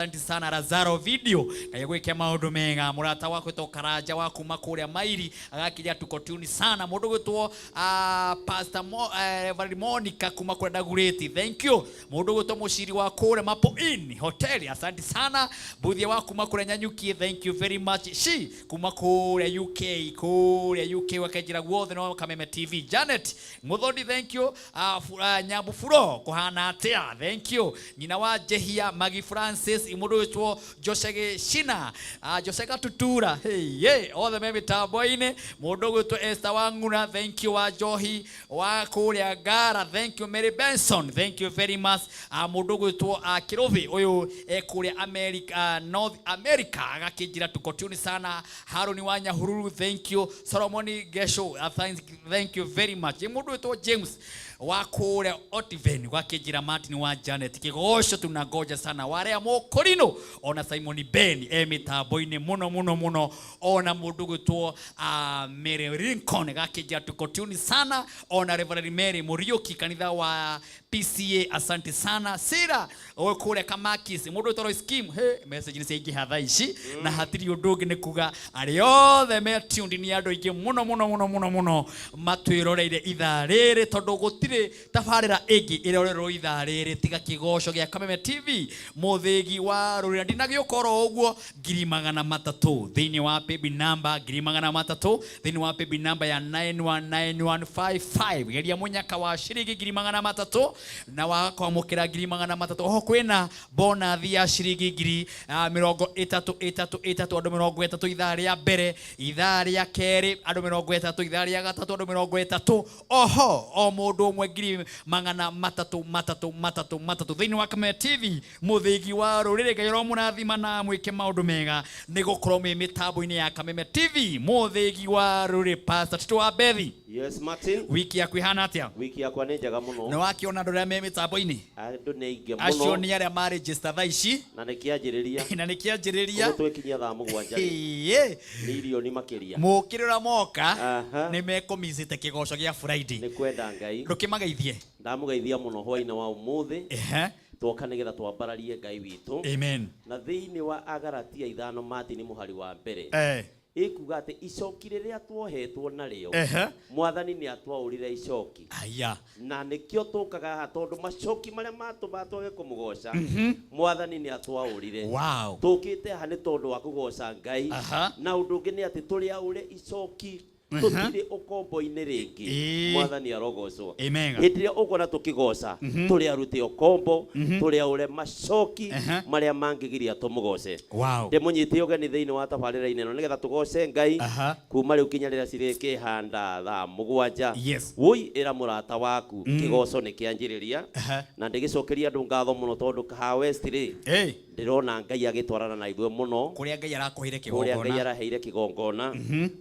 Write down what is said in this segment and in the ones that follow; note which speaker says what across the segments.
Speaker 1: Asante sana Lazaro video ngai gwike maundu mega. Murata wa gwitwo Karanja wa kuma kuria Mairi agakinya tuko tune sana. Mundu gwitwo Pastor Reverend Monica kuma kuria Ndagureti, thank you. Mundu gwitwo Muciri wa kuria Mapo Inn Hotel, asante sana. Buthia wa kuma kuria Nyanyuki, thank you very much. She kuma kuria UK, kuria UK wakenjira guothe no Kameme TV. Janet Muthoni, thank you. Nyambu Furo kuhana atia, thank you. Nyina wa Jehia Magi Francis, mundu witwo Josege Shina, Jose Gatutura, hey, hey, othe me mitambo-inĩ. Mundu gwitwo Esther Wang'ura, thank you. Wa Njohi wa kuria Ngara, thank you. Mary Benson, thank you very much. Mundu gwitwo Kirubi uyu kuria America, North America agakĩnjĩra tuko tune sana. Haruni wa Nyahururu, thank you. Solomon Gesho, thank you very much. Mundu witwo James wa kuria Otiven gwakĩnjĩra Martin wa Janet kĩgoco tunangoja sana. Warea Mũkũrinũ ona Simon Ben e mĩtambo-inĩ mũno mũno mũno. Ona mũndũ gwĩtwo Mary Lincoln gakĩnjĩra tuko tune sana. Ona Reverend Mary Muriuki, kanitha wa PCA, asante sana. Sira ũyũ kũrĩa Kamakis, mũndũ wĩtwo Royce Kim, he message nĩ ciaingĩha thaa ici na hatirĩ ũndũ ũngĩ nĩ kuga arĩa othe me tuned nĩ andũ aingĩ mũno mũno mũno mũno mũno matwĩroreire ithaa rĩrĩ, tondũ gũtirĩ tabarĩra ĩngĩ ĩrorerwo ithaa rĩrĩ tiga kĩgoco gĩa Kameme TV. Mũthĩgi wa rũrĩra ndinagĩũka oro ũguo, 300,000 thĩinĩ wa paybill number, 300,000 thĩinĩ wa paybill number ya 919155. Geria mũnyaka wa ciringi 300,000 na wa kwamũkĩra 300,000. Oho kwĩna bonathi ya ciringi ngiri mĩrongo ĩtatũ ĩtatũ ĩtatũ, andũ 30 ithaa rĩa mbere, ithaa rĩa kerĩ andũ 30, ithaa rĩa gatatũ andũ 30. Oho o mũndũ ũmwe 300 matatũ matatũ matatũ thĩinĩ wa Kameme TV. Mũthĩgi wa rũrĩrĩ, Ngai ũromũrathima na mwĩke maũndũ mega nĩ gũkorwo mwĩ mĩtambo-inĩ ya Kameme TV. Mũthĩgi wa rũrĩrĩ, Pastor Tito wa Bethi.
Speaker 2: Yes, Martin.
Speaker 1: Wiki yaku ihana atĩa?
Speaker 2: Wiki yakwa nĩ njega mũno.
Speaker 1: Nĩ wakĩona andũ arĩa me mĩtambo-inĩ?
Speaker 2: Andũ nĩ aingĩ
Speaker 1: acio
Speaker 2: mũno.
Speaker 1: Nĩ arĩa marĩnjĩsta thaa ici.
Speaker 2: Na nĩ kĩanjĩrĩria.
Speaker 1: Na nĩ kĩanjĩrĩria.
Speaker 2: Ũguo twĩkinyia thaa 7 rĩ,
Speaker 1: Ĩĩ.
Speaker 2: Mirioni makĩria.
Speaker 1: Mũkĩrĩra moka nĩ mekũmicĩte kĩgoco gĩa Friday.
Speaker 2: Nĩ kwenda Ngai.
Speaker 1: Ndũkĩmageithie.
Speaker 2: Ndamũgeithia mũno hwainĩ wa ũmũthĩ. Twoka nĩgetha twambararie Ngai witũ.
Speaker 1: Amen.
Speaker 2: Na thĩinĩ wa Agalatia 5, Martin, mũhari wa mbere, ĩkuga atĩ icoki rĩrĩa tuohetwo narĩo, Mwathani nĩ atwaũrire icoki.
Speaker 1: Aya.
Speaker 2: Na nĩkĩo tũkaga haha, tondũ macoki marĩa matũmaga twage kũmũgoca, Mwathani nĩ atwaũrire. Tũkĩte haha nĩ tondũ wa kũgoca Ngai. Na ũndũ ũngĩ nĩ atĩ tũrĩ aũre icoki, tũtirĩ ũkombo-inĩ rĩngĩ. Mwathani arogocwo.
Speaker 1: Amen.
Speaker 2: Hĩndĩ ĩrĩa ũkuona tũkĩgoca, tũrĩ arute ũkombo, tũrĩ aũre macoki marĩa mangĩgiria tũmũgoce. Ndĩmũnyite ũgeni thĩinĩ wa tabarĩra-inĩ ĩno nĩgetha tũgoce Ngai kuma rĩu kinya rĩrĩa cirĩkĩhanda thaa 7. Wũi, ĩra mũrata waku kĩgoco nĩ kĩanjĩrĩria. Na ndĩgĩcokeria andũ ngatho mũno tondũ Kahawa West rĩ, ndĩrona Ngai agĩtwarana na ithuĩ mũno.
Speaker 1: Kũrĩa Ngai arakũheire
Speaker 2: kũrĩa Ngai
Speaker 1: kĩgongona.
Speaker 2: Araheire kĩgongona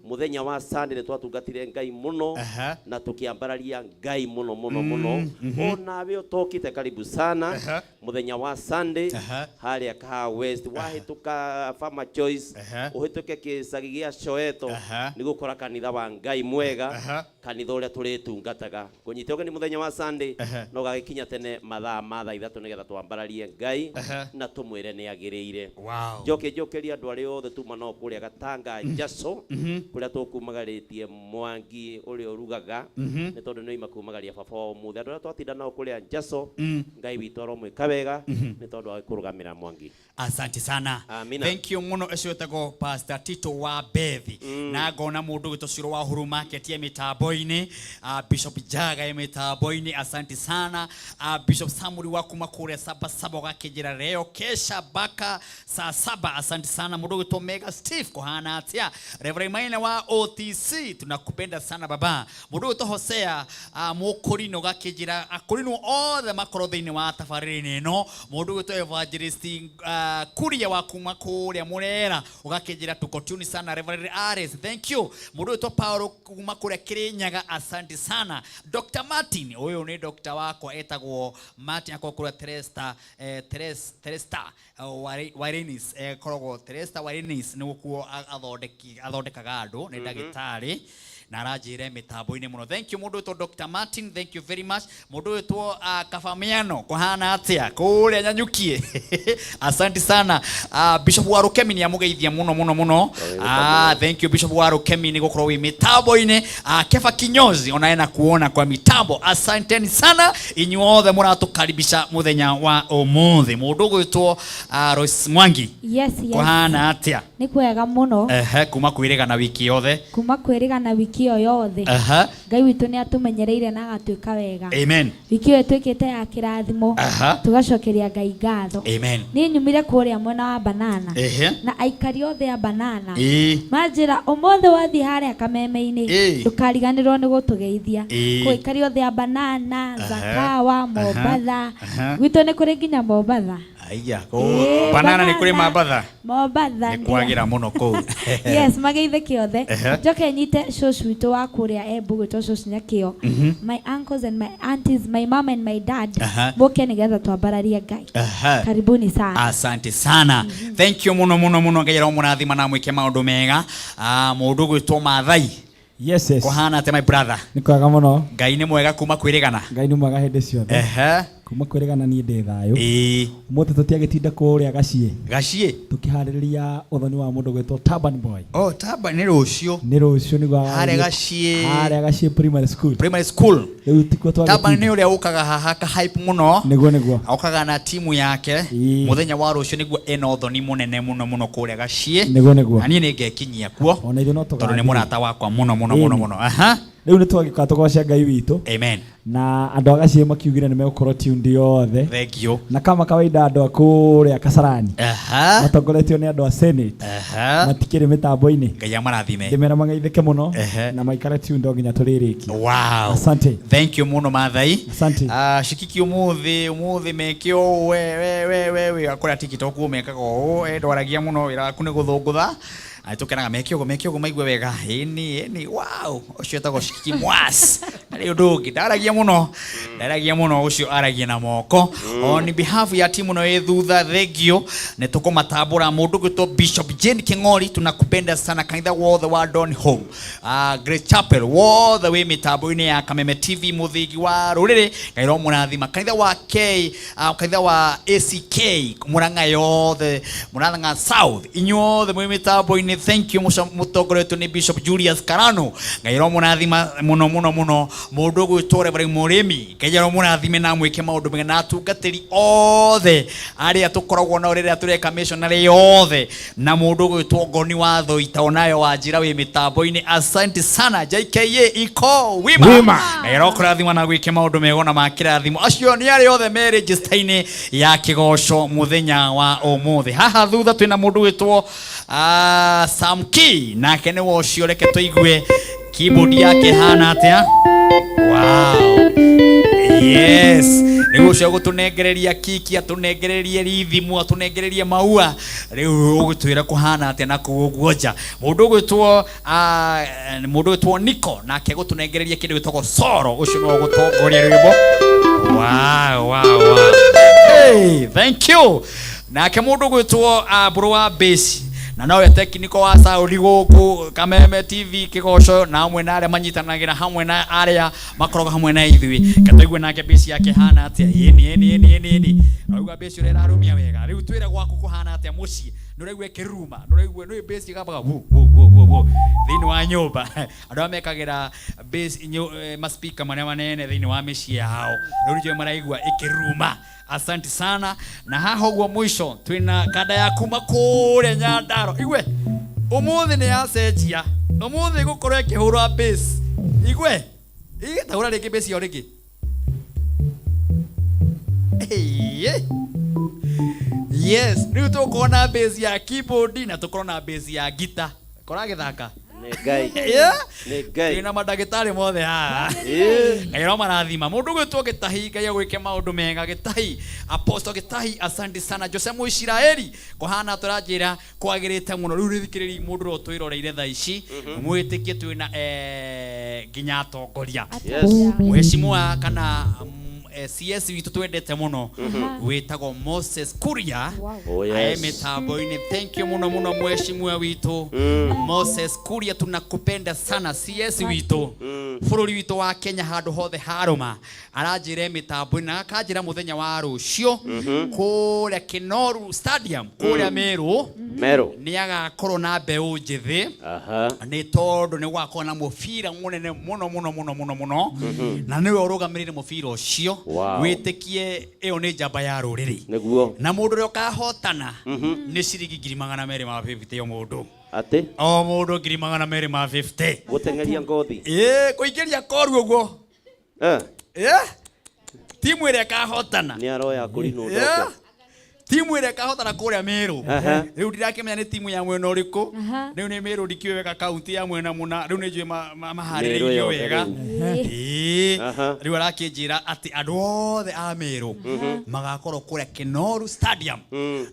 Speaker 2: mũthenya wa Sunday, nĩ twatungatire Ngai mũno na tũkĩambararia Ngai mũno mũno mũno. Onawe ũtokĩte, karibu sana. Mũthenya wa Sunday harĩa Kahawa West, wahĩtũka Farmer Choice, ũhĩtũke kĩcagi gĩa Soweto, nĩ gũkora kanitha wa Ngai mwega, kanitha ũrĩa tũrĩtungataga. Kũnyita ũgeni mũthenya wa Sunday na ũgagĩkinya tene mathaa ma thaa 3 nĩgetha twambararie Ngai na tũmwĩre nĩ agĩrĩire. Njoke njokerie andũ arĩa othe tuma nao kũrĩa Gatanga Njaco, kũrĩa tũkumagarĩtie Mwangi ũrĩa ũrugaga, nĩ tondũ nĩ oima kumagaria baba wa ũmũthĩ. Andũ arĩa twatinda nao kũrĩa Njaco, Ngai witũ aromwĩka wega nĩ tondũ wa kũrũgamĩra Mwangi.
Speaker 1: Asante sana.
Speaker 2: Amina.
Speaker 1: Thank you muno. Ũcio wĩtagwo Pastor Tito wa Bethi. Na ngona mũndũ gwĩtwo Ciro wa Huru Market e mĩtambo-inĩ, Bishop Jaga e mĩtambo-inĩ, asante sana. Bishop Samuel wa kuma kũrĩa Saba Saba ũgakĩnjĩra leo kesha baka saa 7, asante sana. Mũndũ gwĩtwo Mega Steve, kũhana atĩa? Reverend Maina wa OTC, tunakupenda sana baba. Mũndũ gwĩtwo Hosea Mũkũrinũ gakĩnjĩra akũrinũ othe makorwo thĩinĩ wa tabarĩra-inĩ ĩno. Mũndũ gwĩtwo Evangelist Kuria wa kuma kũrĩa Mũrera ũgakĩnjĩra tuko tune sana. Reverend Ares, thank you. Mũndũ gwĩtwo Paulo kuma kũrĩa Kĩrĩnyaga, asante sana. Dr Martin, ũyũ nĩ doctor wakwa etagwo Martin, akorwo kũrĩa Teresta, Teresta Warenis, koragwo Teresta Warenis, nĩ gũkuo athondekaga andũ, nĩ ndagĩtarĩ. Na aranjĩre mĩtambo-inĩ mũno. Thank you mũndũ wĩtwo Dr. Martin, thank you very much. Mũndũ wĩtwo Kabamiano, kũhana atĩa kũrĩa Nyanyukie? Asante sana. Bishop wa Rukemi nĩ amũgeithia mũno mũno mũno. Thank you Bishop wa Rukemi nĩ gũkorwo wĩ mĩtambo-inĩ. Kefa Kinyozi ona ena kuona kwa mitambo. Asanteni sana inyuothe mũratũkaribisha mũthenya wa ũmũthĩ. Mũndũ ũgwĩtwo Royce Mwangi.
Speaker 3: Yes.
Speaker 1: Kũhana atĩa?
Speaker 3: Nĩ kwega mũno.
Speaker 1: Ehe, kuma kwĩrĩgana wiki yothe.
Speaker 3: Kuma kwĩrĩgana wiki ĩyo yothe.
Speaker 1: Aha.
Speaker 3: Ngai witũ nĩ atũmenyereire na agatwĩka wega.
Speaker 1: Amen.
Speaker 3: Wiki ĩyo ĩtuĩkĩte ya kĩrathimo.
Speaker 1: Aha.
Speaker 3: Tũgacokeria Ngai ngatho.
Speaker 1: Amen.
Speaker 3: Niĩ nyumire kũrĩa mwena wa Banana.
Speaker 1: Ehe.
Speaker 3: Na aikari othe a Banana.
Speaker 1: Ĩĩ.
Speaker 3: Manjĩra ũmũthĩ wathiĩ harĩa kameme-inĩ
Speaker 1: Ĩĩ.
Speaker 3: ndũkariganĩrwo nĩ gũtũgeithia.
Speaker 1: Ĩĩ.
Speaker 3: Kwĩ aikari othe a Banana, Zakawa, Mombatha.
Speaker 1: Aha.
Speaker 3: Gwitũ nĩ kũrĩ nginya Mombatha.
Speaker 1: Aiya,
Speaker 3: Ĩĩ,
Speaker 1: banana nĩ kũrĩ Mambatha.
Speaker 3: Mombatha.
Speaker 1: Nĩ kwagĩra mũno kũu.
Speaker 3: Yes, mageithĩke othe.
Speaker 1: Ehe.
Speaker 3: Njoke nyite shoshu witũ wa kũrĩa Embu gwĩtwo shoshu Nyakĩo. My uncles and my aunties, my mom and my dad.
Speaker 1: Aha.
Speaker 3: Mũke nĩgetha twambararie Ngai.
Speaker 1: Aha.
Speaker 3: Karibuni sana.
Speaker 1: Asante sana. Thank you muno muno muno. Ngai aromũrathima na mwĩke maũndũ mega. Mũndũ gwĩtwo Mathai.
Speaker 4: Yes, yes.
Speaker 1: Kũhana atĩa my brother?
Speaker 4: Nĩ kwega mũno.
Speaker 1: Ngai nĩ mwega kuma kwĩrĩgana.
Speaker 4: Ngai nĩ mwega hĩndĩ ciothe.
Speaker 1: Ehe.
Speaker 4: Kuma kwĩrĩgana niĩ ndĩ thayũ.
Speaker 1: Ĩĩ.
Speaker 4: Ũmũthĩ tũtiagĩtinda kũrĩa gaciĩ.
Speaker 1: Gaciĩ.
Speaker 4: Tũkĩharĩrĩria ũthoni wa mũndũ gwĩtwo Taban Boy.
Speaker 1: Oh, Taban nĩ rũciũ.
Speaker 4: Nĩ rũciũ nĩguo
Speaker 1: Harĩa gaciĩ.
Speaker 4: Harĩa gaciĩ primary school.
Speaker 1: Primary school.
Speaker 4: Rĩu tikuo twagĩtinda.
Speaker 1: Taban nĩ ũrĩa ũkaga haha ka hype mũno.
Speaker 4: Nĩguo nĩguo.
Speaker 1: Okaga na timu yake.
Speaker 4: Ĩĩ.
Speaker 1: Mũthenya wa rũciũ nĩguo ena ũthoni mũnene mũno mũno kũrĩa gaciĩ.
Speaker 4: Nĩguo nĩguo.
Speaker 1: Na niĩ nĩ ngekinyia kuo.
Speaker 4: Ona ithuĩ no
Speaker 1: Tondũ nĩ
Speaker 4: tũgathiĩ.
Speaker 1: mũrata wakwa mũno mũno mũno
Speaker 4: Ĩni.
Speaker 1: mũno. Aha.
Speaker 4: Rĩu nĩ twagĩũka tũgoce Ngai witũ.
Speaker 1: Amen.
Speaker 4: Na andũ a gaciĩ makiugire nĩ megũkorwo tuned yothe.
Speaker 1: Thank you.
Speaker 4: Na kama kawaida andũ a kũrĩa Kasarani.
Speaker 1: Aha.
Speaker 4: Matongoretio nĩ andũ a Senate.
Speaker 1: Aha.
Speaker 4: Matikĩrĩ mĩtambo-inĩ.
Speaker 1: Ngai amarathime.
Speaker 4: Ndĩmera magaithĩke mũno
Speaker 1: Ehe.
Speaker 4: na maikare tuned o nginya tũrĩrĩkie.
Speaker 1: Wow.
Speaker 4: Asante.
Speaker 1: Thank you muno Mathai.
Speaker 4: Asante.
Speaker 1: Shikiki umuthi umuthi meke ũũ we we we we we akora TikTok mekaga ũũ ndwaragia mũno wĩra waku nĩ gũthũngũtha. Tũkenaga meke ũguo meke ũguo maigue wega. Ĩni ĩni wow ũcio etagwo Shikiki Mwas. Na rĩu ũndũ ũngĩ ndaragia mũno. Ndaragia mũno ũcio aragia na moko. On behalf ya timu no ĩ thutha thank you. Nĩ tũkũmatambũra mũndũ gwĩtwo Bishop Jane King'ori tunakupenda sana kanitha wothe wa Don Home. Great Chapel wothe wĩ mĩtambo-inĩ ya Kameme TV mũthingi wa rũrĩrĩ Ngai romũrathima kanitha wa K kanitha wa ACK Murang'a yothe Murang'a South inyuothe mwĩ mĩtambo-inĩ thank you mũtongoretio nĩ Bishop Julius Karano Ngai romũrathima mũno mũno mũno mũndũ ũgwĩtwo Reverend Mũrĩmi Ngai aromũrathime na mwĩke maũndũ mega na atungatĩri othe arĩa tũkoragwo nao rĩrĩa tũreka missionary yothe na mũndũ ũgwĩtwo Ngoni wa Thoita onayo wa njĩra wĩ mĩtambo-inĩ asante sana JKA iko wima
Speaker 4: Wima.
Speaker 1: Ngai arokũrathima na gwĩke maũndũ mega na ma kĩrathimo acio nĩ arĩa othe me register-inĩ ya kĩgoco mũthenya wa ũmũthĩ haha thutha twĩna mũndũ wĩtwo Sam Key nake nĩwe ũcio reke tũigue keyboard yake hana atĩa. Wow. Yes. Nĩguo ũcio gũtũnengereria kiki atũnengererie rithimu atũnengererie maua rĩu ũgũtwĩra kũhana atĩa na kũu ũguo nja mũndũ ũgwĩtwo mũndũ ũgwĩtwo Nico nake gũtũnengereria kĩndũ gĩtagwo soro ũcio nĩwe ũgũtongoria rwĩmbo. Wow, wow, wow. Hey, thank you. Nake mũndũ ũgwĩtwo Mbũrũ wa Base na nowe technical wa sound gũkũ Kameme TV kĩgoco na hamwe na arĩa manyitanagĩra hamwe na arĩa makoragwo hamwe na ithuĩ katũigue nake bass yake hana atĩa. Ĩni ĩni ĩni ĩni ĩni ũraigua bass ũrĩa ĩrarũmia wega rĩu twĩre gwaku kũhana atĩa mũciĩ nĩũraigua ĩkĩruruma nĩũraigua nĩ bass ĩgambaga wu wu wu wu wu thĩinĩ wa nyũmba andũ arĩa mekagĩra bass maspika marĩa manene thĩinĩ wa mĩciĩ yao rĩu nĩkĩo maraigua ĩkĩruruma. Asante sana na haha ũguo mũico twĩna kanda ya kuma kũrĩa Nyandarua igwe ũmũthĩ nĩ yacenjia ũmũthĩ ĩgũkorwo ĩkĩhũrwa bass igwe ĩgĩtahũra rĩngĩ bass ĩyo rĩngĩ. Hey. Yes, rĩu tũgũkorwo na bass ya keyboard na tũkorwo na bass ya guitar koragĩthaka.
Speaker 2: Nĩ Ngai.
Speaker 1: Yeah.
Speaker 2: Nĩ Ngai.
Speaker 1: Twĩna mandagĩtarĩ mothe haha.
Speaker 2: Ĩĩ.
Speaker 1: Ngai aromarathima mũndũ ũgwĩtwo Gĩtahi Ngai agwĩke maũndũ mega Gĩtahi Apostle Gĩtahi asante sana Jose Mũisiraeli kũhana tũranjĩra kwagĩrĩte mũno rĩu rĩthikĩrĩri mũndũ ũrĩa ũtwĩroreire thaa ici mwĩtĩkie twĩna nginya atongoria.
Speaker 2: Yes.
Speaker 1: Mheshimiwa kana CS witũ twendete mũno wĩtagwo Moses Kuria.
Speaker 3: Wow.
Speaker 2: Oh,
Speaker 1: Ae
Speaker 2: yes.
Speaker 1: mitambo-inĩ. Thank you mũno mũno mheshimiwa witũ Moses Kuria, tunakupenda sana CS witũ. Bũrũri witũ wa Kenya handũ hothe harũma aranjĩra mĩtambo-inĩ na akanjĩra mũthenya wa rũciũ kũrĩa Kinoru Stadium kũrĩa Meru
Speaker 2: Meru.
Speaker 1: nĩ agakorwo na mbeũ njĩthĩ
Speaker 2: Aha.
Speaker 1: nĩ tondũ nĩ gwakorwo na mũbira mũnene mũno mũno mũno mũno mũno na nĩwe ũrũgamĩrĩire mũbira ũcio.
Speaker 2: Wow.
Speaker 1: Wĩtĩkie ĩyo nĩ njamba ya rũrĩrĩ
Speaker 2: Nĩguo.
Speaker 1: na mũndũ ũrĩa ũkahotana nĩ ciringi 250,000 o mũndũ.
Speaker 2: Atĩ
Speaker 1: O mũndũ 250,000.
Speaker 2: gũteng'eria ngothi.
Speaker 1: Ĩĩ, kũingĩria koru ũguo.
Speaker 2: Eh,
Speaker 1: Ĩĩ, timu ĩrĩa ĩkahotana.
Speaker 2: nĩ aroya kũrinũ
Speaker 1: Ĩĩ,
Speaker 2: ndoke.
Speaker 1: timu ĩrĩa ĩkahotana kũrĩa Meru.
Speaker 2: Aha.
Speaker 1: Rĩu ndirakĩmenya nĩ timu ya mwena ũrĩkũ.
Speaker 3: Aha.
Speaker 1: Rĩu nĩ Meru ndikĩũĩ wega kaunti ya mwena mũna, rĩu nĩ njũĩ
Speaker 2: Meru
Speaker 1: maharĩrĩirio
Speaker 2: yothe
Speaker 1: wega.
Speaker 2: rĩu.
Speaker 1: Ĩĩ.
Speaker 2: Aha.
Speaker 1: Rĩu arakĩnjĩra atĩ andũ othe a Meru magakorwo kũrĩa Kinoru Stadium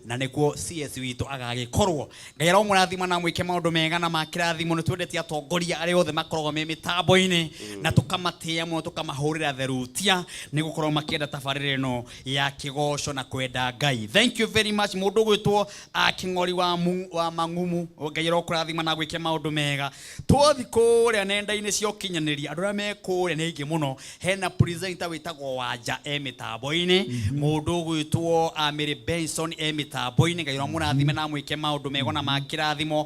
Speaker 1: na nĩkuo CS witũ agagĩkorwo. Ngai aromũrathima na mwĩke maũndũ mega na makĩrathimo. Nĩ twendete atongoria arĩa othe makoragwo me mĩtambo-inĩ na tũkamatĩĩa mũno, tũkamahũrĩra therutia nĩ gũkorwo makĩenda tabarĩra ĩno ya kĩgoco na kwenda Ngai. Thank you very much mũndũ ũgwĩtwo Kĩng'ori wa Mang'umu. Ngai arokũrathima na gwĩke maũndũ mega. Twothi kũrĩa nenda-inĩ cia ũkinyanĩria, andũ arĩa me kũrĩa nĩ aingĩ mũno. Hena presenter wĩtagwo Wanja e mĩtambo-inĩ, mũndũ ũgwĩtwo Mary Benson e mĩtambo-inĩ. Ngai ũramũrathime na amwĩke maũndũ mega na makĩrathimo.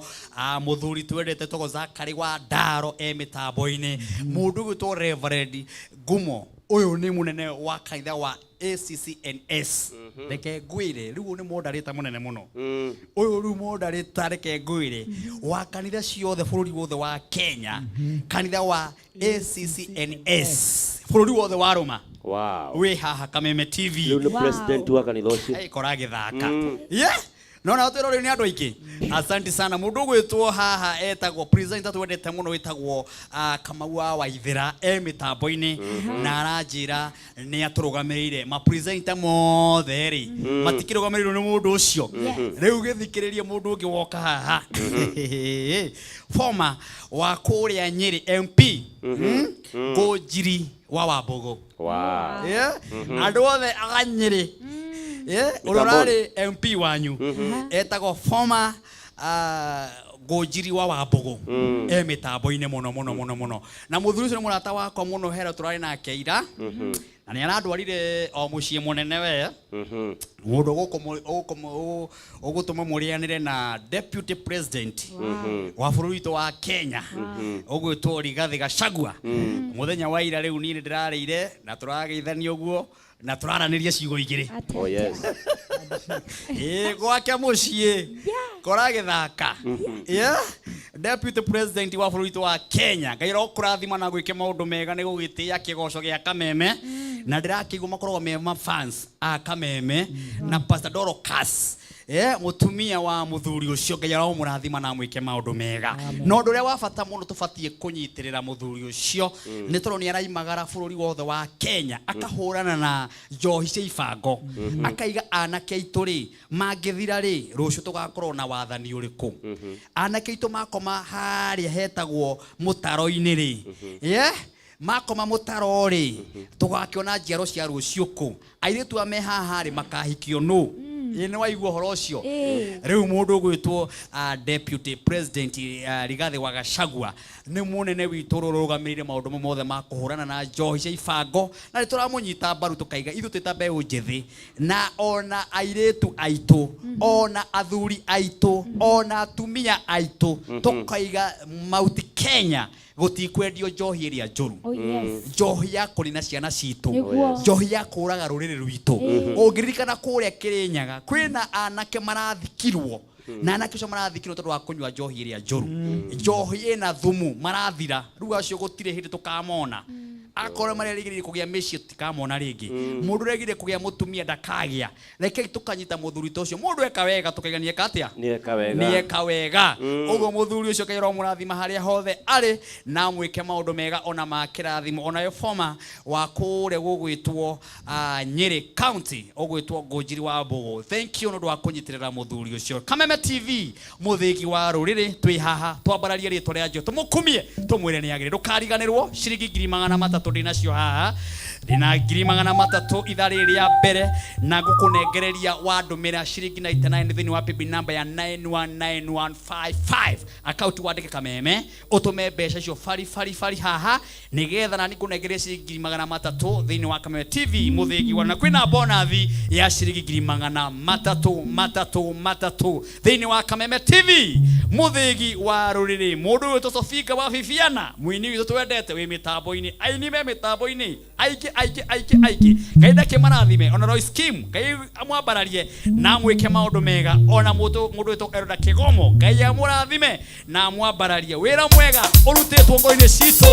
Speaker 1: Mũthuri twendete tũgo Zakari wa Ndaro e mĩtambo-inĩ, mũndũ ũgwĩtwo Reverend Ngumo, ũyũ nĩ mũnene wa kanitha wa ACCNS. Reke ngwĩre rĩu ũyũ nĩ mondarĩta mũnene mũno ũyũ, rĩu mondarĩta, reke ngwĩre, wa kanitha ciothe bũrũri wothe wa Kenya, kanitha wa ACCNS bũrũri wothe wa Roma
Speaker 2: Wow.
Speaker 1: wĩ haha Kameme TV.
Speaker 2: Rĩu nĩ
Speaker 3: Wow.
Speaker 2: president wa kanitha ũcio.
Speaker 1: Kora gĩthaka, yeah. No na twĩrwo rĩu nĩ andũ aingĩ. Asante sana. Mũndũ ũgwĩtwo haha etagwo presenter twendete mũno wĩtagwo Kamau wa Waithĩra e mĩtambo-inĩ na aranjĩra nĩ atũrũgamĩrĩire ma presenter mothe rĩ matikĩrũgamĩrĩirwo nĩ mũndũ ũcio. Rĩu gĩthikĩrĩrie mũndũ ũngĩ woka haha, former wa kũrĩa Nyĩrĩ MP, Ngũnjiri wa Wambũgũ.
Speaker 2: Wow.
Speaker 1: Yeah? Andũ othe a Nyĩrĩ, yeah? Ũrĩa ũrarĩ MP wanyu etagwo former Ngũnjiri wa Wambũgũ e mĩtambo-inĩ mũno mũno mũno mũno. Na mũthuri ũcio nĩ mũrata wakwa mũno, hero tũrarĩ nake ira na nĩ arandwarire o mũciĩ mũnene we mũndũ ũgũtũma mũrĩanĩre na deputy president wa bũrũri witũ wa Kenya ũgwĩtwo Rigathĩ Gachagua mũthenya wa ira. Rĩu niĩ nĩ ndĩrarĩire na tũrageithania ũguo na tũraranĩria ciugo igĩrĩ.
Speaker 3: Atĩa,
Speaker 2: Oh, yes.
Speaker 1: Ĩĩ, gwake mũciĩ kora gĩthaka. Yeah? Deputy president wa bũrũri witũ wa Kenya, Ngai arokũrathima na gwĩke maũndũ mega nĩ gũgĩtĩĩa kĩgoco gĩa Kameme. Na ndĩrakĩigua makoragwo me ma fans a Kameme na Pastor Dorcas, mũtumia wa mũthuri ũcio. Ngai aromũrathima na amwĩke maũndũ mega. Na ũndũ ũrĩa wa bata mũno tũbatiĩ kũnyitĩrĩra mũthuri ũcio nĩ tondũ nĩ araimagara bũrũri wothe wa Kenya akahũrana na njohi cia ibango, akaiga anake aitũ rĩ mangĩthira rĩ, rũciũ tũgakorwo na wathani ũrĩkũ? Anake aitũ makoma harĩa hetagwo mũtaro-inĩ rĩ, yeah? Makoma mũtaro rĩ, tũgakĩona njiaro cia rũciũ kũ? Airĩtu a me haha rĩ makahikio nũ? Ĩ nĩ waigua ũhoro ũcio?
Speaker 3: Ĩĩ.
Speaker 1: Rĩu mũndũ ũgwĩtwo deputy president Rigathĩ wa Gachagua nĩ mũnene witũ ũrĩa ũrũgamĩrĩire maũndũ mau mothe ma kũhũrana na njohi cia ibango, na nĩ tũramũnyita mbaru tũkaiga ithuĩ twĩ ta mbeũ njĩthĩ na ona airĩtu aitũ, ona athuri aitũ, ona atumia aitũ, tũkaiga Mount Kenya gũtikwendio njohi ĩrĩa njũru.
Speaker 3: Oh, yes.
Speaker 1: Njohi ya kũnina ciana citũ,
Speaker 3: Nĩguo.
Speaker 1: njohi ya kũraga rũrĩrĩ rwitũ. Ũngĩririkana kũrĩa Kĩrĩnyaga kwĩna anake marathikirwo, na anake acio marathikirwo tondũ wa kũnyua njohi ĩrĩa njũru, njohi ĩna thumu, marathira. Rĩu acio gũtirĩ hĩndĩ tũkamona. Akorwo marerĩgĩrĩire kũgĩa mĩciĩ, tũtikamona rĩngĩ. Mũndũ ũregire kũgĩa mũtumia ndakagĩa. Rekei tũkanyita mũthuri ta ũcio. Mũndũ eka wega tũkaiga nĩeka atĩa?
Speaker 2: Nĩeka wega.
Speaker 1: Nĩeka wega. Ũguo mũthuri ũcio Ngai aromũrathima harĩa hothe arĩ na amwĩke maũndũ mega ona ma kĩrathimo. Onayo former wa kũrĩa gũgwĩtwo Nyĩrĩ County ũgwĩtwo Ngũnjiri wa Mbũgũ, thank you nĩ ũndũ wa kũnyitĩrĩra mũthuri ũcio. Kameme TV, mũthĩgi wa rũrĩrĩ, twĩ haha twambararie rĩtwa rĩa Njo, tũmũkumie, tũmwĩre nĩ agĩrĩ. Ndũkariganĩrwo ciringi 300,000 ndĩnacio haha. Ndĩna 300,000 ithaa rĩrĩ rĩa mbere na ngũkũnengereria wandũmĩra ciringi 99 thĩinĩ wa paybill number ya 919155 akaunti wandĩke Kameme ũtũme mbeca icio bari bari bari haha nĩgetha nani ngũnengereria ciringi 300,000 thĩinĩ wa Kameme TV mũthĩgi wa na kwĩna bonathi ya ciringi 300,000 matatũ matatũ thĩinĩ wa Kameme TV mũthĩgi wa rũrĩrĩ. Mũndũ ũyũ Sofinga wa Bibiana mũini witũ twendete wĩ mĩtambo-inĩ, aini me mĩtambo-inĩ aingĩ aingĩ aingĩ aingĩ. Ngai ndakĩmarathime ona Royce Kim Ngai amwambararie na amwĩke maũndũ mega, ona mũndũ wĩtwo Eroda Kĩgomo Ngai amũrathime na amwambararie. Wĩra mwega ũrutĩtwo ngoro-inĩ citũ.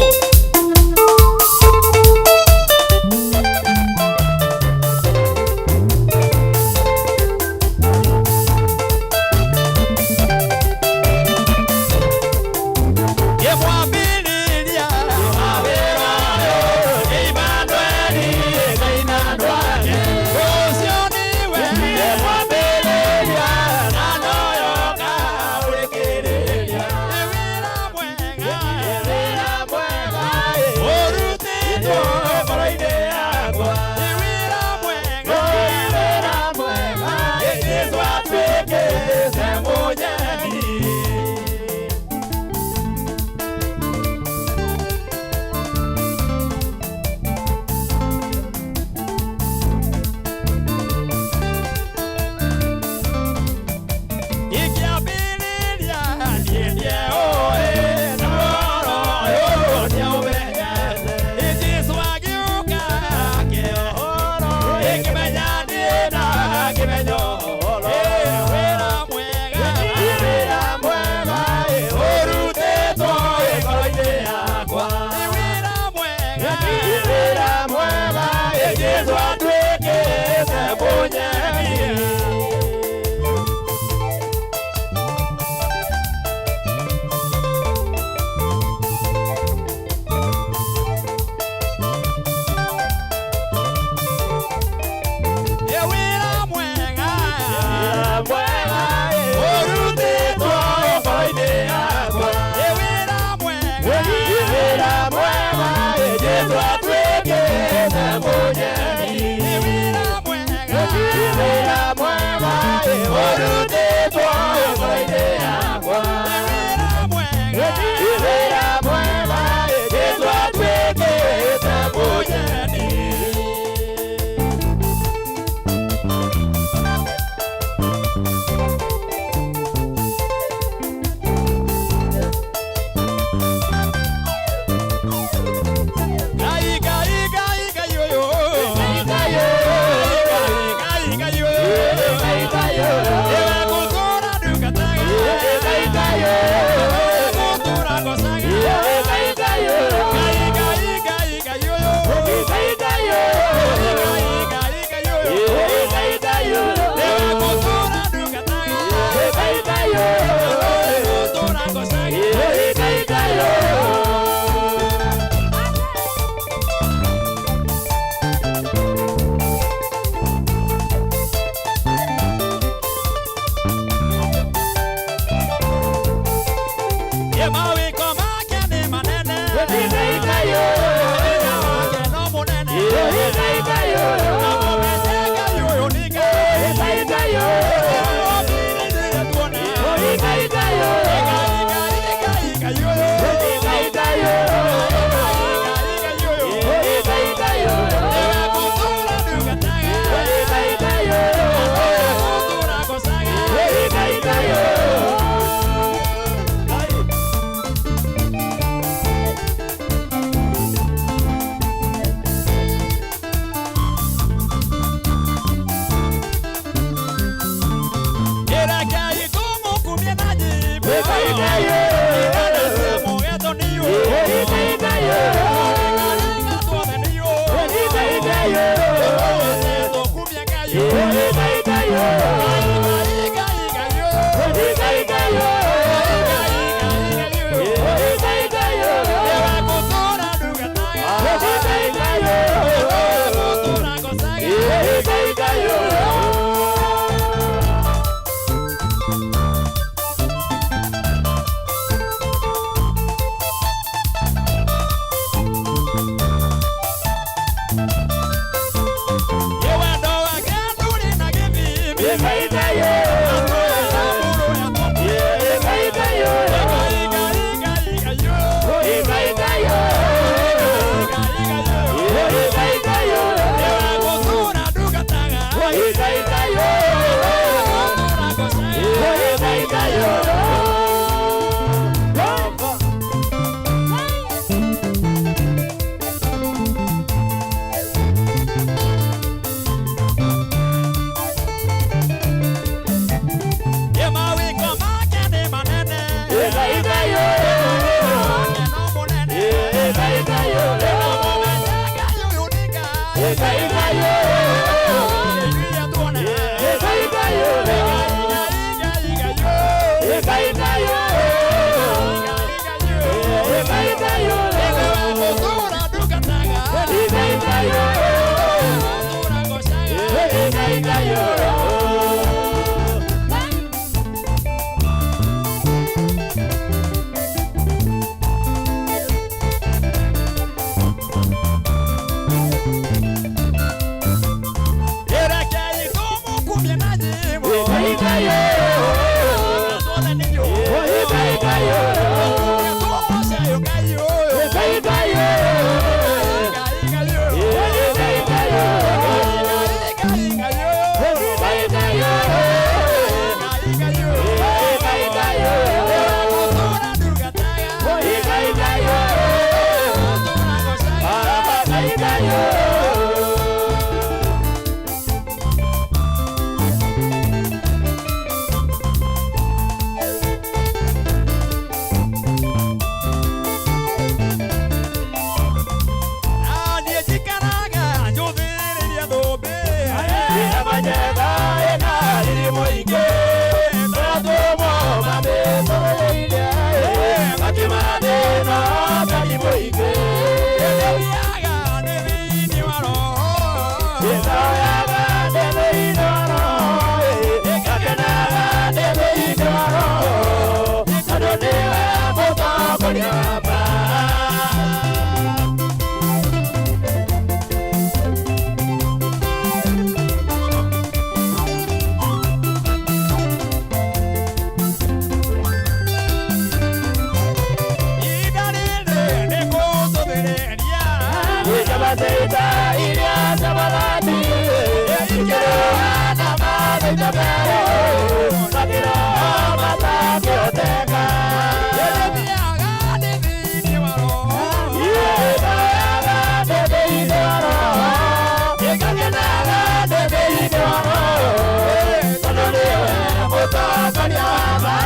Speaker 2: wa ma.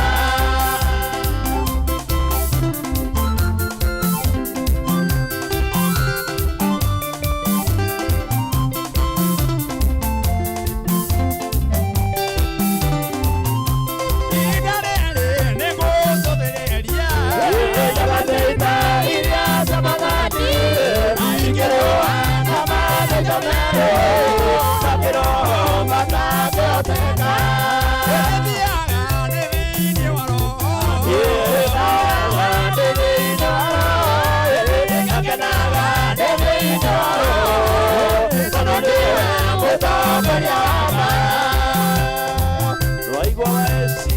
Speaker 2: Rwaigua weci.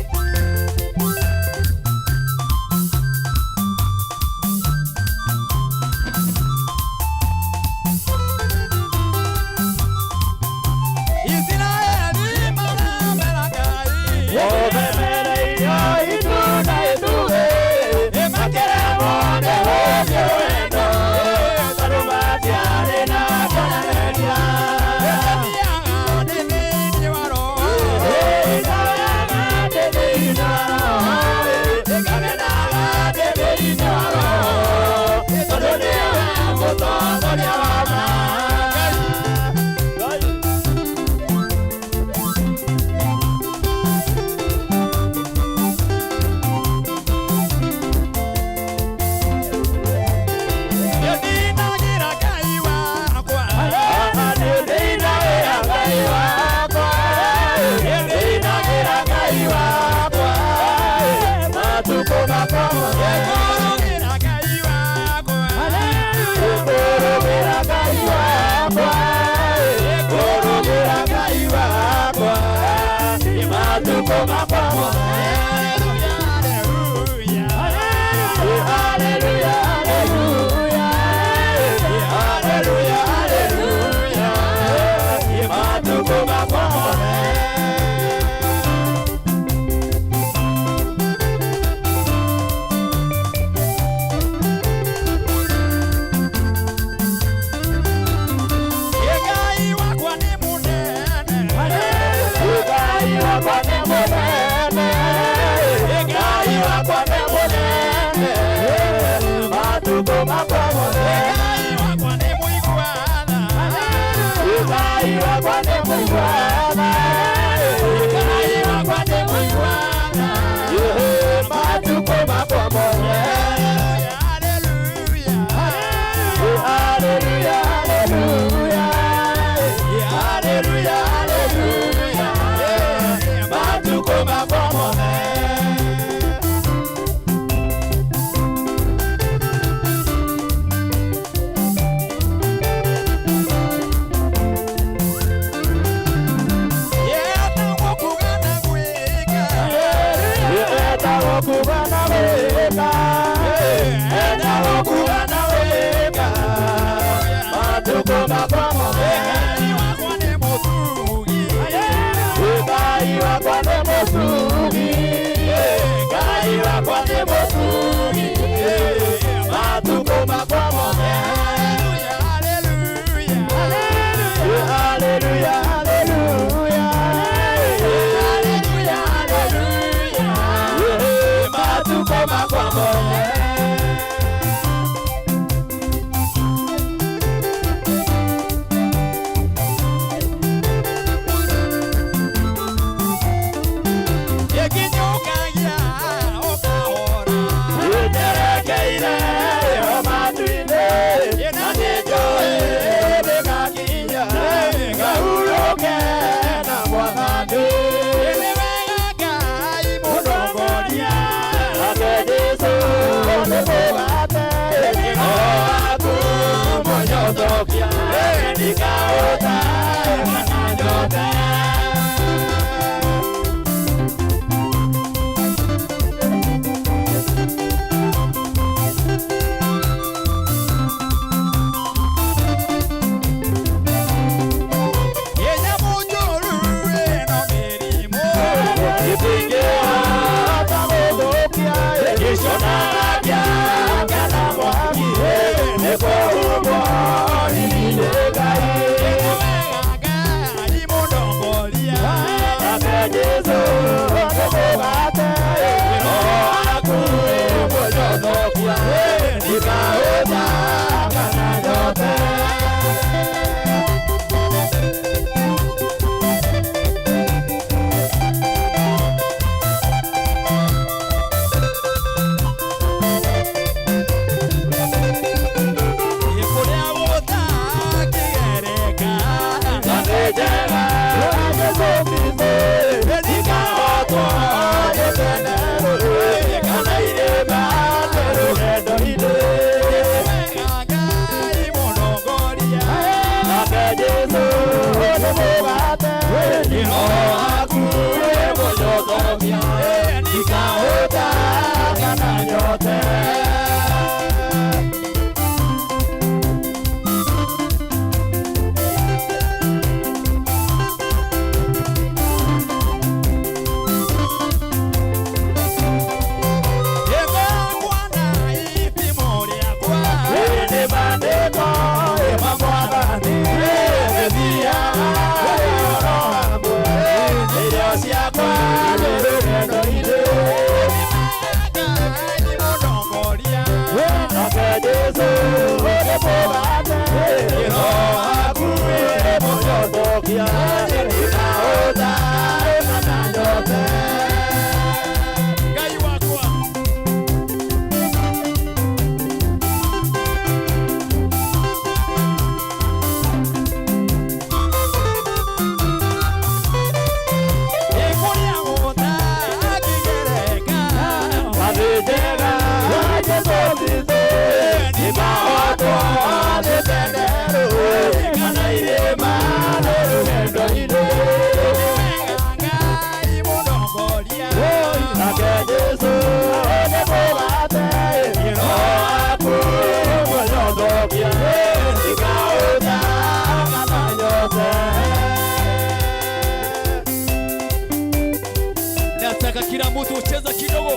Speaker 1: Hebu cheza kidogo.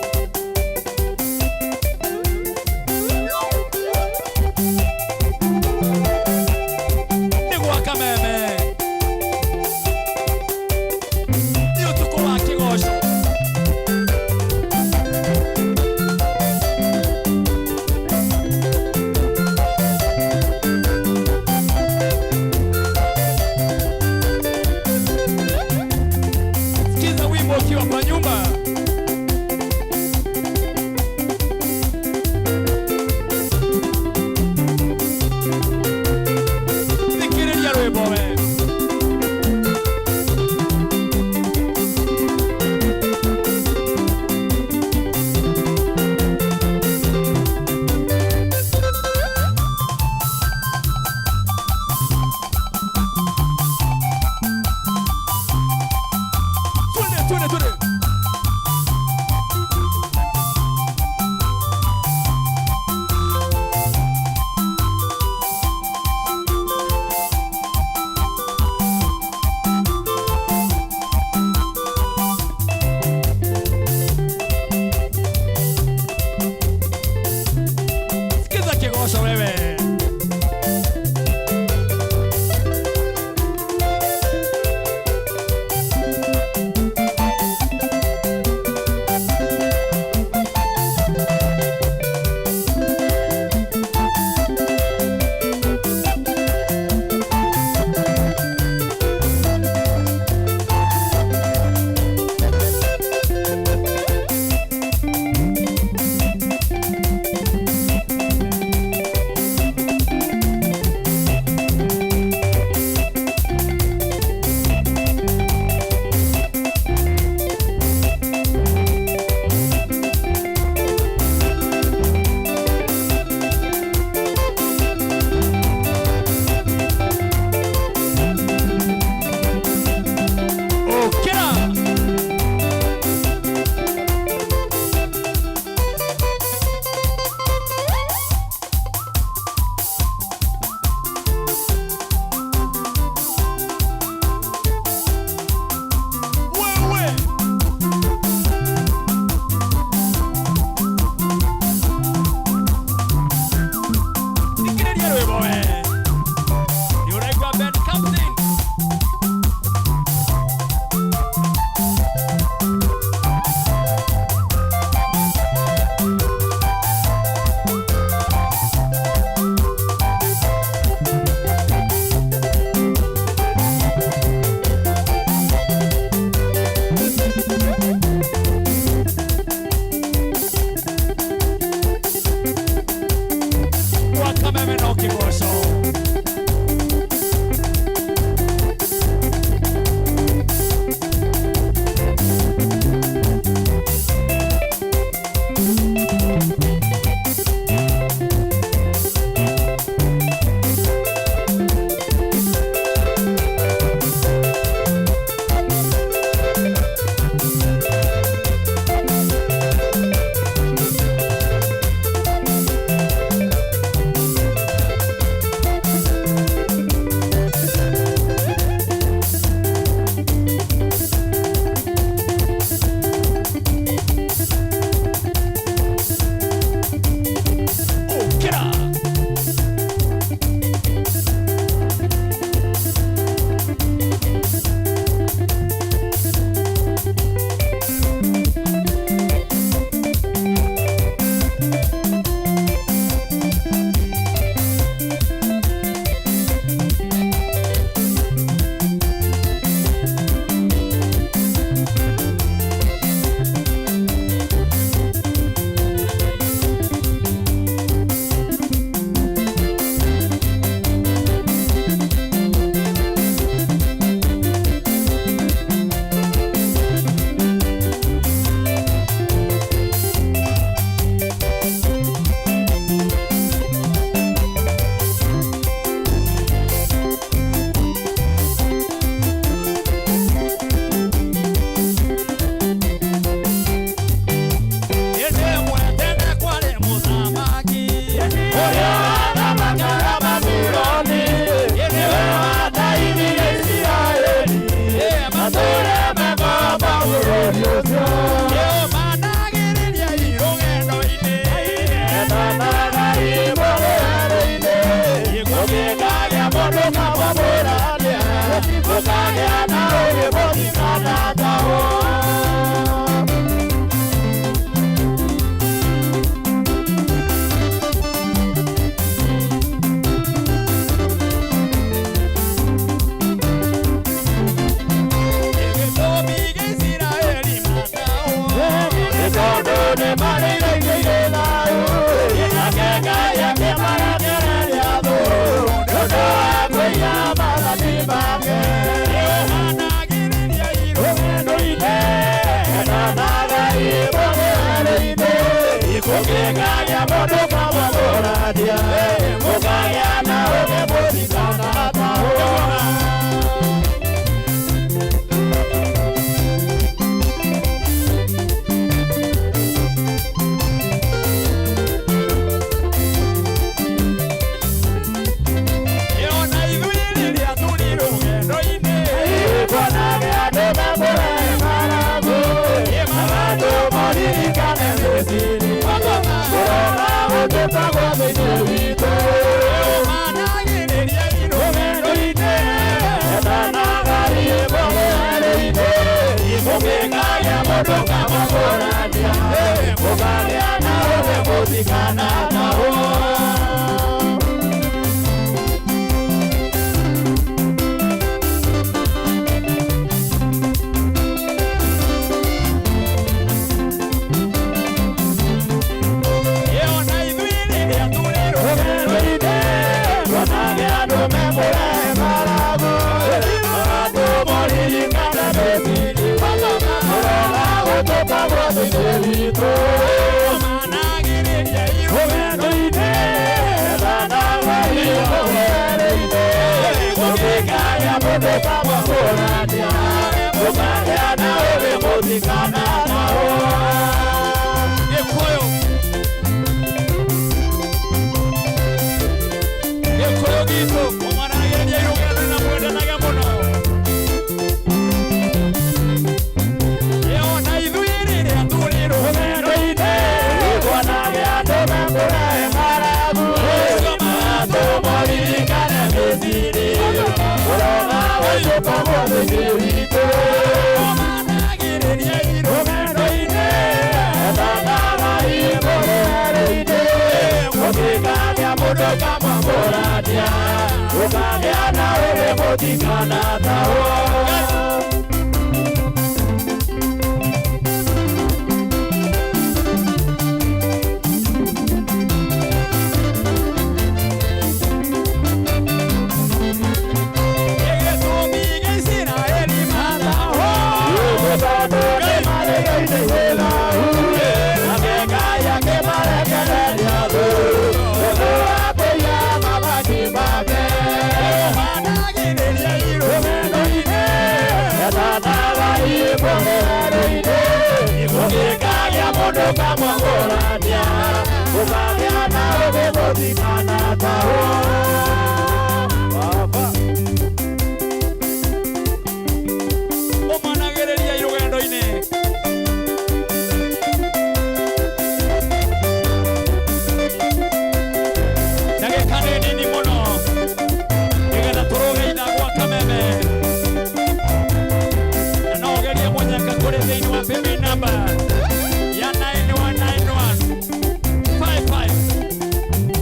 Speaker 1: Nĩ gwa kameme. Nĩ ũtukũ wa kĩgoco. Sikiza wimbo ukiwa kwa nyumba.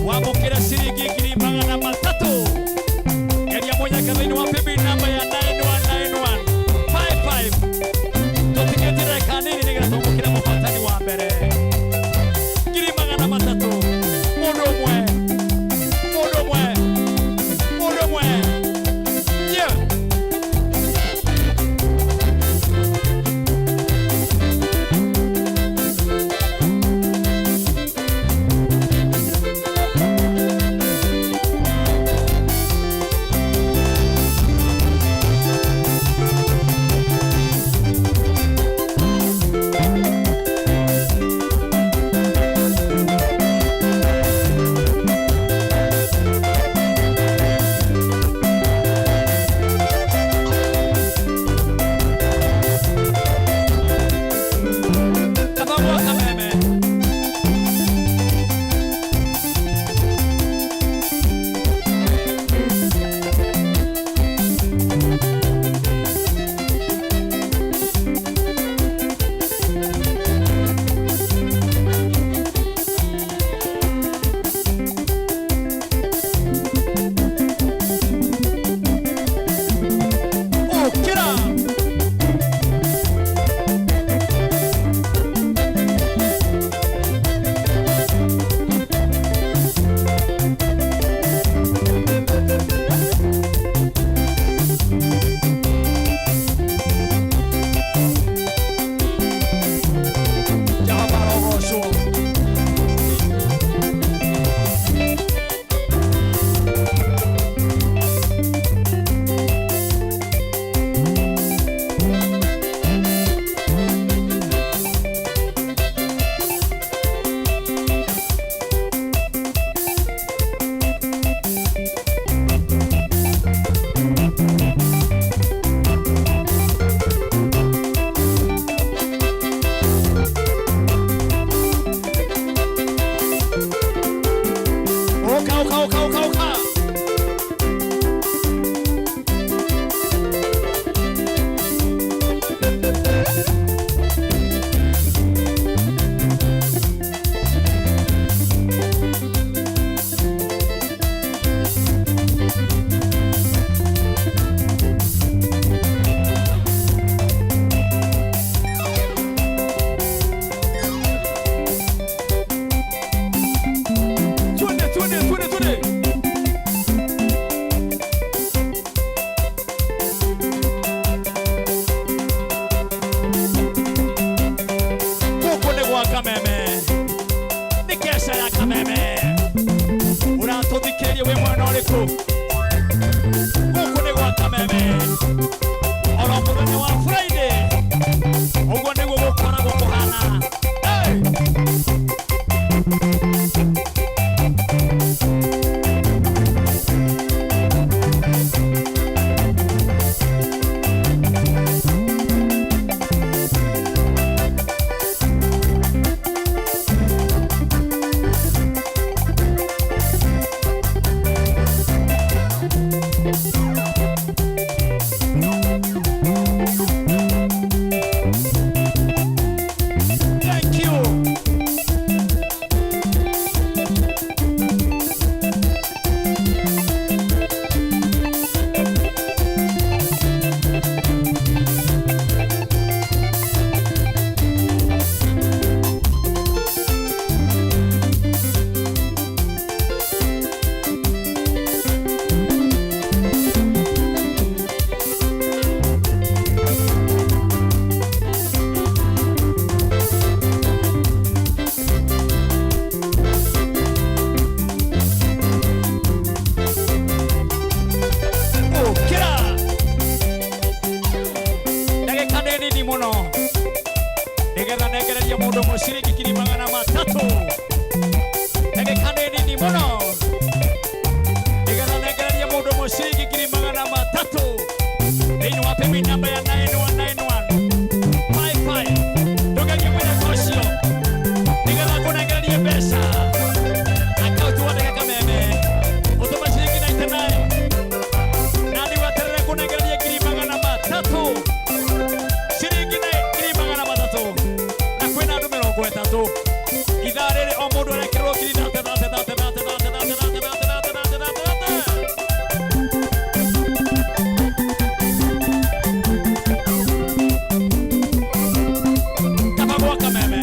Speaker 1: Wamũkĩra ciringi 300. Ũrathikĩrĩria wĩ mwena ũrĩkũ? Gũkũ nĩ gwa Kameme oro mũthenya wa Friday, ũguo nĩguo gũkoragwo kũhana. Hey! Thank you. Ũkĩra. Ndagĩka nĩ nini mũno nĩgetha nengererie mũndũ ũmwe ciringi 300,000. Ndagĩka nĩ nini mũno nĩgetha nengererie mũndũ ũmwe ciringi 300,000 thĩinĩ wa paybill namba ya 9191 55. Ndũgerie mũthako ũcio nĩgetha ngũnengererie mbeca. Akaunti wandĩke Kameme, ũtũme ciringi 99 na nĩ weterere kũnengereria 300,000, ciringi na 300,000, na kwĩna andũ 30 ithaa rĩrĩ, o mũndũ arekĩrwo ngiri thate thate thate thate thate thate thate thate thate thate thate thate. Kaba gwa Kameme.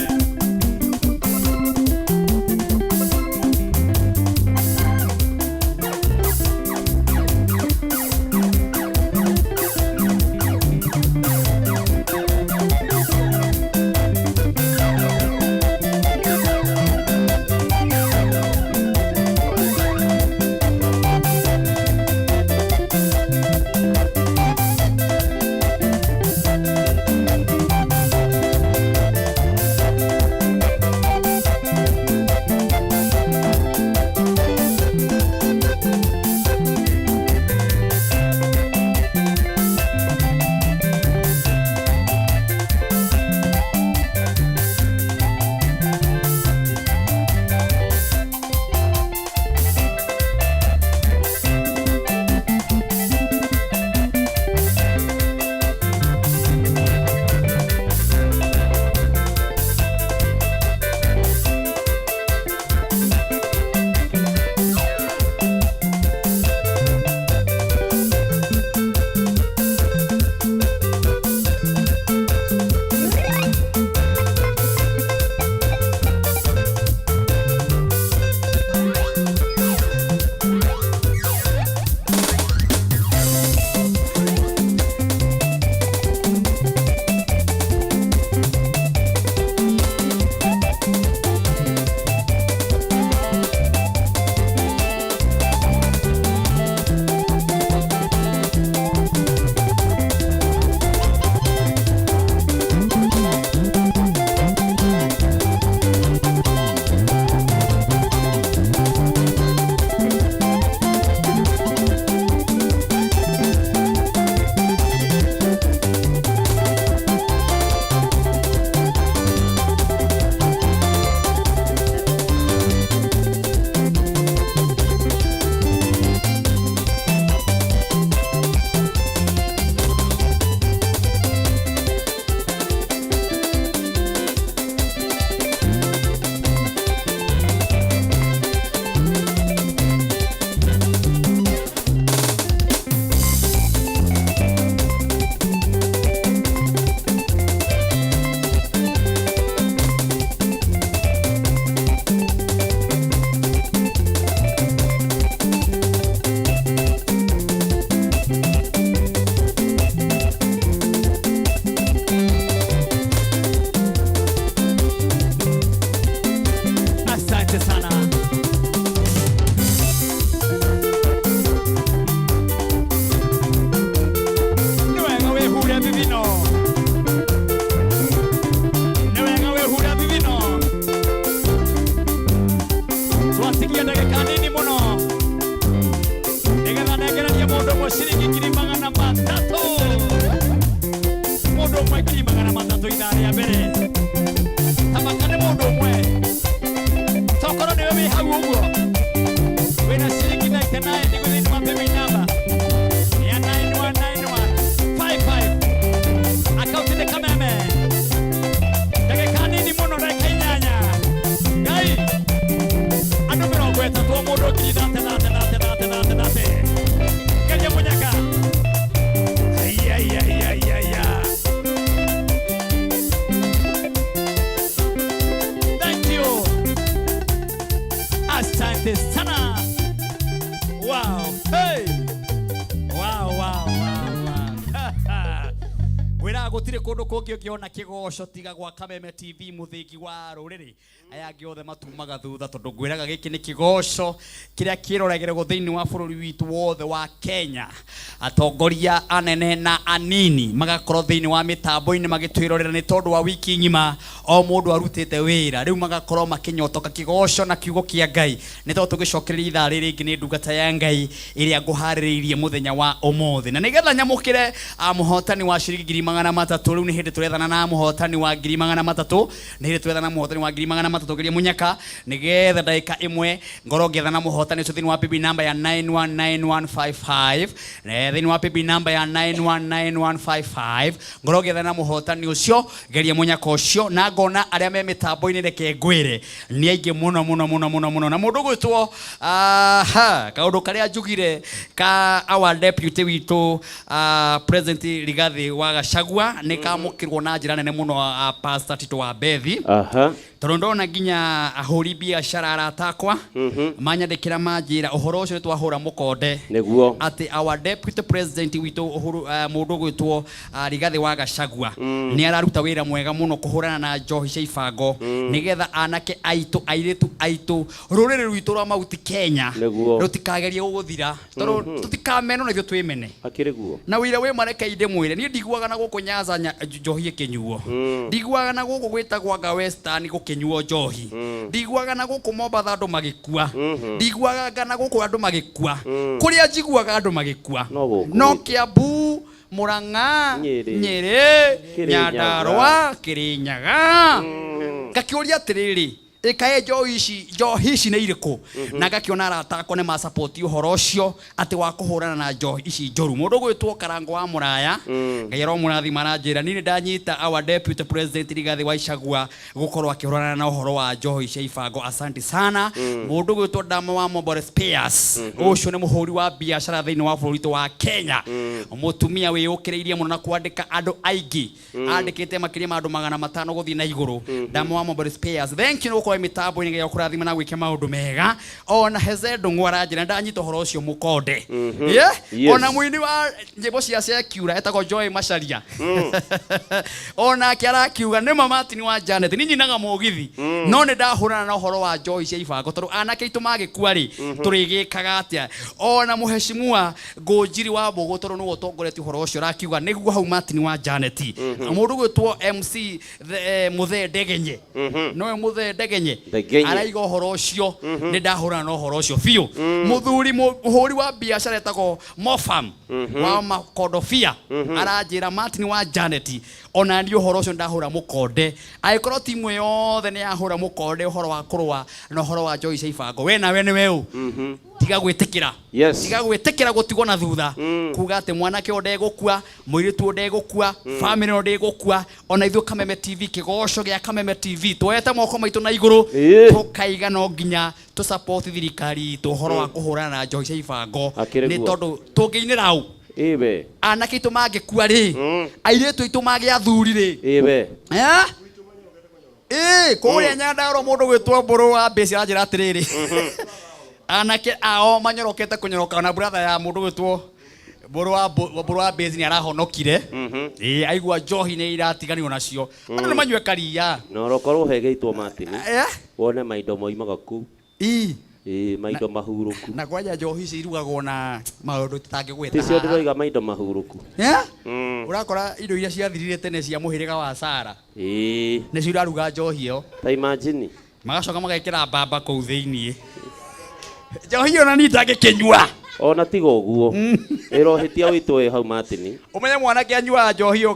Speaker 1: Ngũtigia ndagĩka nini mũno nĩgetha nengererie mũndũ ũmwe ciringi 300,000, mũndũ ũmwe 300,000 ithaa rĩa mbere. Tamaka nĩ mũndũ ũmwe, tokorwo nĩwe wĩ hau ũguo wĩna ciringi 99 nĩguo thĩinĩ wa paybill number ya 919155, akaunti nĩ Kameme. Ndagĩka nini mũno, ndagĩka 8. Ngai, andũ 30, o mũndũ ngiri thate thate thate thate thate thate. Geria mũnyaka. Aiaiaiaiaia, thank you, asante sana. Wow, hey, wow. Ngwĩraga gũtirĩ kũndũ kũngĩ ũngĩona kĩgoco tiga gwa Kameme TV, mũthĩgi wa rũrĩrĩ. Aya angĩ othe matumaga thutha, tondũ ngwĩraga gĩkĩ nĩ kĩgoco kĩrĩa kĩroragĩrwo thĩinĩ wa bũrũri witũ wothe wa Kenya. Atongoria anene na anini magakorwo thĩinĩ wa mĩtambo-inĩ magĩtwĩrorera, nĩ tondũ wa wiki ng'ima o mũndũ arutĩte wĩra, rĩu magakorwo makĩnyotoka kĩgoco na kiugo kĩa Ngai. Nĩ tondũ tũgĩcokereria ithaa rĩrĩ rĩngĩ nĩ ndungata ya Ngai ĩrĩa ngũharĩrĩirie mũthenya wa ũmũthĩ, na nĩgetha nyamũkĩre mũhotani wa ciringi 300,000. Rĩu nĩ hĩndĩ tũrethana na mũhotani wa 300,000, nĩ hĩndĩ tũrethana na mũhotani wa 300,000. Geria mũnyaka nĩgetha ndagĩka ĩmwe ngorwo ngĩethana mũhotani ũcio thĩinĩ wa paybill number ya 919155. Thĩinĩ wa paybill number ya 919155 ngorwo ngĩethana na mũhotani ũcio. Geria mũnyaka ũcio, na ngona arĩa me mĩtambo-inĩ, reke ngwĩre nĩ aingĩ mũno mũno mũno mũno mũno. Na mũndũ gwĩtwo aha, kaũndũ karĩa njugire ka our deputy witũ, President Rigathi wa Gachagua, nĩ kamũkĩrwo na njĩra nene mũno, Pastor Tito wa Bethi, tondũ ndona nginya ahũri biacara arata akwa manyandĩkĩra manjĩra ũhoro ũcio nĩ twahũra mũkonde, atĩ our deputy president witũ Uhuru, mũndũ gwĩtwo Rigathi wa Gachagua nĩ araruta wĩra mwega mũno kũhũrana na njohi cia ibango, nĩgetha anake aitũ, airĩtu aitũ, rũrĩrĩ rwitũ rwa Mount Kenya rũtikagerie gũgũthira, tondũ tũtikamenwo na ithuĩ twĩmene.
Speaker 2: Akĩrĩ guo.
Speaker 1: Na wĩra wĩ mareke ndĩmwĩre, niĩ ndiguaga na gũkũ Nyanza njohi ĩkĩnyuo, ndiguaga na gũkũ gwĩtagwo anga Western gũkĩnyuo njohi, ndiguaga na gũkũ Mombatha andũ magĩkua, ndiguaga anga na gũkũ andũ magĩkua. Kũrĩa njiguaga andũ magĩkua
Speaker 2: No gũkũ
Speaker 1: no
Speaker 2: gwitũ.
Speaker 1: Kiambu, Murang'a,
Speaker 2: Nyĩrĩ.
Speaker 1: Nyĩrĩ,
Speaker 2: Kĩrĩnyaga.
Speaker 1: Nyandarua, Kĩrĩnyaga. Ngakĩũria atĩrĩrĩ, ĩkaĩ njohi ici, njohi ici nĩ irĩkũ? Na ngakĩona arata akwa nĩ masapoti ũhoro ũcio atĩ wa kũhũrana na njohi ici njũru. Mũndũ gwĩtwo Karango wa Mũraya, Ngai aromũrathima, aranjĩra niĩ nĩ ndanyita our deputy president Rigathi wa Icagua gũkorwo akĩhũrana na ũhoro wa njohi cia ibango. Asante sana. Mũndũ gwĩtwo Dama wa Mobile Spares, ũcio nĩ mũhũri wa biacara thĩinĩ wa bũrũri witũ wa Kenya, mũtumia wĩyũkĩrĩirie mũno na kwandĩka andũ aingĩ, andĩkĩte makĩria ma andũ 500 gũthiĩ na igũrũ. Dama wa Mobile Spares, thank you nĩ gũkorwo mĩtambo-inĩ. Ngai akũrathima na gwĩke maũndũ mega. Ona Heze Ndung'u aranjĩra ndanyita ũhoro ũcio mũkonde. Yeah?
Speaker 2: Yes.
Speaker 1: Ona mũini wa nyĩmbo cia secular etagwo Joy Macharia, onake arakiuga nĩma Martin wa Janet, niĩ nyinaga mũgithi no nĩ ndahũrana na ũhoro wa njohi cia ibango, tondũ anake aitũ magĩkua rĩ, tũrĩgĩkaga atĩa? Ona mũheshimiwa Ngũnjiri wa Mbũgũ, tondũ nĩwe ũtongoretie ũhoro ũcio, arakiuga nĩguo hau Martin wa Janet. Mũndũ gwĩtwo MC Mũthee Ndegenye, nowe Mũthee Ndegenye,
Speaker 2: Ndegenye.
Speaker 1: araiga ũhoro ũcio nĩ ndahũrana na ũhoro ũcio biũ. Mũthuri mũhũri wa biacara etagwo Mofam wa Makondobia aranjĩra, Martin wa Janet, ona niĩ ũhoro ũcio ndahũra mũkonde. Angĩkorwo timu yothe nĩ yahũra mũkonde ũhoro wa kũrũa na ũhoro wa njohi cia ibango, we nawe nĩ weũ tiga gwĩtĩkĩra. Tiga gwĩtĩkĩra gũtigwo na thutha, kuga atĩ mwanake ũyũ ndegũkua, mũirĩtu ũyũ ndegũkua, famĩlĩ ĩno ndĩgũkua. Ona ithuĩ Kameme TV, kĩgoco gĩa Kameme TV, tuoete moko maitũ na igũrũ, tũkaiga no nginya tũ support thirikari itũ ũhoro wa kũhũrana na njohi cia ibango.
Speaker 2: Akĩrĩ
Speaker 1: Nĩ
Speaker 2: guo.
Speaker 1: tondũ tũngĩinĩra ũ
Speaker 2: Ĩwe.
Speaker 1: anake aitũ mangĩkua rĩ, airĩtu aitũ magĩa athuri rĩ?
Speaker 2: Ĩwe.
Speaker 1: Eh? Ĩ, kũrĩa Nyandarua mũndũ gwĩtwo Mbũrũ wa Mbĩci aranjĩra atĩrĩrĩ, anake ao manyorokete kũnyoroka. Ona brother ya mũndũ gwĩtwo Mbũrũ wa Mbĩci nĩ arahonokire. Ĩ, aigua njohi nĩ iratiganio nacio, andũ nĩ manyue karia.
Speaker 2: Na orokorwo hegĩitwo Martin.
Speaker 1: Eh?
Speaker 2: Wone maindo moimaga kũu.
Speaker 1: Ĩ.
Speaker 2: Ĩ, maindo mahurũku.
Speaker 1: Na kwanja njohi ici irugagwo na maũndũ tũtangĩgweta
Speaker 2: Ticio
Speaker 1: haha.
Speaker 2: ndĩroiga maindo mahurũku.
Speaker 1: Eh? Ũrakora indo iria ciathirire tene cia mũhĩrĩga wa Sara nĩcio iraruga njohi ĩyo.
Speaker 2: Ta imagine.
Speaker 1: Magacoka magekĩra mbamba kũu thĩiniĩ. Njohi ona ni ndangĩkĩnyua.
Speaker 2: Ona tiga ũguo, ĩrohĩtia witũ wĩ hau Martin.
Speaker 1: Ũmenye mwanake anyuaga njohi ĩyo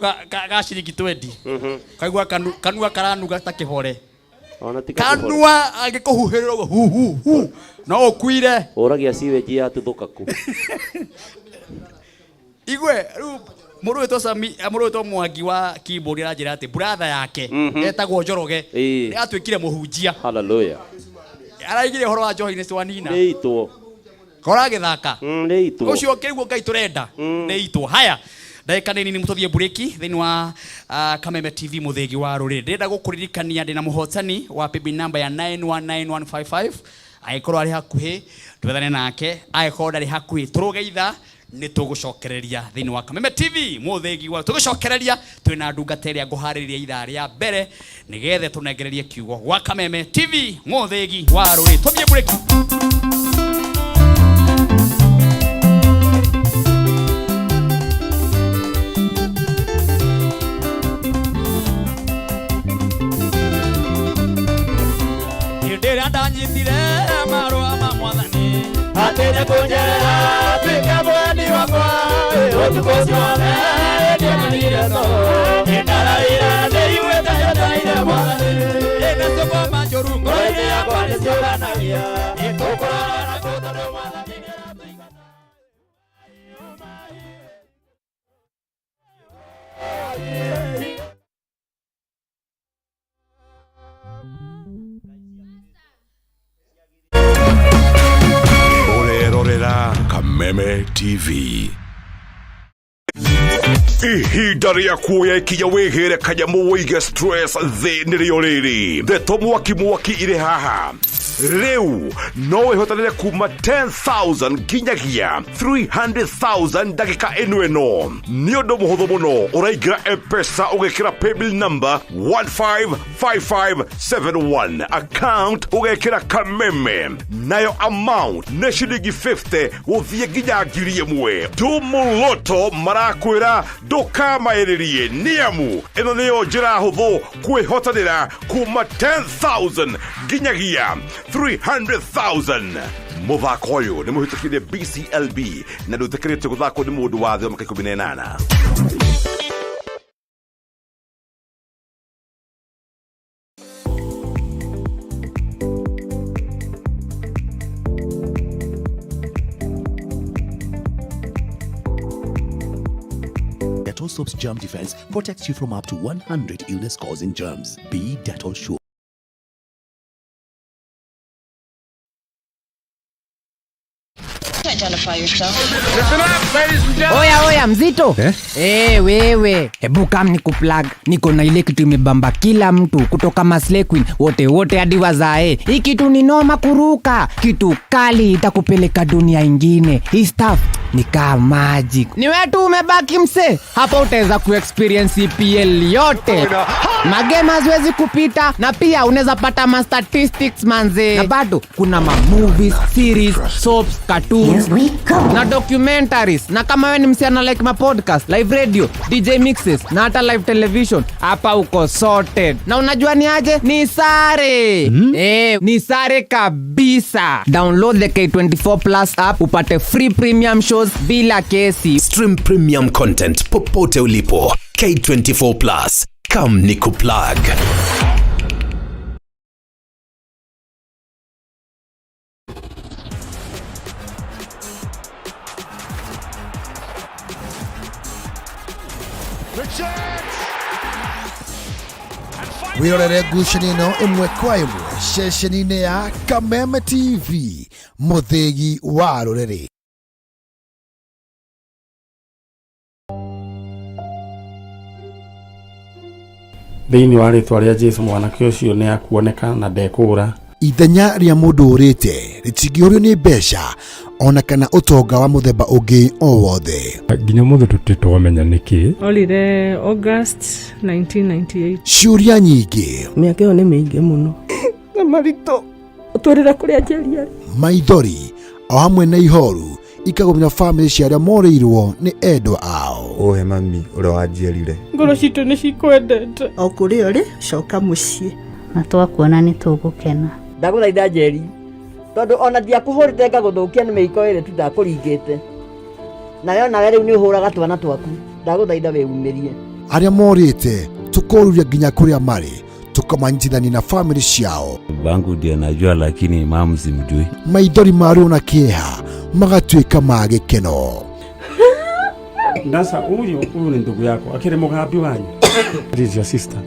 Speaker 1: ga ciringi 20. Kaigua kanua karanuga ta kĩbore.
Speaker 2: Ona tiga kĩbore.
Speaker 1: Kanua angĩkũhuhĩrĩra ũguo hu hu hu no ũkuire.
Speaker 2: Ũragia sewage yatuthũka kũ?
Speaker 1: Igue rĩu mũndũ wĩtwo Sami, mũndũ wĩtwo Mwangi wa keyboard aranjĩra atĩ brother yake etagwo Njoroge nĩ atuĩkire mũhunjia.
Speaker 2: Hallelujah.
Speaker 1: Araigire ũhoro wa njohi nĩ cwanina.
Speaker 2: Nĩ itwo.
Speaker 1: Kora gĩthaka.
Speaker 2: Nĩ itwo.
Speaker 1: Ũcio kĩguo Ngai tũrenda. Nĩ itwo. Haya. Ndagĩka nĩ nini mũtũthiĩ mburĩki thĩinĩ wa Kameme TV mũthĩgi wa rũrĩrĩ. Ndĩrenda gũkũririkania ndĩna mũhotani wa paybill number ya 919155. Angĩkorwo arĩ hakuhĩ twethane nake, angĩkorwo ndarĩ hakuhĩ tũrũge ithaa nĩ tũgũcokereria thĩinĩ wa Kameme TV mũthĩgi wa tũgũcokereria twĩna ndungata ĩrĩa ngũharĩrĩria ithaa rĩa mbere nĩgetha tũnengererie kiugo gwa Kameme TV mũthĩgi wa rũrĩrĩ. Tũthiĩ mburĩki. Hĩndĩ ĩrĩa ndanyitire marũa ma mwathani
Speaker 5: atĩ nĩ kũnjerera tuĩke mwendi wakwa ũtukũ ũcio wothe ndionanire toro nĩndararire ndĩiguĩte nyoteire mwathani
Speaker 1: ĩnacũkoma njũru
Speaker 5: ngoro-inĩ yakwa nĩciũranagia nĩtũkũrora na kũ tondũ mwathani nĩaratũigana.
Speaker 6: Ũrerorera Kameme TV. Ihinda rĩa kuoya ikinya wĩhĩre kanyamũ wĩige stress thĩ nĩrĩo rĩrĩ. Ndeto mwaki mwaki irĩ haha. Rĩu no wĩhotanĩre kuma 10,000 nginyagia 300,000 ndagĩka ĩno ĩno. Nĩ ũndũ mũhũthũ mũno, ũraingĩra M-Pesa ũgekĩra paybill number 155571, account ũgekĩra Kameme, nayo amount nĩ ciringi 50 gũthiĩ nginya ngiri ĩmwe. Tumũloto marakwĩra ndũkamaĩrĩrie nĩamu ĩno nĩyo njĩra hũthũ kwĩhotanĩra kuma 10,000 nginyagia 300,000. Mũthako ũyũ nĩ mũhĩtũkire BCLB na ndũĩtĩkĩrĩtio gũthakwo nĩ mũndũ wa thĩ wa mĩaka 18.
Speaker 7: Dettol Soap's germ defense protects you from up to 100 illness-causing germs. Be Dettol sure.
Speaker 8: Identify yourself.
Speaker 9: Listen up, ladies and gentlemen.
Speaker 10: Oya, oya, mzito. Wewe. Hebu kam nikuplug. Niko na ile kitu imebamba kila mtu kutoka Maslay Queen wote wote hadi wazae. Hii kitu ni noma kuruka. Kitu kali itakupeleka dunia ingine. Hii stuff ni kama magic. Ni wewe tu umebaki mse. Hapa utaweza kuexperience EPL yote. Magame haziwezi kupita na pia unaweza pata ma statistics manze. Na bado kuna ma movies, series, soaps, cartoons na documentaries. Na kama wewe ni msichana like ma podcast, live radio, DJ mixes na hata live television, hapa uko sorted. Na unajua ni aje? Ni sare. Ni sare kabisa. Download the K24 Plus app upate free premium shows bila kesi.
Speaker 7: Stream premium content popote ulipo. K24 Plus. Come nikuplug.
Speaker 11: Wĩrorere ngucanio ĩno ĩmwe kwa ĩmwe ceceni-inĩ ya Kameme TV mũthĩgi wa rũrĩrĩ.
Speaker 12: Thĩinĩ wa rĩtwa rĩa Jesu mwanake ũcio nĩ akuoneka na ndekũũra.
Speaker 11: Ithenya rĩa mũndũ ũrĩte rĩtingĩũrio nĩ mbeca ona kana ũtonga wa mũthemba ũngĩ o wothe.
Speaker 13: Nginya ũmũthĩ tũtirĩ twamenya nĩkĩ.
Speaker 14: Orire August 1998.
Speaker 11: Ciũria nyingĩ,
Speaker 15: Mĩaka ĩyo nĩ mĩingĩ mũno.
Speaker 14: Na maritũ ũtwĩrĩra kũrĩa Njeri arĩ.
Speaker 11: Maithori o hamwe na ihoru ikagũmĩra bamĩrĩ cia arĩa morĩirwo nĩ endwa ao.
Speaker 16: Ũhe mami ũrĩa wanjiarire.
Speaker 14: Ngoro citũ nĩ cikwendete.
Speaker 15: O kũrĩa ũrĩ, coka mũciĩ.
Speaker 17: Na twakuona nĩ tũgũkena.
Speaker 18: Ndagũthaitha Njeri,
Speaker 8: Tondũ ona ndiakũhũrĩte ngagũthũkia nĩ mĩiko ĩrĩ tu ndakũringĩte. Nawe onawe rĩu nĩ ũhũraga twana twaku. Ndagũthaitha wĩumĩrie.
Speaker 11: Arĩa morĩte tũkoruria nginya kũrĩa marĩ, tũkamanyitithania na famĩlĩ ciao.
Speaker 15: Bangu ndio najua, lakini mamu simjui.
Speaker 11: Maithori ma ruo na kĩeha magatuĩka ma gĩkeno.
Speaker 12: Sasa huyu huyu ni ndugu yako, akiri mugambi wanyu. This is your sister.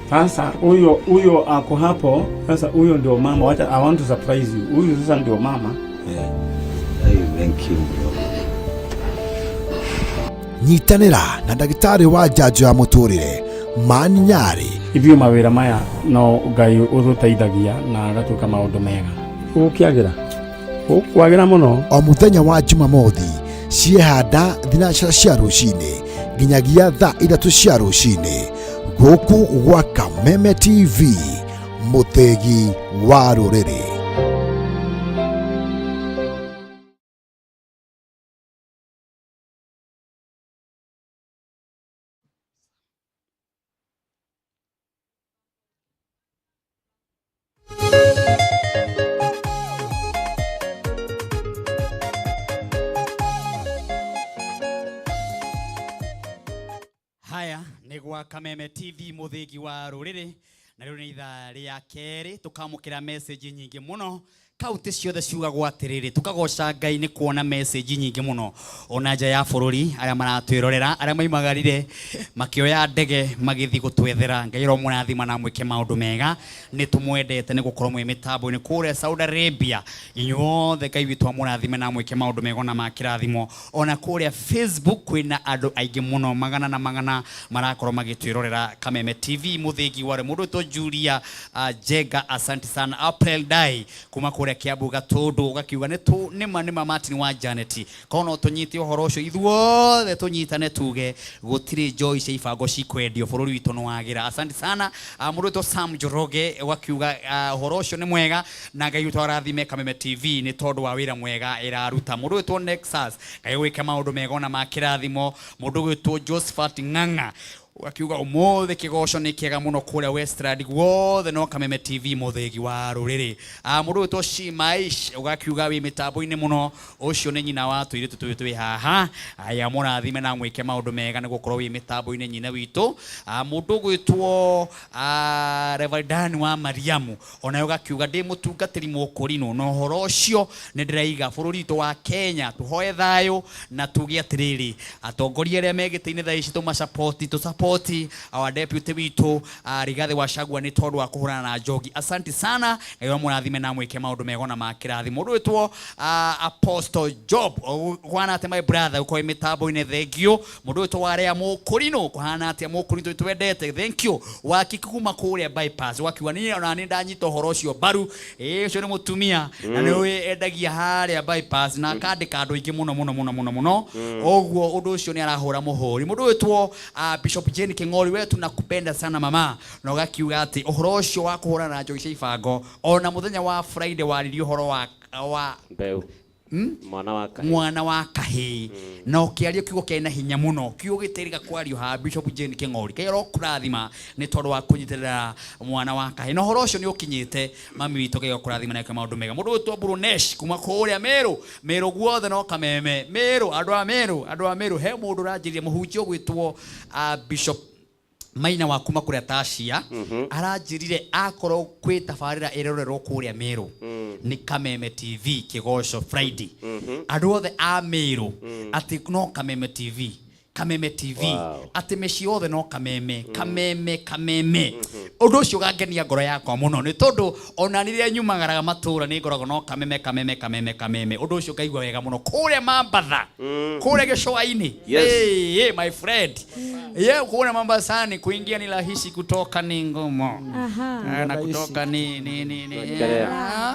Speaker 12: Sasa huyo huyo ako hapo. Sasa huyo ndio mama. Wacha, I want to surprise you. Huyu sasa ndio mama.
Speaker 15: Yeah. Hey, thank you bro.
Speaker 11: Nyitanĩra na ndagĩtarĩ wa njanjo ya mũtũrĩre Mani Nyarĩ.
Speaker 12: Ithuĩ mawĩra maya no Ngai ũtũteithagia na agatuĩka maũndũ mega. Ũgũkĩagĩra? Ũkwagĩra mũno.
Speaker 11: O mũthenya wa Jumamothi ciehanda thinacara cia rũcinĩ nginyagia thaa 3 cia rũcinĩ gũkũ gwa Kameme TV, mũthĩgi wa rũrĩrĩ.
Speaker 1: Haya nĩ gwa Kameme TV, mũthĩgi wa rũrĩrĩ, na rĩu nĩ ithaa rĩa kerĩ tũkamũkĩra message nyingĩ mũno. Kaunti ciothe ciugagwo atĩrĩrĩ, tũkagoca Ngai nĩ kuona message nyingĩ mũno ona nja ya bũrũri, arĩa maratwĩrorera, arĩa maimagarire makĩoya ndege magĩthiĩ gũtwethera. Ngai aromũrathima na amwĩke maũndũ mega. Nĩ tũmwendete nĩ gũkorwo mwĩ mĩtambo-inĩ kũrĩa Saudi Arabia. Inyuothe Ngai witũ amũrathime na amwĩke maũndũ mega ona ma kĩrathimo. Ona kũrĩa Facebook kwĩna andũ aingĩ mũno, magana na magana marakorwo magĩtwĩrorera Kameme TV, mũthĩgi wa mũndũ wĩtwo Julia Jenga, asante sana. April Dai kuma kũrĩa Kiambu Gatũndũ ũgakiuga nĩ tu nĩma nĩma Martin wa Janet, korwo no tũnyite ũhoro ũcio ithuothe tũnyitane tuge gũtirĩ njoi cia ibango cikwendio, bũrũri witũ nĩ wagĩra. Asante sana. Mũndũ wĩtwo Sam Njoroge ũgakiuga ũhoro ũcio nĩ mwega na Ngai witũ arathime Kameme TV nĩ tondũ wa wĩra mwega ĩraruta. Mũndũ wĩtwo Nexus, Ngai wĩke maũndũ mega ona ma kĩrathimo. Mũndũ wĩtwo Josephat Ng'ang'a ũgakiuga ũmũthĩ kĩgoco nĩ kĩega mũno kũrĩa Westland guothe no Kameme TV, mũthĩgi wa rũrĩrĩ. Mũndũ wĩtwo Shimaish ũgakiuga wĩ mĩtambo-inĩ mũno, ũcio nĩ nyina wa tũirĩtu tũyũ twĩ haha. Aya mũrathime na mwĩke maũndũ mega nĩ gũkorwo wĩ mĩtambo-inĩ nyina witũ. Mũndũ ũgwĩtwo Reverend Dan wa Mariamu onawe ũgakiuga ndĩ mũtungatĩri mũkũrinũ na ũhoro ũcio nĩ ndĩraiga bũrũri witũ wa Kenya tũhoe thayũ na tuge atĩrĩrĩ, atongoria arĩa me gĩtĩ-inĩ thaa ici tũmacapoti, tũsapoti our deputy witũ Rigathĩ wa Gachagua nĩ tondũ wa kũhũrana na njogi. Asante sana, Ngai amũrathime na amwĩke maũndũ mega na ma kĩrathimo. Mũndũ wĩtwo Apostle Job kũhana atĩa my brother, ũkorwo wĩ mĩtambo-inĩ, thank you. Mũndũ wĩtwo Warea Mũkũrinũ kũhana atĩa Mũkũrinũ, twendete, thank you. Waki kuma kũrĩa bypass wakiuga niĩ ona nĩ ndanyita ũhoro ũcio mbaru. Ũcio nĩ mũtumia na nĩ endagia harĩa bypass na akandĩka andũ aingĩ mũno mũno mũno mũno mũno. Ũguo ũndũ ũcio nĩ arahũra mũhũri. Mũndũ wĩtwo Bishop Jane Kĩng'ori, we tunakupenda sana mama, na ũgakiuga atĩ ũhoro ũcio wa kũhũrana na njohi cia ibango ona mũthenya wa Friday waririe ũhoro wa
Speaker 2: Mbeũ. Mwana wa kahĩĩ.
Speaker 1: Mwana wa kahĩĩ. Na ũkĩaria kiugo kĩarĩ na hinya mũno, kiugo gĩtĩrĩga kwario haha. Bishop Jane Kĩng'ori, Ngai arokũrathima nĩ tondũ wa kũnyitĩrĩra mwana wa kahĩĩ, na ũhoro ũcio nĩ ũkinyĩte mami witũ. Ngai arokũrathima na eke maũndũ mega. Mũndũ wĩtwo Brunesh kuma kũrĩa Meru, Meru guothe no Kameme, Meru, andũ a Meru, andũ a Meru, he mũndũ ũranjĩrire mũhunjia ũgwĩtwo Bishop Maina wa kuma kũrĩa Tacia, aranjĩrire akorwo kwĩ tabarĩra ĩrorerwo kũrĩa Meru nĩ Kameme TV Kĩgoco Friday. Andũ othe a Meru atĩ no Kameme TV, Kameme TV. Atĩ mĩciĩ yothe no Kameme, Kameme, Kameme. Ũndũ ũcio ũgangenia ngoro yakwa mũno nĩ tondũ ona rĩrĩa nyumagaraga matũra nĩ ngoragwo no Kameme, Kameme, Kameme, Kameme. Ũndũ ũcio ngaigua wega mũno kũrĩa Mambatha, kũrĩa gĩcũa-inĩ. Hey, hey, my friend, ye kũrĩa Mombasani kuingia ni rahisi, kutoka ni ngumu. Na kutoka ni
Speaker 2: Wekelea.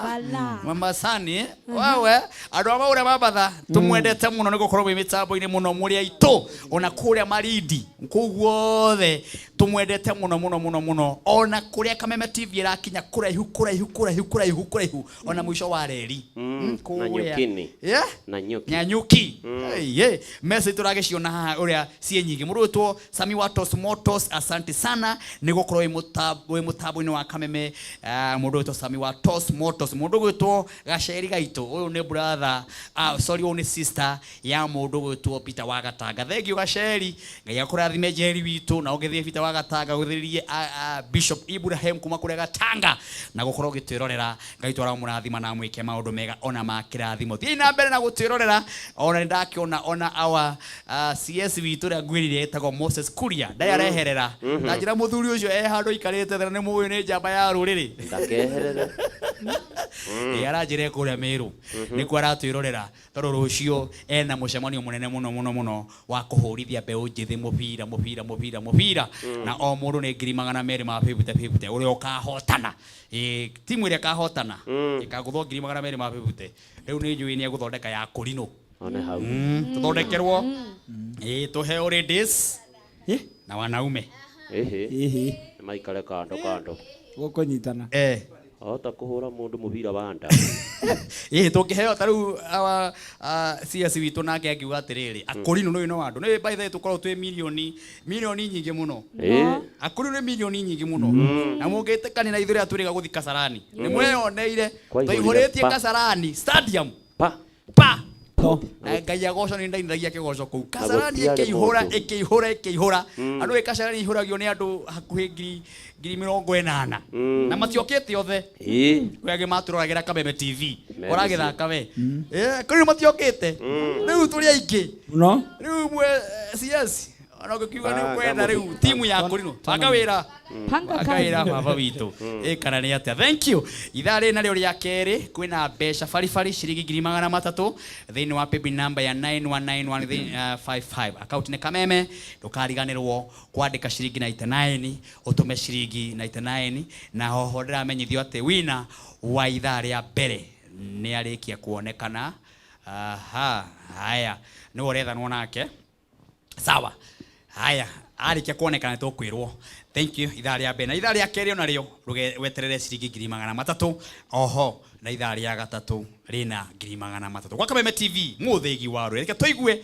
Speaker 3: Bala.
Speaker 1: Mombasani wewe, andũ a maũrĩa Mambatha tũmwendete mũno nĩ gũkorwo mwĩ mĩtambo-inĩ mũno, mũrĩ aitũ. Ona kũrĩa Marindi kũu guothe tũmwendete mũno mũno mũno mũno. Ona kũrĩa Kameme TV ĩrakinya kũraihu kũraihu kũraihu kũraihu kũraihu, ona mũico wa reri.
Speaker 2: Na nyukini.
Speaker 1: Yeah?
Speaker 2: Na nyuki.
Speaker 1: Nyanyuki. Hey, yeah. Message tũragĩciona haha ũrĩa ciĩ nyingĩ. Mũndũ wĩtwo Sami wa Tos Motos, asante sana nĩ gũkorwo wĩ mũtambo-inĩ wa Kameme. Mũndũ wĩtwo Sami wa Tos Motos, mũndũ gwĩtwo Gaceri Gaitũ, ũyũ nĩ brother, sorry, ũyũ nĩ sister ya mũndũ gwĩtwo Peter wa Gatanga. Thank you Gaceri, Ngai akũrathime Njeri witũ, na ũgĩthiĩ Peter wa Gatanga ũgĩthĩrĩrie Bishop Ibrahim kuma kũrĩa Gatanga na gũkorwo ũgĩtwĩrorera. Ngai twara mũrathima na amwĩke maũndũ mega ona ma kĩrathimo. Thiĩ na mbere na gũtwĩrorera. Ona nĩ ndakĩona ona our CS witũ ũrĩa ngwĩrire etagwo Moses Kuria ndarĩ areherera. Na njĩra mũthuri ũcio e handũ aikarĩte thĩ na nĩ mũĩ nĩ njamba ya rũrĩrĩ.
Speaker 2: Ndakeherere.
Speaker 1: Ĩ aranjĩra e kũrĩa Meru nĩkuo aratwĩrorera tondũ rũciũ ena mũcemanio mũnene mũno mũno mũno wa kũhũrithia mbeũ njĩthĩ mũbira mũbira mũbira mũbira. Na o mũndũ nĩ 250,000 ma 50 50 ũrĩa ũkahotana. Ĩ timu ĩrĩa ĩkahotana ĩkagũthwo 250,000 ma 50. Rĩu nĩ njũĩ nĩ egũthondeka ya kũrinũ.
Speaker 2: One hau.
Speaker 1: Tũthondekerwo. Ĩ tũheo ladies na wanaume.
Speaker 2: Ĩhĩ. Maikare kando kando.
Speaker 4: Gũkũnyitana.
Speaker 2: Ahota kũhũra mũndũ mũbira wa nda.
Speaker 1: Ĩĩ tũngĩheo ta rĩu CS witũ nake angiuga atĩrĩrĩ, akũrinũ nĩ no andũ. Nĩ by the way tũkoragwo twĩ milioni milioni nyingĩ mũno. Akũrinũ nĩ milioni nyingĩ mũno. Na mũngĩtĩkania na ithuĩ rĩrĩa twĩrĩga gũthiĩ Kasarani. Nĩ mweyoneire
Speaker 2: Kwaihũrire
Speaker 1: twaihũrĩtie
Speaker 2: pa.
Speaker 1: Kasarani stadium.
Speaker 2: Pa.
Speaker 1: Pa. Na Ngai agocwo nĩ ndainithagia kĩgoco kũu. Kasarani
Speaker 2: gũtiarĩ
Speaker 1: ĩkĩihũra
Speaker 2: mũndũ.
Speaker 1: ĩkĩihũra ĩkĩihũra. Andũ ĩ Kasarani ihũragio nĩ andũ hakuhĩ 80,000. Na matiokĩte othe. Kwĩ angĩ matũroragĩra Kameme TV.
Speaker 2: Mercy.
Speaker 1: Ũragĩthaka we. Kũrĩ matiokĩte. Rĩu tũrĩ aingĩ.
Speaker 4: Mũno.
Speaker 1: Rĩu mwe CS ona ũngĩkiuga nĩ
Speaker 2: Banga
Speaker 1: ũkwenda rĩu
Speaker 2: mũthĩ.
Speaker 1: timu ya kũrinũ. Banga wĩra.
Speaker 3: Panga
Speaker 1: Banga
Speaker 3: kazi.
Speaker 1: wĩra baba witũ. Ĩ kana nĩ atĩa. Thank you. Ithaa rĩrĩ narĩo rĩa kerĩ kwĩna mbeca baribari ciringi 300,000 thĩinĩ wa paybill number ya 919155. Account nĩ Kameme, ndũkariganĩrwo kwandĩka ciringi 99, ũtũme ciringi 99, na hoho ndĩramenyithio atĩ wina wa ithaa rĩa mbere nĩ arĩkia kuonekana. Aha, haya nĩwe ũrethanwo nake. Sawa. Haya, arĩkia kuonekana nĩtũkwĩrwo. Thank you. Ithaa rĩa mbere na ithaa rĩa kerĩ onarĩo weterere ciringi 300,000. Oho na ithaa rĩa gatatũ rĩna 300,000. Gwa Kameme TV mũthĩgi wa rũrĩrĩ. Reke tũigue.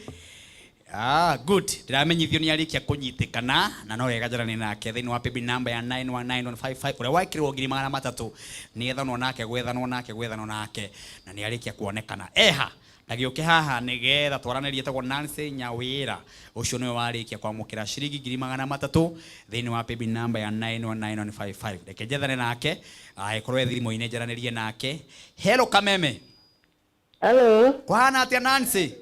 Speaker 1: Good. Ndĩramenyithio nĩ arĩkia kũnyitĩkana na no wega njaranĩrie nake thĩinĩ wa paybill number ya 919155 ũrĩa wekĩrwo 300,000 nĩethanwo nake gwethanwo nake gwethanwo nake na nĩ arĩkia kuonekana. Eha na gĩũke haha nĩgetha twaranĩrie etagwo Nancy Nyawĩra ũcio nĩwe warĩkia kwamũkĩra ciringi 300,000 thĩinĩ wa paybill number ya 919155. Reke njethane nake agĩkorwo e thimũ-inĩ njaranĩrie nake. Hello Kameme.
Speaker 17: Hello.
Speaker 1: Kwahana atĩa Nancy?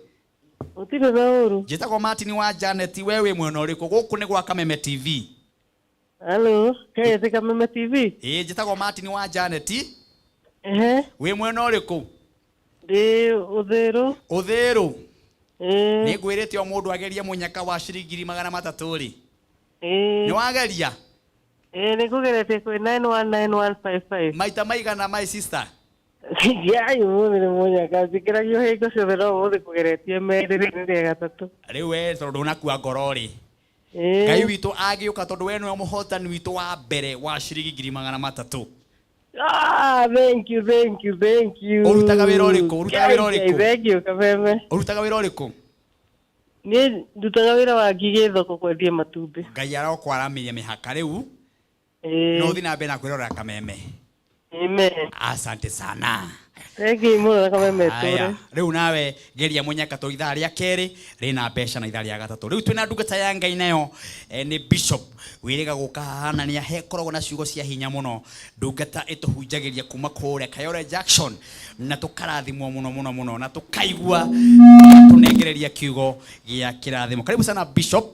Speaker 17: Gũtirĩ na ũru.
Speaker 1: Njĩtagwo Martin wa Janet, we wĩ mwena ũrĩkũ? Gũkũ nĩ gwa Kameme TV.
Speaker 17: Hello, kĩĩ Kameme TV?
Speaker 1: Ĩĩ njĩtagwo Martin wa Janet.
Speaker 17: Ehe.
Speaker 1: Wĩ mwena ũrĩkũ?
Speaker 17: Ndĩ Ũthĩrũ.
Speaker 1: Ũthĩrũ.
Speaker 17: Ĩĩ.
Speaker 1: Nĩ ngwĩrĩte o mũndũ agerie mũnyaka wa ciringi 300,000 rĩ.
Speaker 17: Ĩĩ.
Speaker 1: Nĩ wageria?
Speaker 17: Ĩĩ nĩ ngũgeretie kwĩ 919155.
Speaker 1: Maita maigana my sister?
Speaker 17: Yai ũmũthĩ nĩ mũnyaka njĩkĩragio hingo ciothe no ũmũthĩ kũgeretie merĩ rĩu nĩ rĩa gatatũ.
Speaker 1: Rĩu we tondũ ndũnakua ngoro rĩ.
Speaker 17: Ĩĩ.
Speaker 1: Ngai witũ agĩũka tondũ we nĩwe mũhotani witũ wa mbere wa ciringi 300,000.
Speaker 17: Thank you, thank you, thank you.
Speaker 1: Ũrutaga wĩra ũrĩkũ? Ũrutaga wĩra ũrĩkũ?
Speaker 17: Thank you, Kameme.
Speaker 1: Ũrutaga wĩra ũrĩkũ?
Speaker 17: Niĩ ndutaga wĩra wa ngigĩ thoko kwendia matumbĩ.
Speaker 1: Ngai arokwaramĩria mĩhaka rĩu.
Speaker 17: Ĩĩ.
Speaker 1: No ũthiĩ na mbere na kwĩrorera Kameme.
Speaker 17: Amen.
Speaker 1: Asante sana.
Speaker 17: Thank you mũno na Kameme
Speaker 1: Aya,
Speaker 17: tũre.
Speaker 1: rĩu nawe geria mũnyaka tondũ ithaa rĩa kerĩ rĩna mbeca na ithaa rĩa gatatũ. Rĩu twĩna ndungata ya Ngai nayo nĩ Bishop wĩrĩga gũka haha na nĩ ahekoragwo na ciugo cia hinya mũno. Ndungata ĩtũhunjagĩria kuma kũrĩa Kayole Junction na tũkarathimwo mũno mũno mũno na tũkaigua tũnengereria kiugo gĩa kĩrathimo. Karibu sana Bishop.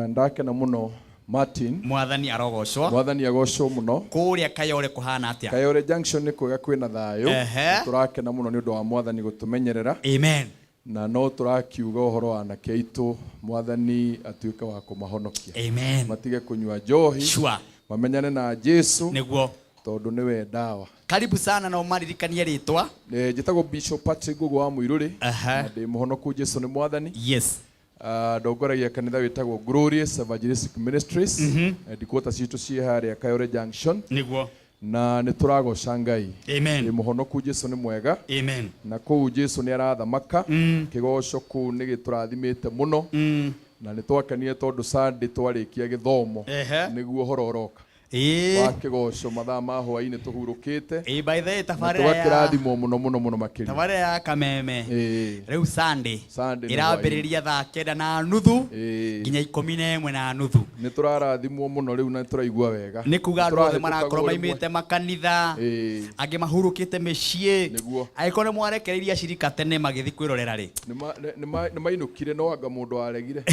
Speaker 18: Ndakena mũno Martin.
Speaker 1: Mwathani arogocwo.
Speaker 18: Mwathani agocwo mũno.
Speaker 1: Kũrĩa Kayole kũhana atĩa?
Speaker 18: Kayole Junction nĩ kwega kwĩna thayũ.
Speaker 1: Ehe.
Speaker 18: Tũrakena mũno nĩ ũndũ wa Mwathani gũtũmenyerera.
Speaker 1: Amen.
Speaker 18: Na no tũrakiuga ũhoro wa anake aitũ Mwathani atuĩke wa kũmahonokia.
Speaker 1: Amen.
Speaker 18: Matige kũnyua njohi.
Speaker 1: Sure.
Speaker 18: Mamenyane na Jesu.
Speaker 1: Nĩguo.
Speaker 18: Tondũ nĩwe ndawa.
Speaker 1: Karibu sana na ũmaririkanie rĩtwa.
Speaker 18: Njĩtagwo Bishop Patrick Ngugi wa Mũirũrĩ. Na ndĩ mũhonoku Jesu nĩ Mwathani.
Speaker 1: Yes.
Speaker 18: Ndongoragia kanitha wĩtagwo Glorious Evangelistic Ministries. Headquarters citũ ciĩ harĩa Kayore Junction.
Speaker 1: Nĩguo.
Speaker 18: Na nĩ tũragoca Ngai.
Speaker 1: Amen.
Speaker 18: Ĩ mũhonoku Jesu nĩ mwega.
Speaker 1: Amen.
Speaker 18: Na kũu Jesu nĩ arathamaka. Kĩgoco kũu nĩ gĩtũrathimĩte mũno. Na nĩ twakenire tondũ Sunday twarĩkia gĩthomo. Nĩguo ũhoro ũroka.
Speaker 1: Ĩĩ.
Speaker 18: Wa kĩgoco mathaa ma hwaĩ-inĩ tũhurũkĩte.
Speaker 1: Ĩĩ, by the way,
Speaker 18: Na
Speaker 1: tabarĩra ya
Speaker 18: tũgakĩrathimwo mũno mũno mũno makĩria.
Speaker 1: Tabarĩra ya Kameme.
Speaker 18: Ĩĩ.
Speaker 1: Rĩu Sunday.
Speaker 18: Sunday nĩ
Speaker 1: Ĩrambĩrĩria 9:30 nginya 11:30.
Speaker 18: Nĩ tũrarathimwo mũno rĩu na nĩ tũraigua wega.
Speaker 1: Nĩ kuga andũ othe
Speaker 18: Nĩtũrahĩtũka
Speaker 1: marakorwo
Speaker 18: guo rĩmwe.
Speaker 1: maimĩte makanitha.
Speaker 18: Ĩĩ.
Speaker 1: Angĩ mahurũkĩte mĩciĩ.
Speaker 18: Nĩguo.
Speaker 1: Angĩkorwo nĩ mwarekereirie acirika tene magĩthiĩ kwĩrorera rĩ.
Speaker 18: Nĩ mainũkire no anga mũndũ waregire.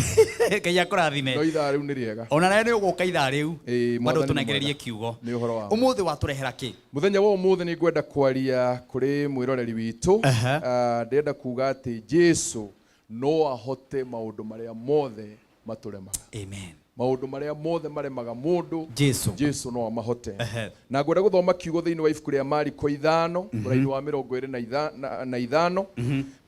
Speaker 1: Ngai akũrathime.
Speaker 18: No ithaa rĩu nĩ rĩega.
Speaker 1: Ona nawe nĩ ũgũka ithaa rĩu.
Speaker 18: Ĩĩ,
Speaker 1: Bado
Speaker 18: Mwathani nĩ
Speaker 1: tũnengererie
Speaker 18: mwega.
Speaker 1: kiugo.
Speaker 18: Nĩ ũhoro wa ma.
Speaker 1: Ũmũthĩ watũrehera kĩ?
Speaker 18: Mũthenya wa ũmũthĩ nĩ ngwenda kwaria kũrĩ mwĩroreri witũ. Ndĩrenda kuga atĩ Jesu no ahote maũndũ marĩa mothe matũremaga.
Speaker 1: Amen.
Speaker 18: Maũndũ marĩa mothe maremaga mũndũ
Speaker 1: Jesu,
Speaker 18: Jesu no amahote. Na ngwenda gũthoma kiugo thĩinĩ wa ibuku rĩa Mariko 5 mũraini wa 25,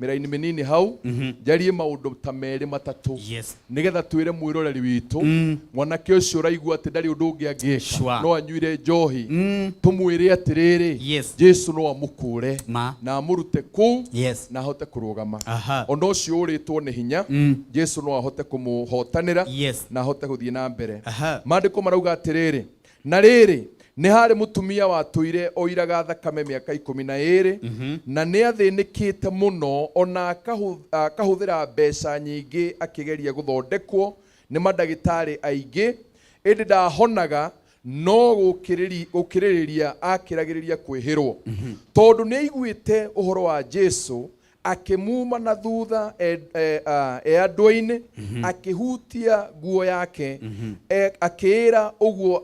Speaker 18: mĩraini mĩnini hau, njarie maũndũ ta merĩ matatũ.
Speaker 1: Yes.
Speaker 18: Nĩgetha twĩre mwĩroreri witũ, mwanake ũcio ũraigua atĩ ndarĩ ũndũ ũngĩ angĩka,
Speaker 1: Sure.
Speaker 18: no anyuire njohi, tũmwĩre atĩrĩrĩ,
Speaker 1: Yes.
Speaker 18: Jesu no amũkũre
Speaker 1: Ma.
Speaker 18: na amũrute kũu
Speaker 1: Yes.
Speaker 18: na ahote kũrũgama.
Speaker 1: Aha.
Speaker 18: Ona ũcio ũrĩtwo nĩ hinya, Jesu no ahote kũmũhotanĩra
Speaker 1: Yes.
Speaker 18: na ahote gũthiĩ na mbere.
Speaker 1: Aha.
Speaker 18: Maandĩko marauga atĩrĩrĩ, na rĩrĩ nĩ harĩ mũtumia watũire oiraga thakame mĩaka 12, na nĩ athĩnĩkĩte mũno, ona akahũthĩra mbeca nyingĩ akĩgeria gũthondekwo nĩ mandagĩtarĩ aingĩ, ĩndĩ ndahonaga, no gũkĩrĩrĩria akĩragĩrĩria kwĩhĩrwo. Tondũ nĩ aiguĩte ũhoro wa Jesu, akĩmuma na thutha e andũ-inĩ, akĩhutia nguo yake, akĩĩra ũguo,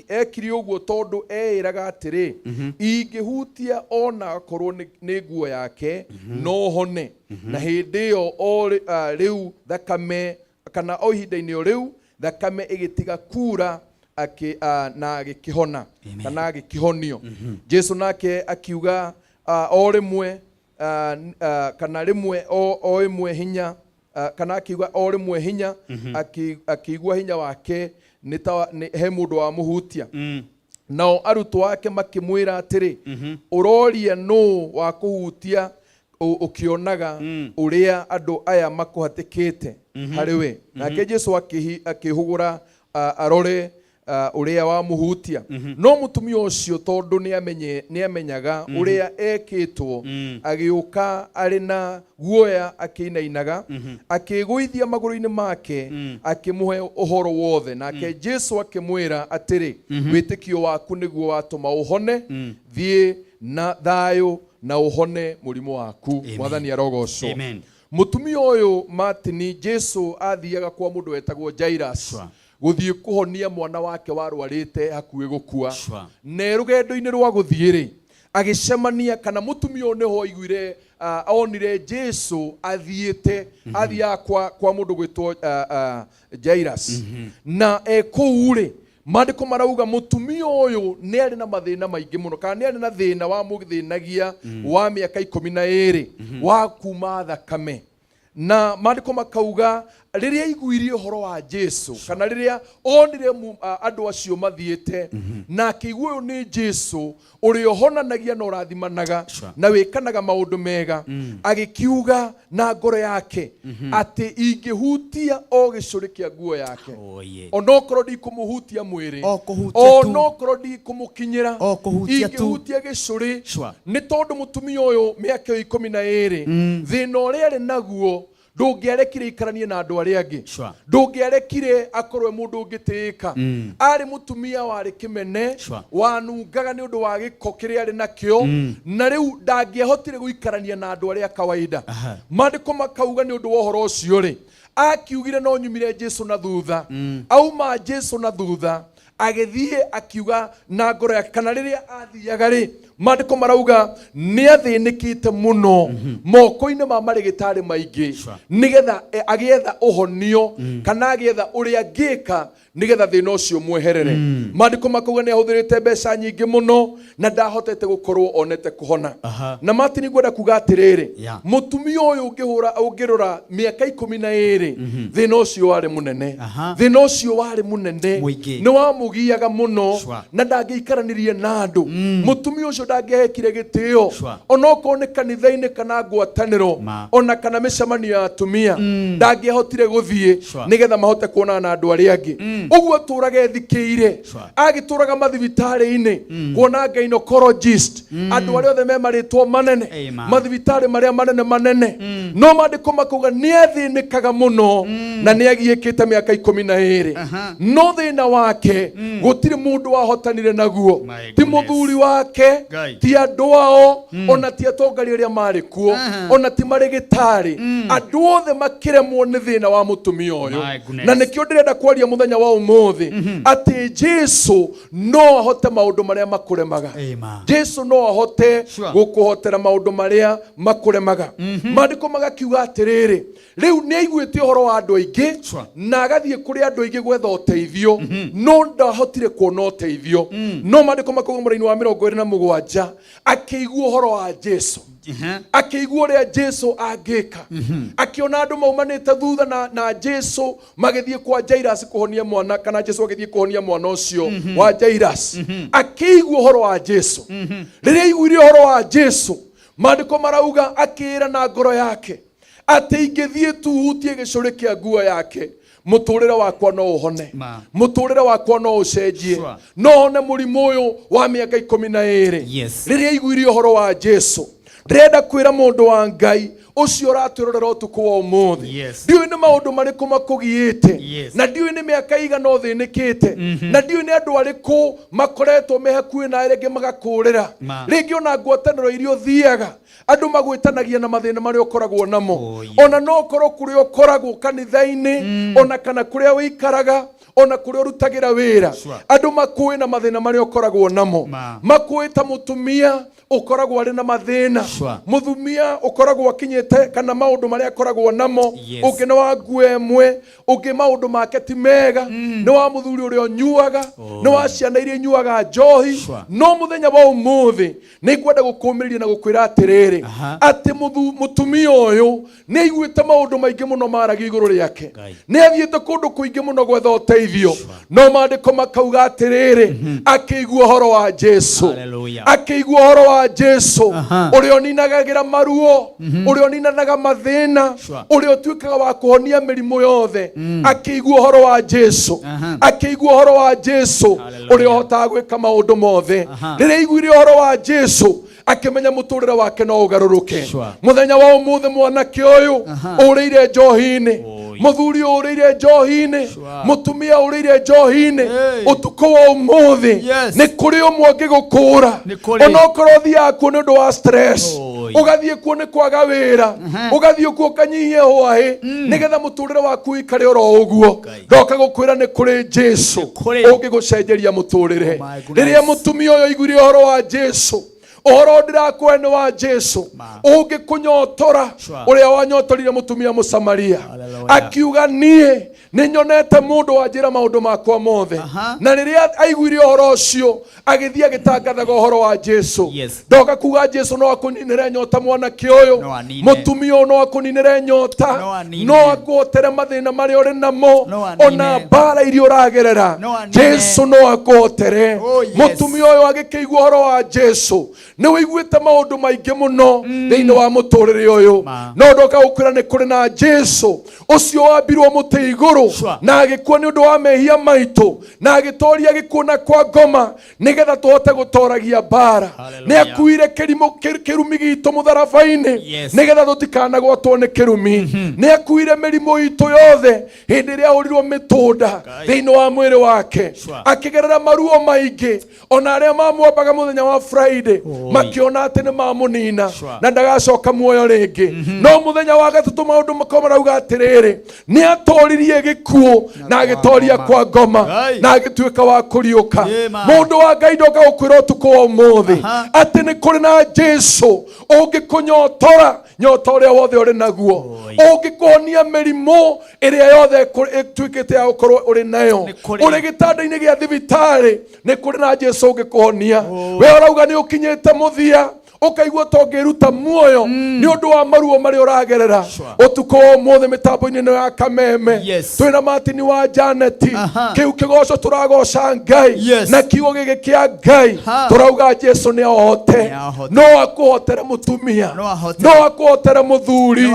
Speaker 18: ekire ũguo tondũ eĩraga atĩrĩ, ingĩhutia ona akorwo nĩ nguo yake, no hone. Na hĩndĩ ĩyo o rĩu thakame, kana o ihinda-inĩ o rĩu thakame ĩgĩtiga kura, na agĩkĩhona, kana agĩkĩhonio. Jesu nake akiuga, o rĩmwe, kana rĩmwe o ĩmwe hinya, kana akiuga o rĩmwe hinya, akĩigua hinya wake nĩ ta he mũndũ wamũhutia. Nao arutwo ake makĩmwĩra atĩrĩ, ũroria nũũ wa kũhutia ũkĩonaga ũrĩa andũ aya makũhatĩkĩte harĩ we? Nake Jesu akĩhũgũra arore ũrĩa wamũhutia. No mũtumia ũcio tondũ nĩamenyaga ũrĩa ekĩtwo, agĩũka arĩ na guoya akĩinainaga, akĩĩgũithia magũrũ-inĩ make, akĩmũhe ũhoro wothe. Nake Jesu akĩmwĩra atĩrĩ, wĩtĩkio waku nĩguo watũma ũhone, thiĩ na thayũ na ũhone mũrimũ waku. Mwathani arogocwo.
Speaker 1: Amen.
Speaker 18: Mũtumia ũyũ Martin, Jesu athiaga kwa mũndũ wetagwo Jairus gũthiĩ kũhonia mwana wake warwarĩte hakuhĩ gũkua. Na rũgendo-inĩ rwa gũthiĩ rĩ, agĩcemania kana mũtumia ũyũ nĩho aiguire, onire Jesu athiĩte, athiaga kwa mũndũ gwĩtwo Jairus. Na kũu rĩ, maandĩko marauga mũtumia ũyũ nĩ arĩ na mathĩna maingĩ mũno, kana nĩ arĩ na thĩna wamũthĩnagia wa mĩaka 12 wa kuma thakame. Na maandĩko makauga rĩrĩa aiguirie ũhoro wa Jesu, kana rĩrĩa onire andũ acio mathiĩte, na akĩigua ũyũ nĩ Jesu ũrĩa ũhonanagia na ũrathimanaga na wĩkanaga maũndũ mega, agĩkiuga na ngoro yake atĩ ingĩhutia o gĩcũrĩ kĩa nguo yake, onokorwo ndikũmũhutia mwĩrĩ, onokorwo ndikũmũkinyĩra, ingĩhutia gĩcũrĩ, nĩ tondũ mũtumia ũyũ mĩaka ĩyo 12, thĩna ũrĩa arĩ naguo ndũngĩarekire ikaranie na andũ arĩa angĩ, ndũngĩarekire akorwo mũndũ ũngĩtĩĩka. Arĩ mũtumia warĩ kĩmene, wanungaga nĩ ũndũ wa gĩko kĩrĩa arĩ nakĩo, na rĩu ndangĩahotire gũikarania na andũ arĩa kawaida. Maandĩko makauga nĩ ũndũ wa ũhoro ũcio rĩ, akiugire no nyumire Jesu na thutha. Auma Jesu na thutha, agĩthiĩ akiuga na ngoro yake, kana rĩrĩa athiaga rĩ, Maandĩko marauga nĩ athĩnĩkĩte mũno moko-inĩ ma marĩgĩtarĩ maingĩ nĩgetha agĩetha ũhonio kana agĩetha ũrĩa angĩka nĩgetha thĩna ũcio mweherere. Maandĩko makauga nĩ ahũthĩrĩte mbeca nyingĩ mũno na ndahotete gũkorwo onete kũhona. Na Martin, ngwenda kuga atĩrĩrĩ, mũtumia ũyũ ũngĩhũra ũngĩrora mĩaka 12, thĩna ũcio warĩ mũnene. Thĩna ũcio warĩ mũnene.
Speaker 1: Mũingĩ.
Speaker 18: Nĩ wamũgiaga mũno na ndangĩikaranirie na andũ. Mũtumia ũcio ndangĩahekire gĩtĩo onokorwo nĩ kanitha-inĩ kana ngwatanĩro ona kana mĩcemanio ya atumia, ndangĩahotire gũthiĩ nĩgetha mahote kuonana na andũ arĩa angĩ. Ũguo atũraga ethikĩire, agĩtũraga mathibitarĩ-inĩ kuona gynecologist, andũ arĩa othe me marĩtwo manene, mathibitarĩ marĩa manene manene. No maandĩko makauga nĩ athĩnĩkaga mũno na nĩ agiĩkĩte mĩaka 12, no thĩna wake gũtirĩ mũndũ wahotanire naguo, ti mũthuri wake,
Speaker 1: Ngai.
Speaker 18: ti andũ ao, ona ti atongoria arĩa marĩ kuo, ona ti marĩgĩtarĩ. Andũ othe makĩremwo nĩ thĩna wa mũtumia ũyũ.
Speaker 1: My goodness.
Speaker 18: Na nĩkĩo ndĩrenda kwaria mũthenya wa ũmũthĩ atĩ Jesu no ahote maũndũ marĩa makũremaga. Jesu no ahote gũkũhotera maũndũ marĩa makũremaga. Maandĩko magakiuga atĩrĩrĩ, rĩu nĩ aiguĩte ũhoro wa andũ aingĩ na agathiĩ kũrĩ andũ aingĩ gwetha ũteithio, no ndahotire kuona ũteithio. No maandĩko makauga mũraini wa 27 akĩigua ũhoro wa Jesu, akĩigua ũrĩa Jesu angĩka, akĩona andũ maumanĩte thutha na Jesu magĩthiĩ kwa Jairus kũhonia mwana, kana Jesu agĩthiĩ kũhonia mwana ũcio wa Jairus. Akĩigua ũhoro wa Jesu. Rĩrĩa aiguire ũhoro wa Jesu, maandĩko marauga akĩĩra na ngoro yake atĩ ingĩthiĩ tu hutie gĩcũrĩ kĩa nguo yake, mũtũrĩre wakwa no ũhone, mũtũrĩre wakwa no ũcenjie, no hone mũrimũ ũyũ wa mĩaka 12. Rĩrĩa aiguire ũhoro wa Jesu, ndĩrenda kwĩra mũndũ wa Ngai ũcio ũratwĩrorera ũtukũ wa ũmũthĩ, ndiũĩ nĩ maũndũ marĩkũ makũgiĩte, na ndiũĩ nĩ mĩaka igana ũthĩnĩkĩte, na ndiũĩ nĩ andũ arĩkũ makoretwo me hakuhĩ nawe rĩngĩ magakũrĩra, rĩngĩ ona ngwatanĩro iria ũthiaga andũ magwĩtanagia na mathĩna marĩa ũkoragwo namo. Ona no ũkorwo kũrĩa ũkoragwo kanitha-inĩ, ona kana kũrĩa ũikaraga, ona kũrĩa ũrutagĩra wĩra, andũ makũĩ na mathĩna marĩa ũkoragwo namo. Makũĩ ta mũtumia ũkoragwo arĩ na mathĩna, mũthumia ũkoragwo akinyĩte kana maũndũ marĩa akoragwo namo. Ũngĩ nĩ wa nguo ĩmwe, ũngĩ maũndũ make ti mega, nĩ wa mũthuri ũrĩa ũnyuaga, nĩ wa ciana iria inyuaga njohi. No mũthenya wa ũmũthĩ nĩ ngwenda gũkũmĩrĩria na gũkwĩra atĩrĩrĩ, atĩ mũtumia ũyũ nĩ aiguĩte maũndũ maingĩ mũno maragio igũrũ rĩake, nĩ athiĩte kũndũ kũingĩ mũno gwetha ũteithio, no maandĩko makauga atĩrĩrĩ, akĩigua ũhoro wa Jesu, akĩigua ũhoro wa Jesu ũrĩa ũninagagĩra maruo, ũrĩa ũninanaga mathĩna, ũrĩa ũtuĩkaga wa kũhonia mĩrimũ yothe. Akĩigua ũhoro wa Jesu, akĩigua ũhoro wa Jesu ũrĩa ũhotaga gwĩka maũndũ mothe. Rĩrĩa aiguire ũhoro wa Jesu, akĩmenya mũtũrĩre wake no ũgarũrũke. Mũthenya wa ũmũthĩ, mwanake ũyũ ũrĩire njohi-inĩ, mũthuri ũrĩire njohi-inĩ, mũtumia ũrĩire njohi-inĩ, ũtukũ wa ũmũthĩ nĩ kũrĩ ũmwe ũngĩgũkũra.
Speaker 1: Kũrĩ.
Speaker 18: Onokorwo ũthiaga kuo nĩ ũndũ wa stress, ũgathiĩ kuo nĩ kwaga wĩra, ũgathiĩ kuo ũkanyihia hwaĩ nĩgetha mũtũrĩre waku ũikare oro ũguo, ndoka gũkwĩra nĩ kũrĩ Jesu ũngĩgũcenjeria mũtũrĩre. Rĩrĩa mũtumia ũyũ aiguire ũhoro wa Jesu, ũhoro ndĩrakũhe nĩ wa Jesu ũngĩkũnyotora ũrĩa wanyotorire mũtumia Mũsamaria, akiuga, niĩ nĩ nyonete mũndũ wanjĩra maũndũ makwa mothe. Na rĩrĩa aiguire ũhoro ũcio, agĩthiĩ agĩtangathaga ũhoro wa Jesu. Ndoka kuga Jesu no akũninĩre nyota, mwanake ũyũ.
Speaker 1: No anine.
Speaker 18: Mũtumia ũyũ no akũninĩre nyota.
Speaker 1: No anine.
Speaker 18: No akũhotere mathĩna marĩa ũrĩ namo,
Speaker 1: No anine.
Speaker 18: ona mbara iria ũragerera.
Speaker 1: No anine.
Speaker 18: Jesu no akũhotere.
Speaker 1: Oh, yes.
Speaker 18: Mũtumia ũyũ agĩkĩigua ũhoro wa Jesu, nĩ wĩiguĩte maũndũ maingĩ mũno thĩinĩ wa mũtũrĩre ũyũ, no ndoka gũkwĩra nĩ kũrĩ na Jesu ũcio wambirwo mũtĩ igũrũ na agĩkua nĩ ũndũ wa mehia maitũ na agĩtoria gĩkuũ na kwa ngoma nĩgetha tũhote gũtoragia mbara. Nĩ akuire kĩrimũ kĩrumi gitũ mũtharaba-inĩ nĩgetha tũtikanagwatwo nĩ kĩrumi. Nĩ akuire mĩrimũ itũ yothe hĩndĩ ĩrĩa ahũrirwo mĩtũnda thĩinĩ wa mwĩrĩ wake, akĩgerera maruo maingĩ. Ona arĩa mamwambaga mũthenya wa Friday makĩona atĩ nĩ mamũnina na ndagacoka muoyo rĩngĩ, no mũthenya wa gatatũ maũndũ makorwo marauga atĩrĩrĩ, nĩ atoririe Gĩkuũ na agĩtoria kwa ngoma na agĩtuĩka wa kũriũka. Mũndũ wa Ngai, ndoka gũkwĩra ũtukũ wa ũmũthĩ atĩ nĩ kũrĩ na Jesu ũngĩkũnyotora nyota ũrĩa wothe ũrĩ naguo, ũngĩkũhonia mĩrimũ ĩrĩa yothe ĩtuĩkĩte ya gũkorwo ũrĩ nayo. Ũrĩ gĩtanda-inĩ gĩa thibitarĩ, nĩ kũrĩ na Jesu ũngĩkũhonia. We ũrauga nĩ ũkinyĩte mũthia, ũkaigua ta ũngĩruta muoyo nĩ ũndũ wa maruo marĩa ũragerera, ũtukũ wa ũmũthĩ mĩtambo-inĩ ĩno ya Kameme twĩna Martin wa Janeti. Kĩu kĩgoco tũragoca Ngai na kiugo gĩkĩ kĩa Ngai tũrauga Jesu nĩ ahote, no akũhotere mũtumia, no akũhotere mũthuri.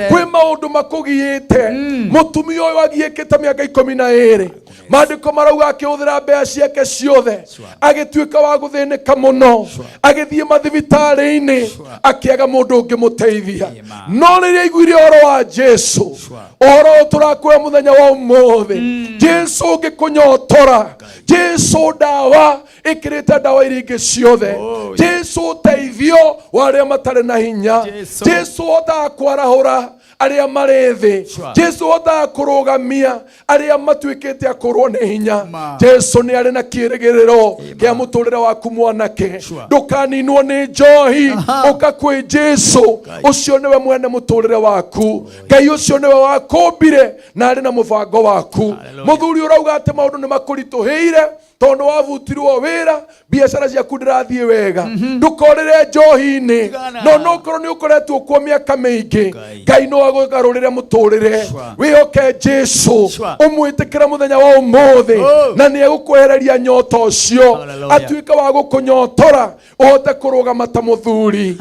Speaker 18: Kwĩ maũndũ makũgiĩte. Mũtumia ũyũ agiĩkĩte mĩaka 12. Maandĩko marauga akĩhũthĩra mbeca ciake ciothe, agĩtuĩka wa gũthĩnĩka mũno, agĩthiĩ mathibitarĩ-inĩ, akĩaga mũndũ ũngĩmũteithia. No rĩrĩa aiguire ũhoro wa Jesu, ũhoro ũyũ tũrakwĩra mũthenya wa ũmũthĩ, Jesu ũngĩkũnyotora, Jesu ndawa ĩkĩrĩte ndawa iria ingĩ ciothe, Jesu ũteithio wa arĩa matarĩ na hinya, Jesu hotaga kwarahũra arĩa marĩ thĩ, Jesu hotaga kũrũgamia arĩa matuĩkĩte akũrwo nĩ hinya. Jesu nĩ arĩ na kĩĩrĩgĩrĩro kĩa mũtũrĩre waku. Mwanake, ndũkaninwo nĩ njohi, ũka kwĩ Jesu. Ũcio nĩwe mwene mũtũrĩre waku. Ngai ũcio nĩwe wakũmbire na arĩ na mũbango waku. Mũthuri ũrauga atĩ maũndũ nĩ makũritũhĩire tondũ wabutirwo wĩra, biacara ciaku ndĩrathiĩ wega, ndũkorĩre njohi-inĩ. No nokorwo nĩ ũkoretwo kuo mĩaka mĩingĩ, Ngai no agũgarũrĩre mũtũrĩre. Wĩhoke Jesu, ũmwĩtĩkĩre mũthenya wa ũmũthĩ na nĩ egũkwehereria nyota ũcio, atuĩke wa gũkũnyotora ũhote kũrũgama ta mũthuri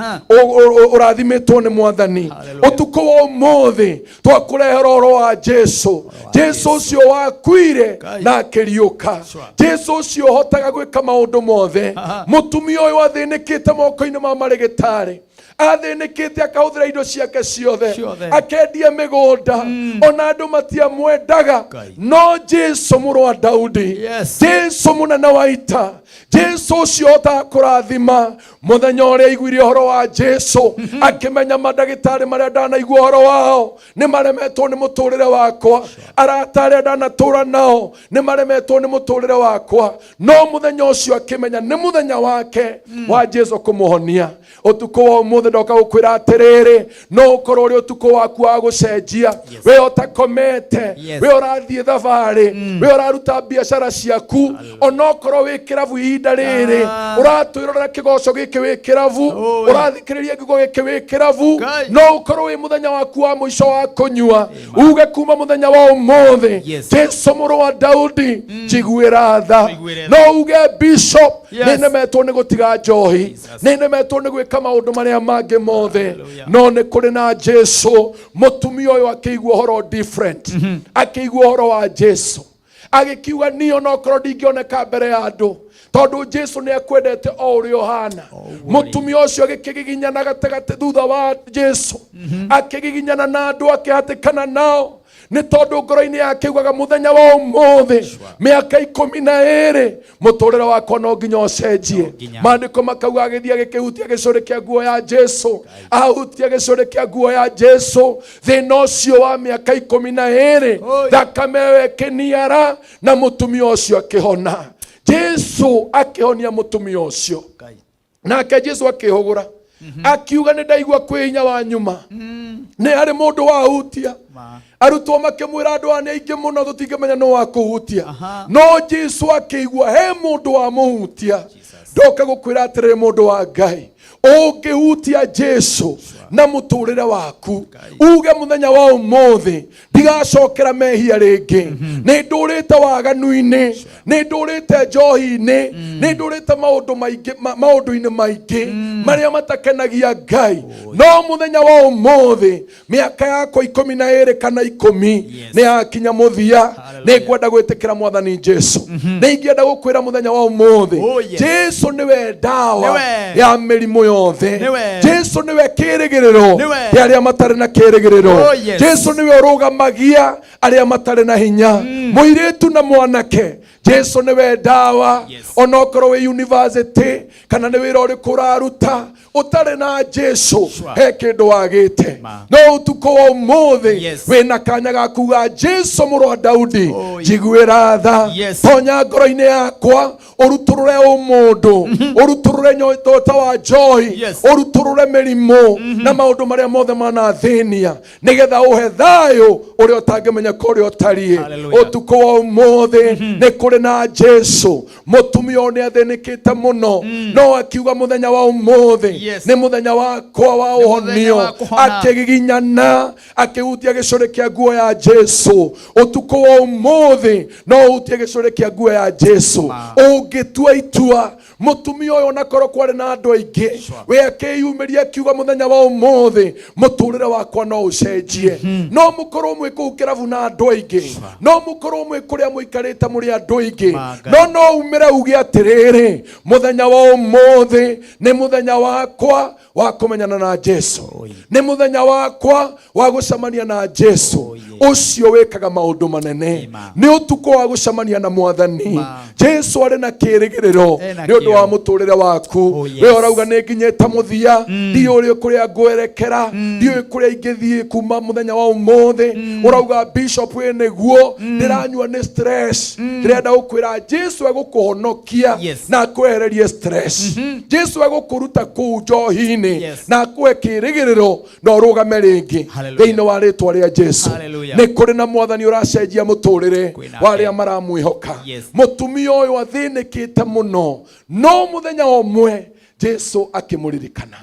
Speaker 18: ũrathimĩtwo nĩ Mwathani. Ũtukũ wa ũmũthĩ twakũrehera ũhoro wa Jesu, Jesu ũcio wakuire na akĩriũka, Jesu ũcio ũhotaga gwĩka maũndũ mothe. Mũtumia ũyũ athĩnĩkĩte moko-inĩ ma marĩgĩtarĩ, athĩnĩkĩte akahũthĩra indo ciake ciothe, akendia mĩgũnda, ona andũ matiamwendaga. No Jesu mũrũ wa Daudi, Jesu mũnene wa ita, Jesu ũcio ũhotaga kũrathima, mũthenya ũrĩa aiguire ũhoro wa Jesu akĩmenya mandagĩtarĩ marĩa ndanaigua ũhoro wao nĩ maremetwo nĩ mũtũrĩre wakwa, arata arĩa ndanatũra nao nĩ maremetwo nĩ mũtũrĩre wakwa. No mũthenya ũcio akĩmenya nĩ mũthenya wake wa Jesu kũmũhonia. Ũtukũ wa ũmũthĩ ndoka gũkwĩra atĩrĩrĩ, no ũkorwo ũrĩ ũtukũ waku wa gũcenjia. We ũtakomete, we ũrathiĩ thabarĩ, we ũraruta biacara ciaku, onokorwo wĩ kĩrabu ihinda rĩrĩ ũratwĩrorera kĩgoco gĩkĩ wĩ kĩrabu, ũrathikĩrĩria kiugo gĩkĩ wĩ kĩrabu, no ũkorwo wĩ mũthenya waku wa mũico wa kũnyua, uge kuma mũthenya wa ũmũthĩ, Jesu mũrũ wa Daudi, njiguĩra tha. No uge, Bishop, nĩ nemetwo nĩ gũtiga njohi, nĩ nemetwo nĩ gwĩka maũndũ marĩa mangĩ mothe, no nĩ kũrĩ na Jesu. Mũtumia ũyũ akĩigua ũhoro different, akĩigua ũhoro wa Jesu agĩkiuga, niĩ onokorwo ndingĩoneka mbere ya andũ, tondũ Jesu nĩ akwendete o ũrĩa ũhana. Mũtumia ũcio agĩkĩgiginyana gatagatĩ thutha wa Jesu, akĩgiginyana na andũ, akĩhatĩkana nao, nĩ tondũ ngoro-inĩ yake ugaga, mũthenya wa ũmũthĩ, mĩaka 12, mũtũrĩre wakwa no nginya ũcenjie. Maandĩko makauga agĩthiĩ agĩkĩhutia gĩcũrĩ kĩa nguo ya Jesu. Ahutia gĩcũrĩ kĩa nguo ya Jesu, thĩna ũcio wa mĩaka 12, thakame ĩyo ĩkĩniara na mũtumia ũcio akĩhona. Jesu akĩhonia mũtumia ũcio. Nake Jesu akĩhũgũra akiuga, nĩ ndaigua kwĩ hinya wa nyuma, nĩ harĩ mũndũ wahutia. Arutwo makĩmwĩra, andũ aya nĩ aingĩ mũno, tũtingĩmenya nũ wakũhutia. No Jesu akĩigua he mũndũ wamũhutia. Ndoka gũkwĩra atĩrĩrĩ, mũndũ wa Ngai, ũngĩhutia Jesu na mũtũrĩre waku, uge, mũthenya wa ũmũthĩ ndigacokera mehia rĩngĩ, nĩ ndũrĩte waganu-inĩ, nĩ ndũrĩte njohi-inĩ, nĩ ndũrĩte maũndũ maingĩ, maũndũ-inĩ maingĩ marĩa matakenagia Ngai, no mũthenya wa ũmũthĩ mĩaka yakwa 12 kana 10 nĩ yakinya mũthia, nĩ ngwenda gwĩtĩkĩra Mwathani Jesu. Nĩ ingĩenda gũkwĩra mũthenya wa ũmũthĩ, Jesu nĩwe ndawa
Speaker 1: Nĩwe.
Speaker 18: ya mĩrimũ yothe.
Speaker 1: Nĩwe.
Speaker 18: Jesu nĩwe kĩĩrĩgĩrĩro
Speaker 1: Nĩwe.
Speaker 18: kĩa arĩa matarĩ na kĩĩrĩgĩrĩro. Jesu nĩwe ũrũgamagia arĩa matarĩ na hinya. Mũirĩtu na mwanake, Jesu nĩwe ndawa. Onokorwo wĩ university kana nĩ wĩra ũrĩkũ ũraruta ũtarĩ na Jesu, he kĩndũ wagĩte. No ũtukũ wa ũmũthĩ wĩna kanya ga kuga, Jesu mũrũ wa Daudi, njiguĩra tha, tonya ngoro-inĩ yakwa, ũrutũrũre ũmũndũ, ũrutũrũre nyota wa njohi, ũrutũrũre mĩrimũ na maũndũ marĩa mothe manathĩnia, nĩgetha ũhe thayũ ũrĩa ũtangĩmenya kũrĩa ũtariĩ.
Speaker 1: Hallelujah.
Speaker 18: Ũtukũ wa ũmũthĩ nĩ kũrĩ na Jesu. Mũtumia ũyũ nĩ athĩnĩkĩte mũno, no akiuga, mũthenya wa ũmũthĩ nĩ mũthenya wakwa wa
Speaker 1: Mũthenya
Speaker 18: ũhonio.
Speaker 1: wa kũhona.
Speaker 18: Akĩgiginyana, akĩhutia gĩcũrĩ kĩa nguo ya Jesu. Ũtukũ wa ũmũthĩ no ũhutie gĩcũrĩ kĩa nguo ya Jesu ũngĩtua itua. Mũtumia ũyũ, onakorwo kwarĩ na andũ aingĩ, we akĩyumĩria akiuga, mũthenya wa ũmũthĩ mũtũrĩre wakwa no ũcenjie. No mũkorwo mwĩ kũu kĩrabu na andũ aingĩ, no mũkorwo mwĩ kũrĩa mũikarĩte mũrĩ andũ aingĩ, no umĩre uge atĩrĩrĩ, mũthenya wa ũmũthĩ nĩ mũthenya wakwa wa kũmenyana na Jesu, nĩ mũthenya wakwa wa gũcemania na Jesu ũcio wĩkaga maũndũ manene. Nĩ ũtukũ wa gũcemania na Mwathani Jesu. Arĩ na kĩĩrĩgĩrĩro
Speaker 1: Ena
Speaker 18: nĩ ũndũ wa
Speaker 1: kĩo.
Speaker 18: mũtũrĩre waku.
Speaker 1: Yes.
Speaker 18: We ũrauga, nĩ nginyĩte mũthia, ndiũĩ kũrĩa ngwerekera, ndiũĩ kũrĩa ingĩthiĩ kuma mũthenya wa ũmũthĩ. Ũrauga, bishop, ĩ nĩguo ndĩranyua nĩ stress. Ndĩrenda gũkwĩra Jesu egũkũhonokia na akwehererie stress. Jesu egũkũruta kũu njohi-inĩ na akũhe kĩĩrĩgĩrĩro na ũrũgame rĩngĩ thĩinĩ wa rĩtwa rĩa Jesu.
Speaker 1: Hallelujah.
Speaker 18: Nĩ kũrĩ na Mwathani ũracenjia mũtũrĩre wa arĩa maramwĩhoka. Mũtumia ũyũ athĩnĩkĩte mũno, no mũthenya ũmwe Jesu akĩmũririkana.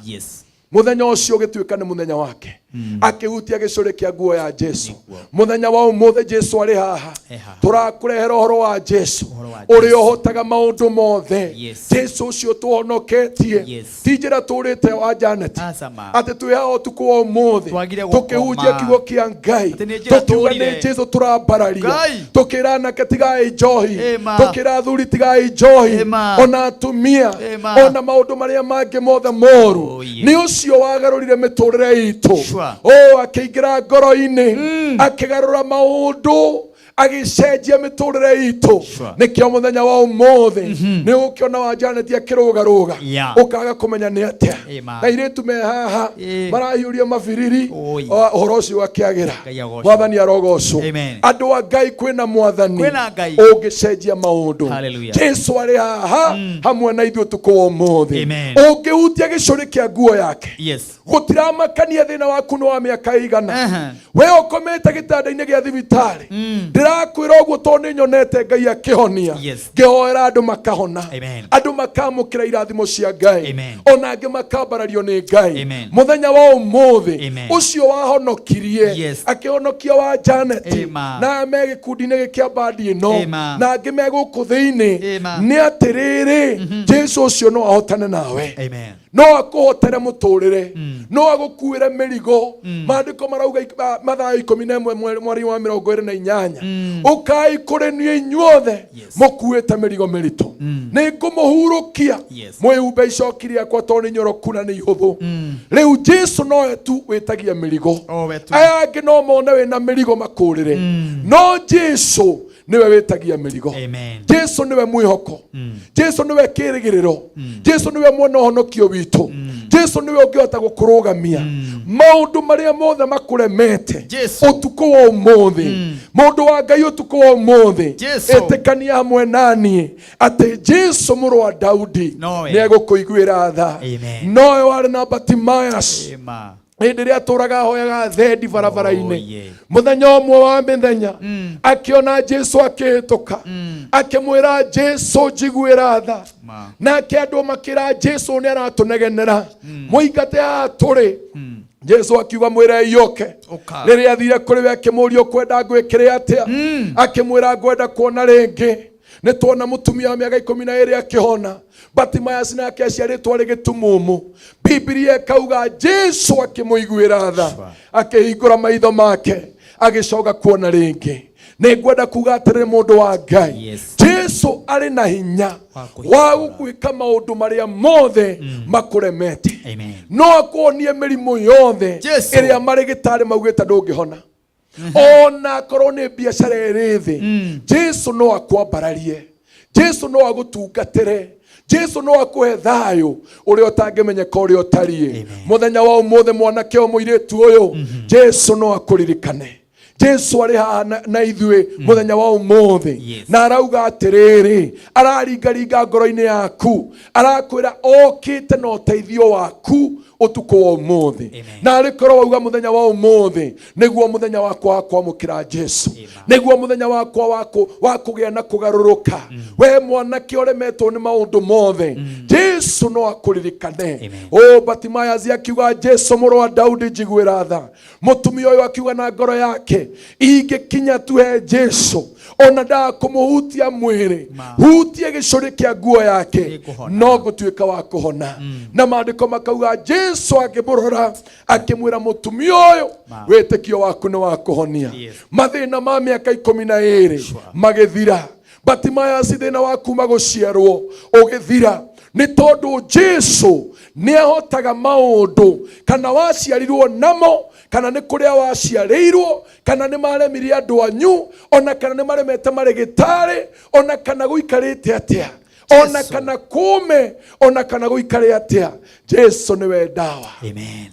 Speaker 18: Mũthenya ũcio ũgĩtuĩka nĩ mũthenya wake, akĩhutia gĩcũrĩ kĩa nguo ya Jesu. Mũthenya wa ũmũthĩ Jesu arĩ haha. Tũrakũrehera ũhoro wa Jesu ũrĩa ũhotaga maũndũ mothe. Jesu ũcio tũhonoketie, ti njĩra tũrĩte wa Janet
Speaker 1: Acama.
Speaker 18: atĩ twĩ haha ũtukũ wa ũmũthĩ
Speaker 1: Twagire
Speaker 18: tũkĩhunjia
Speaker 1: gũkoma.
Speaker 18: kiugo kĩa Ngai,
Speaker 1: Atĩ nĩ njĩra
Speaker 18: tũkiuga nĩ
Speaker 1: tũrire.
Speaker 18: Jesu tũrambararia,
Speaker 1: Ngai.
Speaker 18: tũkĩra anake tigai njohi,
Speaker 1: Ĩma.
Speaker 18: tũkĩra athuri tigai njohi,
Speaker 1: Ĩma.
Speaker 18: ona atumia,
Speaker 1: Ĩma.
Speaker 18: ona maũndũ marĩa mangĩ mothe moru.
Speaker 1: Oh, yes.
Speaker 18: Nĩ ũcio wagarũrire mĩtũrĩre itũ.
Speaker 1: Sure.
Speaker 18: O akĩingĩra ngoro-inĩ, akĩgarũra maũndũ, agĩcenjia mĩtũrĩre itũ. Nĩkĩo mũthenya wa ũmũthĩ nĩ ũgũkĩona wa Janet akĩrũgarũga, ũkaga kũmenya nĩ atĩa.
Speaker 1: Ĩma.
Speaker 18: Na airĩtu me haha
Speaker 1: Ĩ.
Speaker 18: marahiũria mabiriri.
Speaker 1: Oi.
Speaker 18: Ũhoro ũcio ũgakĩagĩra.
Speaker 1: Ngai agocwo.
Speaker 18: Mwathani arogocwo.
Speaker 1: Amen.
Speaker 18: Andũ a Ngai, kwĩna Mwathani
Speaker 1: Kwĩna Ngai.
Speaker 18: ũngĩcenjia maũndũ.
Speaker 1: Hallelujah.
Speaker 18: Jesu arĩ haha hamwe na ithuĩ ũtukũ wa ũmũthĩ.
Speaker 1: Amen.
Speaker 18: Ũngĩhutia gĩcũrĩ kĩa nguo yake, gũtiramakania thĩna waku nĩ wa mĩaka ĩigana, we ũkomete gĩtanda-inĩ gĩa thibitarĩ. Ndĩrakwĩra ũguo tondũ nĩ nyonete Ngai akĩhonia. Ngĩhoera andũ makahona,
Speaker 1: Amen.
Speaker 18: andũ makamũkĩra irathimo cia Ngai,
Speaker 1: Amen.
Speaker 18: ona angĩ makambarario nĩ Ngai.
Speaker 1: Amen.
Speaker 18: Mũthenya wa ũmũthĩ,
Speaker 1: Amen.
Speaker 18: ũcio wahonokirie, akĩhonokia wa Janet
Speaker 1: Ĩma.
Speaker 18: na me gĩkundi-inĩ gĩkĩa bandi ĩno
Speaker 1: Ĩma.
Speaker 18: na angĩ me gũkũ thĩinĩ,
Speaker 1: Ĩma.
Speaker 18: nĩ atĩrĩrĩ, Jesu ũcio no ahotane nawe.
Speaker 1: Amen.
Speaker 18: No akũhotere mũtũrĩre, no agũkuĩre mĩrigo. Maandĩko marauga Mathayo 11 mweri wa 28, ũkai kũrĩ niĩ inyuothe mũkuĩte mĩrigo mĩritũ, nĩ ngũmũhurũkia. Mwĩhumbe icoki rĩakwa tondũ nĩ nyoroku na nĩ ihũthũ. Rĩu Jesu nowe tu wĩtagia mĩrigo.
Speaker 1: Owe tu.
Speaker 18: Aya angĩ no mone wĩna mĩrigo makũrĩre, no Jesu nĩwe wĩtagia mĩrigo.
Speaker 1: Amen.
Speaker 18: Jesu nĩwe mwĩhoko, Jesu nĩwe kĩĩrĩgĩrĩro, Jesu nĩwe mwene ũhonokio witũ. Jesu nĩwe ũngĩhota gũkũrũgamia maũndũ marĩa mothe makũremete.
Speaker 1: Jesu.
Speaker 18: Ũtukũ wa ũmũthĩ, mũndũ wa Ngai, ũtukũ wa ũmũthĩ,
Speaker 1: Jesu.
Speaker 18: ĩtĩkania hamwe naniĩ atĩ Jesu mũrũ wa Daudi
Speaker 1: Nowe.
Speaker 18: nĩ egũkũiguĩra tha.
Speaker 1: Amen.
Speaker 18: Nowe warĩ na Bartimaeus
Speaker 1: Ĩma.
Speaker 18: hĩndĩ ĩrĩa atũraga ahoyaga thendi barabara-inĩ.
Speaker 1: Oh, yeah.
Speaker 18: Mũthenya ũmwe wa mĩthenya akĩona Jesu akĩhĩtũka, akĩmwĩra, Jesu, njiguĩra tha.
Speaker 1: Ma.
Speaker 18: Nake andũ makĩra, Jesu nĩ aratũnegenera, mũingate haha tũrĩ. Jesu akiuga, mwĩre oke.
Speaker 1: Ũka.
Speaker 18: Rĩrĩa athire kũrĩ we, akĩmũria, ũkwenda ngwĩkĩre atĩa? Akĩmwĩra, ngwenda kuona rĩngĩ. Nĩ tuona mũtumia wa mĩaka 12 akĩhona. Bartimaeus nake aciarĩtwo arĩ gĩtumumu. Bibilia ĩkauga Jesu akĩmũiguĩra tha, akĩhingũra maitho make, agĩcoka kuona rĩngĩ. Nĩ ngwenda kuga atĩrĩrĩ, mũndũ wa Ngai, Jesu arĩ na hinya wa gũgwĩka maũndũ marĩa mothe makũremete.
Speaker 1: Amen.
Speaker 18: No akuonie mĩrimũ yothe
Speaker 1: Jesu.
Speaker 18: ĩrĩa marĩgĩtarĩ maugĩte ndũngĩhona. Ona akorwo nĩ biacara ĩrĩ thĩ, Jesu no akwambararie. Jesu no agũtungatĩre. Jesu no akũhe thayũ ũrĩa ũtangĩmenyeka ũrĩa ũtariĩ. Mũthenya wa ũmũthĩ mwanake ũyũ, mũirĩtu ũyũ, Jesu no akũririkane. Jesu arĩ haha na ithuĩ mũthenya wa ũmũthĩ, na arauga atĩrĩrĩ, araringaringa ngoro-inĩ yaku, arakwĩra okĩte na ũteithio waku ũtukũ wa ũmũthĩ. Na arĩ korwo wauga mũthenya wa ũmũthĩ nĩguo mũthenya wakwa wa kwamũkĩra Jesu, nĩguo mũthenya wakwa wa kũgĩa na kũgarũrũka. We mwanake ũremetwo nĩ maũndũ mothe, Jesu no akũririkane. O Batimayazi akiuga, Jesu mũrũ wa Daudi, njiguĩra tha. Mũtumia ũyũ akiuga na ngoro yake, ingĩkinya tu he Jesu, ona ndakũmũhutia mwĩrĩ, hutie gĩcũrĩ kĩa nguo yake, no ngũtuĩka wa kũhona. Na maandĩko makauga Jesu akĩmũrora akĩmwĩra, mũtumia ũyũ, wĩtĩkio waku nĩ wa kũhonia. Mathĩna ma mĩaka 12 magĩthira. Batimayasi, thĩna wa kuma gũciarwo ũgĩthira, nĩ tondũ Jesu nĩ ahotaga maũndũ, kana waciarirwo namo, kana nĩ kũrĩa waciarĩirwo, kana nĩ maremirie andũ anyu, ona kana nĩ maremete marĩgĩtarĩ, ona kana gũikarĩte atĩa, ona kana kũme, ona kana gũikare atĩa, Jesu nĩwe ndawa.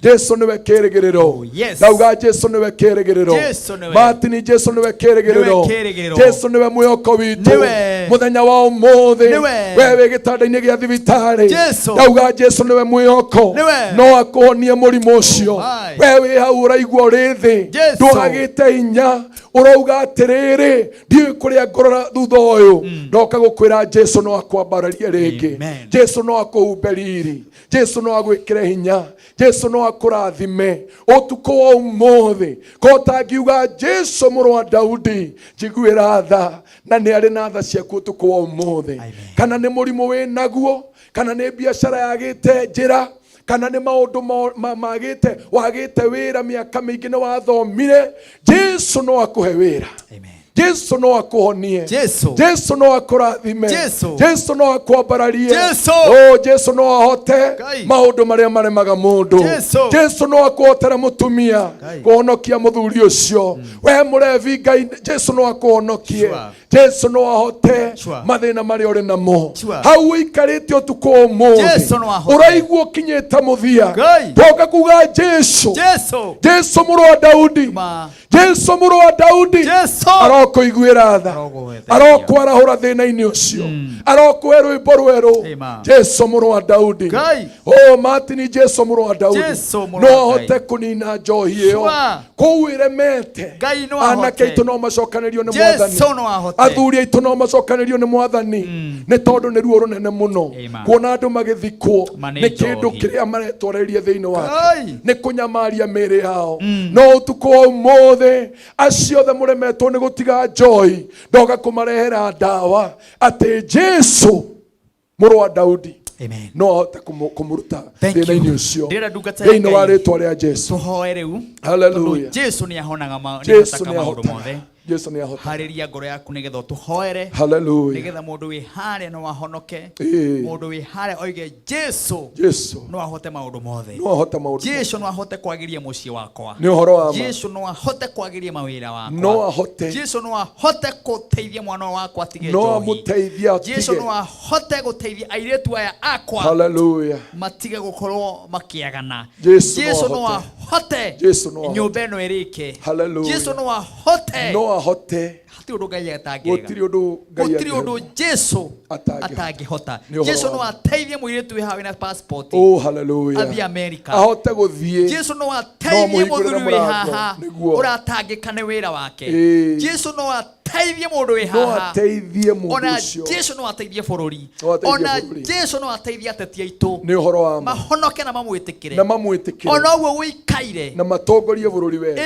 Speaker 18: Jesu nĩwe kĩrĩgĩrĩro. Ndauga Jesu nĩwe kĩrĩgĩrĩro.
Speaker 1: Jesu nĩwe.
Speaker 18: Martin, Jesu nĩwe kĩrĩgĩrĩro.
Speaker 1: Nĩwe kĩrĩgĩrĩro.
Speaker 18: Jesu nĩwe mwĩhoko witũ.
Speaker 1: Nĩwe.
Speaker 18: Mũthenya wa ũmũthĩ,
Speaker 1: Nĩwe.
Speaker 18: we wĩ gĩtanda-inĩ gĩa thibitarĩ,
Speaker 1: Jesu.
Speaker 18: ndauga Jesu nĩwe mwĩhoko.
Speaker 1: Nĩwe.
Speaker 18: No akũhonie mũrimũ ũcio.
Speaker 1: My.
Speaker 18: We wĩ hau ũraigua ũrĩ thĩ,
Speaker 1: Jesu.
Speaker 18: ndwagĩte hinya, ũrauga atĩrĩrĩ, ndiũĩ kũrĩa ngũrora thutha ũyũ, ndoka gũkwĩra Jesu no akwambararie rĩngĩ. Jesu no akũhumbe riri. Jesu no agwĩkĩre hinya. Jesu no akũrathime ũtukũ wa ũmũthĩ. Ko ũtangiuga, Jesu mũrũ wa Daudi, njiguĩra tha, na nĩ arĩ na tha ciaku ũtukũ wa ũmũthĩ. Kana nĩ mũrimũ wĩ naguo, kana nĩ biacara yagĩte njĩra, kana nĩ maũndũ magĩte, wagĩte wĩra mĩaka mĩingĩ, nĩ wathomire, Jesu no akũhe wĩra. Jesu no akũhonie.
Speaker 1: Jesu.
Speaker 18: Jesu no akũrathime.
Speaker 1: Jesu.
Speaker 18: Jesu no akwambararie.
Speaker 1: Jesu.
Speaker 18: Oh, Jesu no ahote
Speaker 1: Ngai.
Speaker 18: maũndũ marĩa maremaga mũndũ.
Speaker 1: Jesu.
Speaker 18: Jesu no akũhotere mũtumia
Speaker 1: Ngai.
Speaker 18: kũhonokia mũthuri ũcio. We mũrevi, Ngai Jesu no akũhonokie. Jesu no ahote mathĩna marĩa ũrĩ namo. Hau ũikarĩte ũtukũ ũmũthĩ,
Speaker 1: Jesu no ahote.
Speaker 18: ũraigua ũkinyĩte mũthia,
Speaker 1: Ngai.
Speaker 18: toka kuga Jesu,
Speaker 1: Jesu.
Speaker 18: Jesu mũrũ wa Daudi, Jesu mũrũ wa Daudi arokũiguĩra tha, arokwarahũra thĩna-inĩ ũcio, arokũhe rwĩmbo rwerũ. Jesu mũrũ wa Daudi. O Martin, Jesu mũrũ wa Daudi
Speaker 1: Jesu mũrũ
Speaker 18: no
Speaker 1: wa
Speaker 18: ahote
Speaker 1: Ngai.
Speaker 18: kũnina njohi ĩyo kũu ĩremete.
Speaker 1: Ngai no
Speaker 18: Anake
Speaker 1: ahote.
Speaker 18: aitũ no macokanĩrio nĩ
Speaker 1: Jesu
Speaker 18: Mwathani.
Speaker 1: no ahote.
Speaker 18: Athuri aitũ no macokanĩrio nĩ Mwathani, nĩ tondũ nĩ ruo rũnene mũno kuona andũ magĩthikwo
Speaker 1: Ma nĩ
Speaker 18: nĩ kĩndũ
Speaker 1: njohi.
Speaker 18: kĩrĩa maretwareria thĩinĩ wake,
Speaker 1: Ngai.
Speaker 18: nĩ kũnyamaria mĩĩrĩ yao. No ũtukũ wa ũmũthĩ, acio othe mũremetwo nĩ gũtiga njohi, ndoka kũmarehera ndawa atĩ Jesu mũrũ wa Daudi no ahote kũmũruta
Speaker 1: Thank you.
Speaker 18: thĩna-inĩ ũcio,
Speaker 1: Ndĩrenda ndungata ya
Speaker 18: thĩinĩ wa
Speaker 1: Ngai.
Speaker 18: rĩtwa rĩa Jesu.
Speaker 1: Tũhoe rĩu.
Speaker 18: Hallelujah.
Speaker 1: Tondũ Jesu nĩ ahonaga nĩ
Speaker 18: Jesu
Speaker 1: ahotaga
Speaker 18: nĩ
Speaker 1: maũndũ
Speaker 18: ahotaga.
Speaker 1: mothe.
Speaker 18: Jesu nĩ ahotaga.
Speaker 1: Harĩria ngoro yaku nĩgetha ũtũhoere.
Speaker 18: Hallelujah.
Speaker 1: Nĩgetha mũndũ wĩ harĩa no ahonoke.
Speaker 18: Ĩĩ.
Speaker 1: Mũndũ wĩ harĩa oige Jesu
Speaker 18: Jesu
Speaker 1: no ahote maũndũ mothe.
Speaker 18: no ahote maũndũ.
Speaker 1: Jesu no ahote kwagĩria mũciĩ wakwa.
Speaker 18: Nĩ ũhoro wa ma.
Speaker 1: Jesu no ahote kwagĩria mawĩra wakwa.
Speaker 18: No ahote.
Speaker 1: Jesu no ahote gũteithia mwana wakwa atige
Speaker 18: No
Speaker 1: njohi.
Speaker 18: amũteithie atige.
Speaker 1: Jesu no ahote gũteithia airĩtu aya akwa
Speaker 18: Hallelujah.
Speaker 1: matige gũkorwo makĩagana.
Speaker 18: Jesu no
Speaker 1: Jesu no
Speaker 18: ahote.
Speaker 1: ahote
Speaker 18: Jesu no ahote.
Speaker 1: nyũmba ĩno ĩrĩke.
Speaker 18: Hallelujah.
Speaker 1: Jesu no ahote.
Speaker 18: No ahote.
Speaker 1: Hatirĩ ũndũ Ngai atangĩrega.
Speaker 18: Gũtirĩ ũndũ Ngai
Speaker 1: Gũtirĩ ũndũ
Speaker 18: angĩrema.
Speaker 1: Jesu
Speaker 18: Atangĩhota.
Speaker 1: atangĩhota.
Speaker 18: Nĩ ũhoro
Speaker 1: Jesu
Speaker 18: wa
Speaker 1: no
Speaker 18: ma.
Speaker 1: ateithie mũirĩtu wĩ haha wĩna passport
Speaker 18: Oh, hallelujah.
Speaker 1: athiĩ America.
Speaker 18: Ahote gũthiĩ.
Speaker 1: Jesu no
Speaker 18: No
Speaker 1: ateithie
Speaker 18: amũhingũrĩre
Speaker 1: mũthuri wĩ
Speaker 18: mũrango.
Speaker 1: haha
Speaker 18: Nĩguo.
Speaker 1: ũratangĩka nĩ wĩra wake.
Speaker 18: Ĩĩ.
Speaker 1: Jesu no ateithie mũndũ wĩ
Speaker 18: No
Speaker 1: haha.
Speaker 18: ateithie mũndũ
Speaker 1: Ona
Speaker 18: ũcio.
Speaker 1: Jesu no ateithie bũrũri.
Speaker 18: No ateithie
Speaker 1: Ona
Speaker 18: bũrũri.
Speaker 1: Jesu no ateithie ateti aitũ
Speaker 18: Nĩ ũhoro wa ma.
Speaker 1: mahonoke na mamwĩtĩkĩre.
Speaker 18: Na mamwĩtĩkĩre.
Speaker 1: Ona ũguo ũikaire
Speaker 18: Na matongorie bũrũri wega.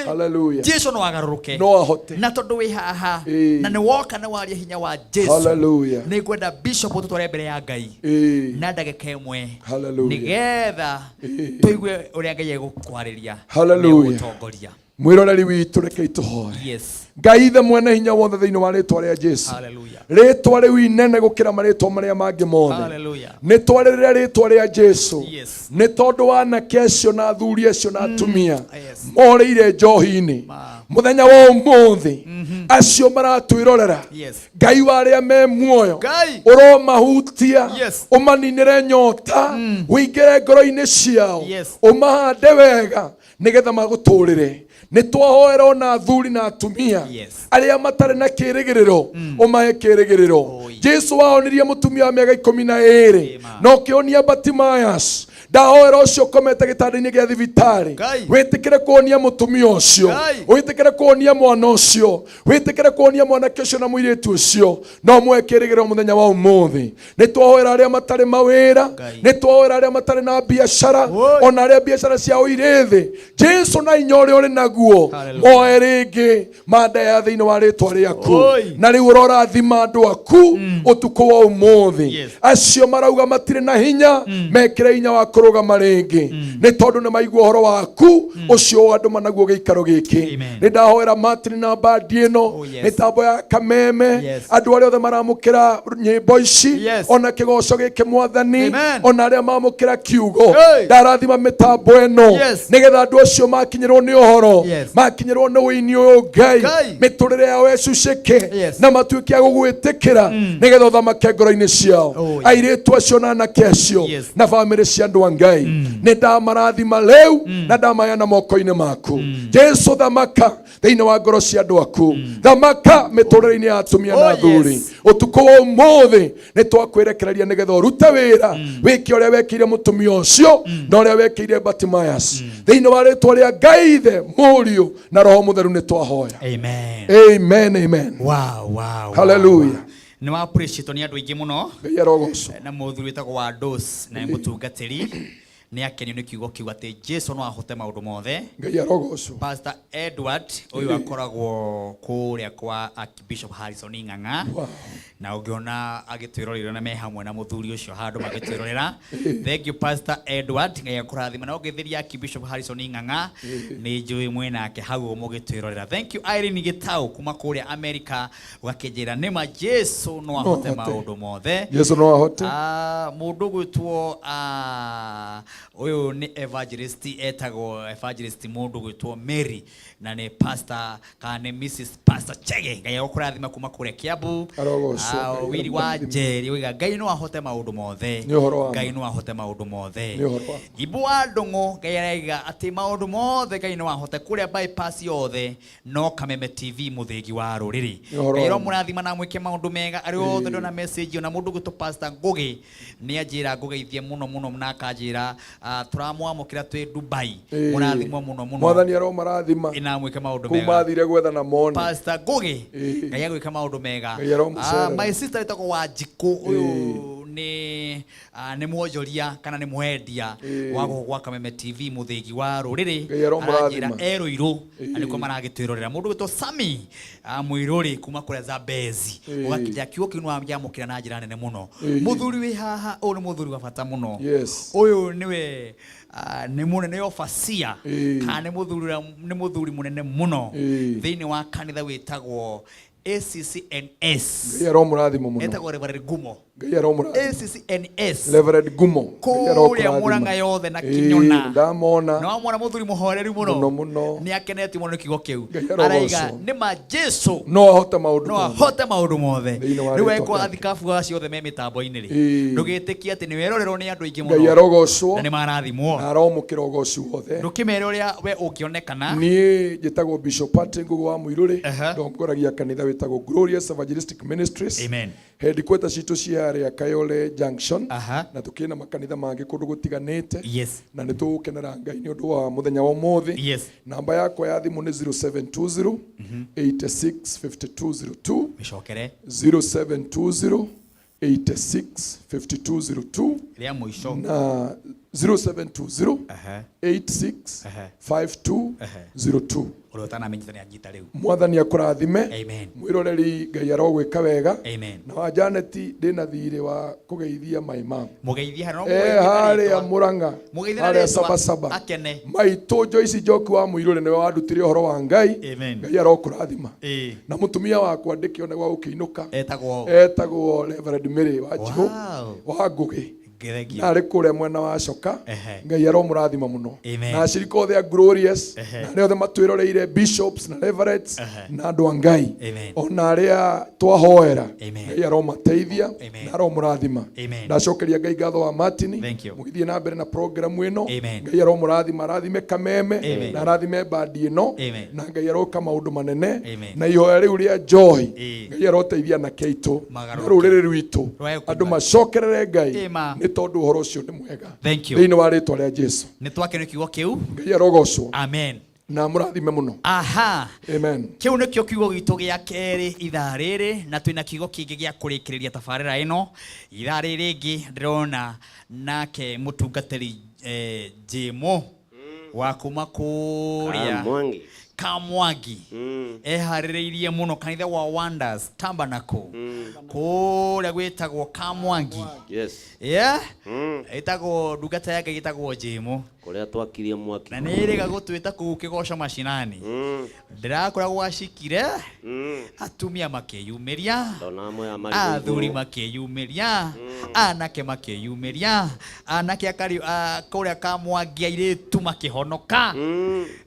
Speaker 18: Hallelujah.
Speaker 1: Jesu no agarũrũke.
Speaker 18: No ahote.
Speaker 1: Na tondũ wĩ haha
Speaker 18: Ĩĩ.
Speaker 1: na nĩ woka nĩ waria hinya wa Jesu.
Speaker 18: Hallelujah.
Speaker 1: Nĩ ngwenda bishop ũtũtware mbere ya Ngai
Speaker 18: Ĩĩ.
Speaker 1: na ndagĩka ĩmwe
Speaker 18: Hallelujah.
Speaker 1: nĩgetha tũigue ũrĩa Ngai egũkwarĩria.
Speaker 18: Hallelujah.
Speaker 1: Nĩegũgũtongoria.
Speaker 18: Mwĩroreri witũ, rekei tũhoe.
Speaker 1: Yes.
Speaker 18: Ngai ithe mwene hinya wothe, thĩinĩ wa rĩtwa rĩa Jesu,
Speaker 1: Hallelujah.
Speaker 18: rĩtwa rĩu inene gũkĩra marĩtwa marĩa mangĩ mothe,
Speaker 1: Hallelujah.
Speaker 18: nĩ twarĩrĩra rĩtwa rĩa Jesu,
Speaker 1: Yes.
Speaker 18: nĩ tondũ wa anake acio na athuri acio na atumia morĩire njohi-inĩ. Mũthenya wa ũmũthĩ acio maratwĩrorera, Ngai wa arĩa me muoyo,
Speaker 1: Ngai.
Speaker 18: ũromahutia,
Speaker 1: Yes.
Speaker 18: ũmaninĩre nyota, ũingĩre ngoro-inĩ ciao, ũmahande wega nĩgetha magũtũrĩre. Nĩ twahoera ona athuri na atumia arĩa matarĩ na kĩrĩgĩrĩro, ũmahe kĩrĩgĩrĩro. Jesu waonirie mũtumia wa mĩaka 12 na ũkĩonia Batimayas. Ndahoera ũcio ũkomete gĩtanda-inĩ gĩa thibitarĩ,
Speaker 1: Ngai.
Speaker 18: wĩtĩkĩre kuonia mũtumia ũcio,
Speaker 1: Ngai.
Speaker 18: wĩtĩkĩre kuonia mwana ũcio, wĩtĩkĩre kuonia mwanake ũcio na mũirĩtu ũcio, no muoe kĩrĩgĩrĩro mũthenya wa ũmũthĩ. Nĩ twahoera arĩa matarĩ mawĩra, nĩ twahoera arĩa matarĩ na biacara, ona arĩa biacara ciao irĩ thĩ. Jesu na inya ũrĩa ũrĩ naguo, moe rĩngĩ manda ya thĩinĩ wa rĩtwa rĩaku.
Speaker 1: Oi.
Speaker 18: Na rĩu ũrorathima andũ aku ũtukũ wa ũmũthĩ. Acio marauga matirĩ na hinya, mekĩre hinya wa kũrũgama rĩngĩ, nĩ tondũ nĩ maigua ũhoro waku ũcio andũ managuo gĩikaro gĩkĩ. Nĩ ndahoera Martin na bandi ĩno, mĩtambo ya Kameme, andũ arĩa othe maramũkĩra nyĩmbo ici, ona kĩgoco gĩkĩ, Mwathani,
Speaker 1: Amen.
Speaker 18: ona arĩa mamũkĩra kiugo,
Speaker 1: Hey.
Speaker 18: ndarathima mĩtambo ĩno nĩgetha andũ acio makinyĩrwo nĩ ũhoro, makinyĩrwo nĩ ũini ũyũ, Ngai,
Speaker 1: Ngai.
Speaker 18: mĩtũrĩre yao ĩcucĩke
Speaker 1: Yes.
Speaker 18: na matuĩke a gũgwĩtĩkĩra nĩgetha ũthamake ngoro-inĩ ciao,
Speaker 1: Oh, yes.
Speaker 18: airĩtu acio na anake acio
Speaker 1: Yes.
Speaker 18: na bamĩrĩ cia andũ a Ngai. Nĩ ndamarathima rĩu na ndamaheana moko-inĩ maku. Jesu, thamaka thĩinĩ wa ngoro cia andũ aku, thamaka mĩtũrĩre-inĩ ya atumia na
Speaker 1: Oh,
Speaker 18: athuri.
Speaker 1: yes.
Speaker 18: Ũtukũ wa ũmũthĩ nĩ twakwĩrekereria nĩgetha ũrute wĩra, wĩke ũrĩa wekĩire mũtumia ũcio na ũrĩa wekĩire Batimayas. Thĩinĩ wa rĩtwa rĩa Ngai Ithe, Mũriũ na Roho Mũtheru nĩ twahoya.
Speaker 1: Amen.
Speaker 18: Amen, amen.
Speaker 1: Wow.
Speaker 18: Hallelujah.
Speaker 1: Wow. Nĩ wa appreciate nĩ andũ aingĩ mũno.
Speaker 18: Ngai arogocwo.
Speaker 1: Na mũthuri wĩtagwo wa Dos na nĩ mũtungatĩri nĩ akenio nĩ kiugo kiu atĩ Jesu no ahote maũndũ mothe.
Speaker 18: Ngai arogocwo.
Speaker 1: Pastor Edward ũyũ akoragwo kũrĩa kwa Archbishop Harrison Ng'ang'a, na ũngĩona agĩtwĩrorera na me hamwe na mũthuri ũcio handũ magĩtwĩrorera. Thank you, Pastor Edward, Ngai akũrathime. Na ũngĩthĩria Archbishop Harrison Ng'ang'a, nĩ njũĩ mwĩ nake hau mũgĩtwĩrorera. Thank you, Irene Gĩtau kuma kũrĩa America, ũgakĩnjĩra nĩma Jesu no ahote
Speaker 18: ahote.
Speaker 1: maũndũ mothe.
Speaker 18: Jesu no ahote.
Speaker 1: Ah, mũndũ gwĩtwo, ah, ũyũ nĩ evangelist, etagwo evangelist mũndũ gwĩtwo Mary, na nĩ pastor kana nĩ Mrs Pastor Chege. Ngai agũkũrathima kuma kũrĩa Kiambu.
Speaker 18: Arogocwo.
Speaker 1: Ah,
Speaker 18: Ngai
Speaker 1: Wili wa
Speaker 18: aromũrathima.
Speaker 1: Njeri oiga Ngai no ahote maũndũ mothe.
Speaker 18: Nĩ ũhoro wa ma.
Speaker 1: Ngai no ahote maũndũ mothe.
Speaker 18: Nĩ ũhoro wa ma.
Speaker 1: Ibu wa Ndũng'ũ, Ngai araiga atĩ maũndũ mothe Ngai no ahote kũrĩa bypass yothe no Kameme TV, mũthĩgi wa rũrĩrĩ.
Speaker 18: Nĩ ũhoro
Speaker 1: Ngai
Speaker 18: wa ma.
Speaker 1: aromũrathima na mwĩke maũndũ mega arĩa othe. Ndona message ona mũndũ gwĩtwo Pastor Ngũgĩ nĩ anjĩra ngũgeithie mũno mũno, na akanjĩra, ah, tũramwamũkĩra twĩ Dubai. Mũrathimwo mũno mũno.
Speaker 18: Mwathani aromarathima.
Speaker 1: Na mwĩke maũndũ
Speaker 18: Kũu
Speaker 1: mega.
Speaker 18: mathire gwethana mone.
Speaker 1: Pastor Ngũgĩ, Ngai agwĩka maũndũ mega.
Speaker 18: Ngai aromũcerera.
Speaker 1: Ah, my sister wĩtagwo Wanjikũ, ũyũ nĩ, ah, nĩ mwonjoria kana nĩ mwendia wa gũkũ gwa Kameme TV, mũthĩgi wa rũrĩrĩ.
Speaker 18: Ngai aromũrathima.
Speaker 1: Aranjĩra e Rũirũ na nĩkuo maragĩtwĩrorera. Mũndũ gwĩtwo Sami, ah, Mũirũrĩ kuma kũrĩa Zambezi, ũgakĩnjĩra kiugo kĩu nĩwamĩamũkĩra na njĩra nene mũno. Mũthuri wĩ haha, ũyũ nĩ mũthuri wa bata mũno. Ũyũ nĩwe, ah, nĩ mũnene overseer kana nĩ mũthuri nĩ mũthuri mũnene mũno thĩinĩ wa kanitha wĩtagwo ACCNS.
Speaker 18: Ngai aromũrathima mũno.
Speaker 1: Etagwo Reverend Gumo.
Speaker 18: Ngai aromũrathima.
Speaker 1: ACCNS.
Speaker 18: Reverend Gumo, Ngai
Speaker 1: kũrĩa
Speaker 18: arokũrathima.
Speaker 1: Mũrang'a yothe na Kinyona.
Speaker 18: Ndamona.
Speaker 1: Na wamwona mũthuri mũhoreri mũno.
Speaker 18: Mũno mũno.
Speaker 1: Nĩ akenetio mũno nĩ kiugo kĩu.
Speaker 18: Ngai arogocwo.
Speaker 1: Araiga nĩ ma Jesu
Speaker 18: no ahote maũndũ
Speaker 1: no
Speaker 18: mothe.
Speaker 1: ahote maũndũ mothe.
Speaker 18: Thĩinĩ wa
Speaker 1: Rĩu
Speaker 18: rĩĩtwa
Speaker 1: angĩkorwo
Speaker 18: rĩake.
Speaker 1: athikabu acio othe me mĩtambo-inĩ rĩ, ndũgĩtĩkie atĩ nĩ werorerwo nĩ andũ aingĩ
Speaker 18: Ngai
Speaker 1: mũno
Speaker 18: arogocwo
Speaker 1: na nĩ marathimwo.
Speaker 18: Na aromũkĩra ũgoci wothe.
Speaker 1: Ndũkĩmere ũrĩa we ũngĩonekana.
Speaker 18: Niĩ njĩtagwo Bishop Patrick Ngugi wa Mũirũrĩ, ndongoragia kanitha wĩtagwo Glorious Evangelistic Ministries.
Speaker 1: Amen.
Speaker 18: Headquarter citũ ciĩ harĩa Kayole Junction, na tũkĩrĩ na makanitha mangĩ kũndũ gũtiganĩte, na nĩ tũgũkenera Ngai nĩ ũndũ wa mũthenya wa ũmũthĩ. Namba yakwa ya thimũ nĩ 0720 86 5202.
Speaker 1: Mĩcokere.
Speaker 18: 0720 86 5202.
Speaker 1: Rĩa mũico.
Speaker 18: Na 0720 86 5202.
Speaker 1: Ũrĩa ũtanamenyithania nĩ anyita rĩu.
Speaker 18: Mwathani akũrathime.
Speaker 1: Amen.
Speaker 18: Mwĩroreri, Ngai arogwĩka wega.
Speaker 1: Amen.
Speaker 18: Na wa Janet, ndĩna thirĩ wa kũgeithia my mom.
Speaker 1: Mũgeithie harĩa no
Speaker 18: e
Speaker 1: mũgeithie na
Speaker 18: harĩa
Speaker 1: rĩtwa.
Speaker 18: Mũrang'a,
Speaker 1: Mũgeithie na
Speaker 18: harĩa
Speaker 1: rĩtwa,
Speaker 18: Sabasaba.
Speaker 1: Akene.
Speaker 18: Maitũ Joyce Njoki wa Mũirũrĩ nĩwe wandutire ũhoro wa Ngai.
Speaker 1: Amen.
Speaker 18: Ngai arokũrathima. Na mũtumia wakwa ndĩkĩone gwa gũkĩinũka.
Speaker 1: Etagwo?
Speaker 18: Etagwo Reverend Mary wa Njihũ wa Ngũgĩ.
Speaker 1: Thank you.
Speaker 18: Na arĩ kũrĩa mwena wa coka.
Speaker 1: Ehe.
Speaker 18: Ngai aromũrathima mũno.
Speaker 1: Amen.
Speaker 18: Na acirika othe a Glorious,
Speaker 1: Ehe.
Speaker 18: na arĩa othe matwĩroreire, bishops na reverends,
Speaker 1: Ehe.
Speaker 18: na andũ a Ngai,
Speaker 1: Amen.
Speaker 18: ona arĩa twahoera,
Speaker 1: Amen.
Speaker 18: Ngai aromateithia
Speaker 1: Amen.
Speaker 18: na aromũrathima.
Speaker 1: Amen.
Speaker 18: Ndacokeria Ngai ngatho wa Martin.
Speaker 1: Thank you.
Speaker 18: Mũgĩthiĩ na mbere na programu ĩno.
Speaker 1: Amen.
Speaker 18: Ngai aromũrathima, arathime Kameme,
Speaker 1: Amen.
Speaker 18: na arathime bandi ĩno.
Speaker 1: Amen.
Speaker 18: Na Ngai aroka maũndũ manene.
Speaker 1: Amen.
Speaker 18: Na ihoya rĩu rĩa njohi,
Speaker 1: Ĩĩ.
Speaker 18: Ngai aroteithia anake aitũ na
Speaker 1: Magarũrũke.
Speaker 18: rũrĩrĩ rwitũ,
Speaker 1: Rwae
Speaker 18: andũ macokerere Ngai,
Speaker 1: Ĩma.
Speaker 18: nĩ tondũ ũhoro ũcio nĩ mwega.
Speaker 1: Thank you.
Speaker 18: Thĩinĩ wa rĩtwa rĩa Jesu.
Speaker 1: Nĩ twakenio kiugo kĩu.
Speaker 18: Ngai arogocwo.
Speaker 1: Amen.
Speaker 18: Na amũrathime mũno.
Speaker 1: Aha.
Speaker 18: Amen.
Speaker 1: Kĩu nĩkĩo kiugo gitũ gĩa kerĩ ithaa rĩrĩ, na twĩna kiugo kĩngĩ gĩa kũrĩkĩrĩria tabarĩra ĩno ithaa rĩrĩ rĩngĩ. Ndĩrona nake mũtungatĩri Jĩmo wa kuma kũrĩa
Speaker 2: Kamwangi.
Speaker 1: Kamwangi, eharĩrĩirie mũno, kanitha wa Wonders Tabernacle kũrĩa gwĩtagwo Kamwangi. Yeah? Ĩtagwo ndungata ya Ngai ĩtagwo Jĩmo.
Speaker 2: Kũrĩa twakirie mwaki.
Speaker 1: Na nĩ ĩrĩga gũtwĩta kũu kĩgoco macinani. Ndĩrakora gwacikire, atumia makĩyumĩria,
Speaker 2: Ndona amwe a marĩ
Speaker 1: athuri
Speaker 2: igũrũ.
Speaker 1: makĩyumĩria, anake makĩyumĩria, anake akari kũrĩa Kamwangi, airĩtu makĩhonoka.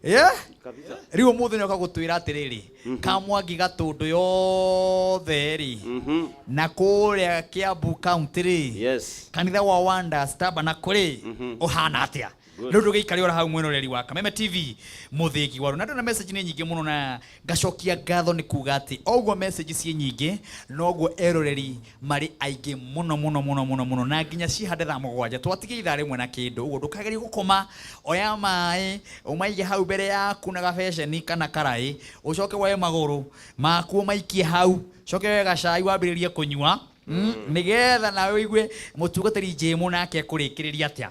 Speaker 1: Yeah?
Speaker 2: Kabisa.
Speaker 1: Rĩu ũmũthĩ nĩoka gũtwĩra atĩrĩrĩ, Kamwangi gatũndũ yothe rĩ, na kũrĩa Kiambu County rĩ, kanitha wa Wonders Tabernacle rĩ, ũhana atĩa?
Speaker 2: Good.
Speaker 1: Rĩu ndũgĩikare ora hau, mwĩroreri wa Kameme TV mũthĩgi waru, na ndona message nĩ nyingĩ mũno, na ngacokia ngatho nĩ kuga atĩ oguo message ciĩ nyingĩ noguo eroreri marĩ aingĩ mũno mũno mũno mũno mũno, na nginya cihande thaa 7 twatigia ithaa rĩmwe na kĩndũ ũguo. Ndũkagerie gũkoma, oya maĩ ũmaige hau mbere yaku na gabeceni kana karaĩ, ũcoke woe magũrũ maku ũmaikie hau, coke woe gacai wambĩrĩrie kũnyua, nĩgetha nawe ũigue mũtungatĩri Jĩmũ nake ekũrĩkĩrĩria atĩa,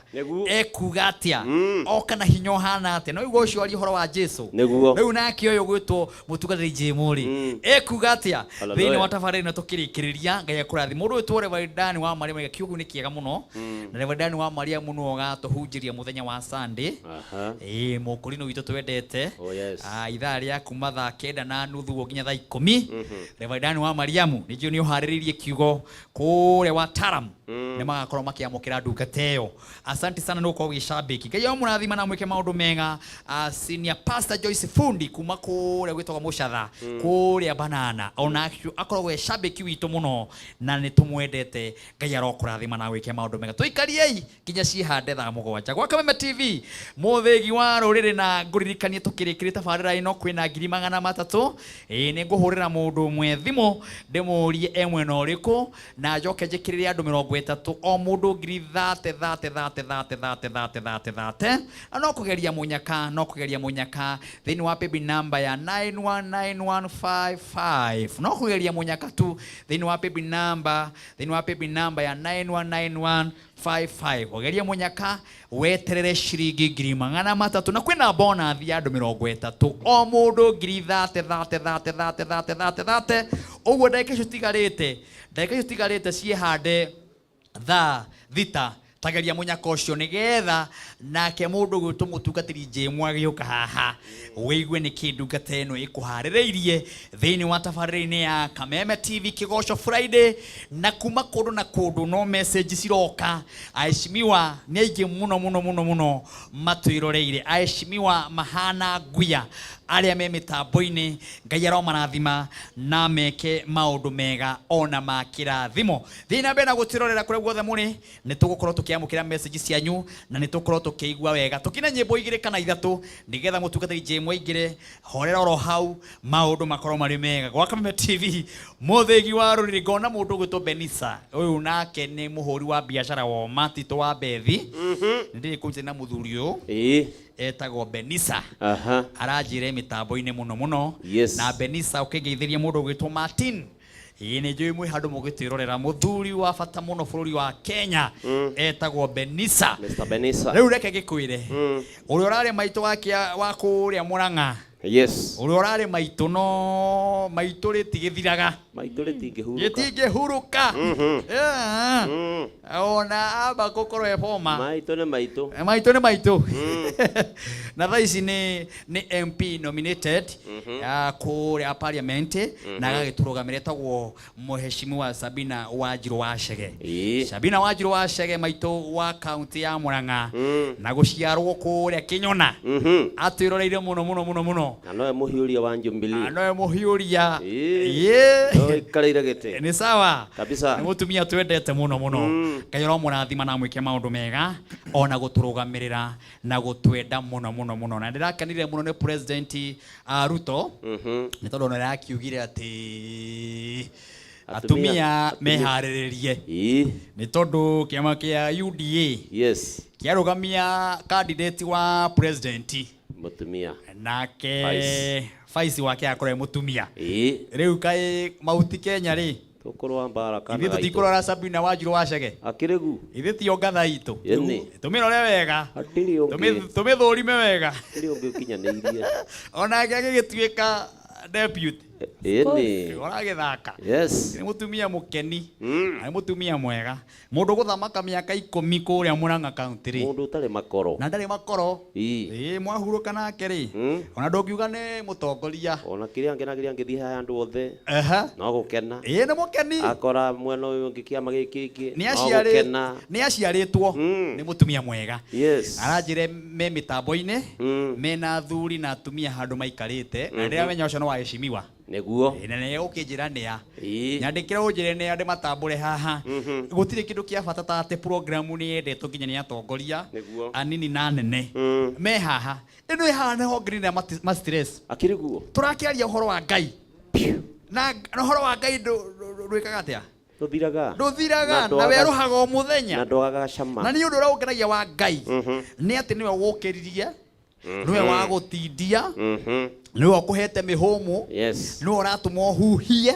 Speaker 1: ekuga atĩa, oka na hinya ũhana atĩa. No igua ũcio aria ũhoro wa Jesu.
Speaker 2: Nĩguo.
Speaker 1: Rĩu nake ũyũ gwĩtwo mũtungatĩri Jĩmũ rĩ, ekuga atĩa
Speaker 2: Hallelujah.
Speaker 1: thĩinĩ wa tabarĩra ĩno tũkĩrĩkĩrĩria? Ngai akũrathime. Mũndũ wĩtwo Reverend Dan wa Maria maiga kiugo kĩu nĩ kĩega mũno, na Reverend Dan wa Maria mũno ũgatũhunjĩria mũthenya wa Sunday.
Speaker 2: Aha.
Speaker 1: Ĩĩ, mũkũrinũ witũ twendete.
Speaker 2: Oh, yes.
Speaker 1: Ah, ithaa rĩa kuma thaa 9:30 nginya thaa 10. Reverend Dan wa Mariamu nĩnjũĩ nĩ ũharĩrĩirie kiugo kũrĩa wa Taram, nĩ magakorwo makĩamũkĩra ndungata ĩyo. Asante sana nĩ gũkorwo gĩcambĩki. Ngai amũrathima na mwĩke maũndũ mega. Senior Pastor Joyce Fundi kuma kũrĩa gwĩtagwo Mũcatha, kũrĩa Banana, ona akoragwo e cambĩki witũ mũno na nĩ tũmwendete. Ngai arokũrathima na wĩke maũndũ mega. Tũikariei nginya cihande thaa 7 gwa Kameme TV mũthĩgi wa rũrĩrĩ, na ngũririkanie tũkĩrĩkĩrĩ tabarĩra ĩno kwĩna 300,000. Ĩĩ, nĩ ngũhũrĩra mũndũ ũmwe thimũ ndĩmũrie e mwena ũrĩkũ, na njoke njĩkĩrĩre andũ 30, o mũndũ ngiri 30 30 30 30 30 30 30 30. Na no kũgeria mũnyaka, no kũgeria mũnyaka thĩinĩ wa paybill number ya 919155, no kũgeria mũnyaka tu thĩinĩ wa paybill number, thĩinĩ wa paybill number ya 919155. Ũgerie mũnyaka weterere ciringi 300,000, na kwĩna bonus ya andũ 30, o mũndũ ngiri 30 30 30 30 30 30 30. Ũguo ndagĩka icio tigarĩte, ndagĩka icio tigarĩte ciĩhande thaa 6, tageria mũnyaka ũcio nĩgetha nake mũndũ gwĩtwo mũtungatĩri Jĩmũ agĩũka haha wĩigue nĩkĩ ndungata ĩno ĩkũharĩrĩirie thĩinĩ wa tabarĩra-inĩ ya Kameme TV Kĩgoco Friday. Na kuma kũndũ na kũndũ no message ciroka, aheshimiwa nĩ aingĩ mũno mũno mũno mũno matwĩroreire, aheshimiwa mahana nguya arĩa me mĩtambo-inĩ. Ngai aromarathima na meke maũndũ mega ona ma kĩrathimo. Thiĩ na mbere na gũtwĩrorera kũrĩa guothe mũrĩ, nĩ tũgũkorwo tũkĩamũkĩra message cianyu na nĩ tũgũkorwo tũkĩigua wega tũkina nyĩmbo 2 kana 3 nĩgetha mũtungatĩri Jĩmũ aingĩre. Horera oro hau, maũndũ makorwo marĩ mega gwa Kameme TV mũthĩgi wa rũrĩrĩ. Ngona mũndũ ũgwĩtwo Benisa, ũyũ nake nĩ mũhũri wa biacara wa Matito wa Bethi. Nĩ ndĩrĩ kũnyitana na mũthuri ũyũ. Etagwo Benisa.
Speaker 2: Aha.
Speaker 1: Aranjĩre mĩtambo-inĩ mũno mũno.
Speaker 2: Yes.
Speaker 1: Na Benisa ũkĩngeithĩria mũndũ ũgwĩtwo Martin. Ĩĩ, nĩ njũĩ mwĩ handũ mũgĩtwĩrorera, mũthuri wa bata mũno bũrũri wa Kenya etagwo Benisa.
Speaker 2: Mr. Benisa.
Speaker 1: Rĩu reke ngĩkwĩre, ũrĩa ũrarĩ maitũ wa kũrĩa Mũrang'a,
Speaker 2: Yes.
Speaker 1: ũrĩa ũrarĩ maitũ, no maitũ rĩtigĩthiraga.
Speaker 2: Maitũ rĩtingĩhurũka.
Speaker 1: Gĩtingĩhurũka. Yeah. Ona amba gũkorwo e former.
Speaker 2: Maitũ nĩ maitũ.
Speaker 1: Maitũ nĩ maitũ. Na thaa ici nĩ MP nominated ya kũrĩa parliament na agagĩtũrũgamĩra, etagwo Mheshimiwa Sabina Wanjirũ wa Chege. Sabina Wanjirũ wa Chege, maitũ wa kaunti ya Murang'a na gũciarwo kũrĩa Kĩnyona, atwĩroreire mũno mũno mũno mũno.
Speaker 2: Na nowe mũhiũria wa Jubilee.
Speaker 1: Na nowe mũhiũria.
Speaker 2: Nowe ikarĩire gĩtĩ.
Speaker 1: Nĩ sawa.
Speaker 2: Kabisa.
Speaker 1: Nĩ mũtumia twendete mũno mũno. Ngai aromũrathima na amwĩke maũndũ mega ona gũtũrũgamĩrĩra na gũtwenda mũno mũno mũno. Na ndĩrakenire mũno nĩ President Ruto nĩ tondũ nĩ arakiugire atĩ atumia meharĩrĩrie nĩ tondũ kĩama kĩa UDA kĩarũgamia candidate wa president
Speaker 2: Mũtumia.
Speaker 1: Nake
Speaker 2: Vice.
Speaker 1: Vice wake akorwo e mũtumia. Rĩu kaĩ Mauti Kenya rĩ,
Speaker 2: Tũkũrũa mbara kana
Speaker 1: ithuĩ tũtikũrora Sabina Wanjirũ wa Chege?
Speaker 2: Akĩrĩgu.
Speaker 1: Ithuĩ tio ngatha itũ.
Speaker 2: Ĩni.
Speaker 1: Tũmĩrore wega.
Speaker 2: Hatirĩ ũngĩ.
Speaker 1: Tũmĩthũrime wega.
Speaker 2: Hatirĩ ũngĩ ũkinyanĩirie.
Speaker 1: Onake agĩgĩtuĩka deputy.
Speaker 2: Ĩni.
Speaker 1: Ũragĩthaka.
Speaker 2: Yes.
Speaker 1: Nĩ mũtumia mũkeni. Na nĩ mũtumia mwega. Mũndũ gũthamaka mĩaka 10 kũrĩa Murang'a County rĩ.
Speaker 2: Mũndũ ũtarĩ makoro.
Speaker 1: Na ndarĩ makoro.
Speaker 2: Ii.
Speaker 1: Ĩĩ, mwahurũka nake rĩ. Ona ndũngiuga nĩ mũtongoria.
Speaker 2: Ona kĩrĩa angenagiria ngĩthiĩ haha andũ othe. No gũkena.
Speaker 1: Ĩĩ, nĩ mũkeni.
Speaker 2: Akora mwena ũyũ ũngĩ, kĩama gĩkĩ kĩngĩ.
Speaker 1: Nĩ
Speaker 2: No gũkena.
Speaker 1: Nĩ aciarĩtwo nĩ mũtumia mwega.
Speaker 2: Yes.
Speaker 1: Aranjĩre me mĩtambo-inĩ mena athuri na atumia handũ maikarĩte na ndĩramenya ũcio nĩ waheshimiwa.
Speaker 2: Nĩguo.
Speaker 1: Ĩ, na nĩ ũkĩnjĩra nĩa nyandĩkĩre ũnjĩre nĩa ndĩmatambũre haha. Gũtirĩ kĩndũ kĩa bata ta atĩ programu nĩ yendetwo nginya nĩ atongoria anini na nene me haha. Ĩno ĩ haha nĩho ngĩnina ma stress.
Speaker 2: Akĩrĩ guo.
Speaker 1: Tũrakĩaria ũhoro wa Ngai na ũhoro wa Ngai ndwĩkaga atĩa?
Speaker 2: Ndũthiraga.
Speaker 1: Ndũthiraga na werũhaga o mũthenya.
Speaker 2: Na ndwagaga cama.
Speaker 1: Na nĩ ũndũ ũrĩa ũngenagia wa Ngai nĩ atĩ nĩwe wũkĩririe, nĩwe wa gũtindia, nĩwe ũkũhete mĩhũmũ, nĩwe ũratũma ũhuhie,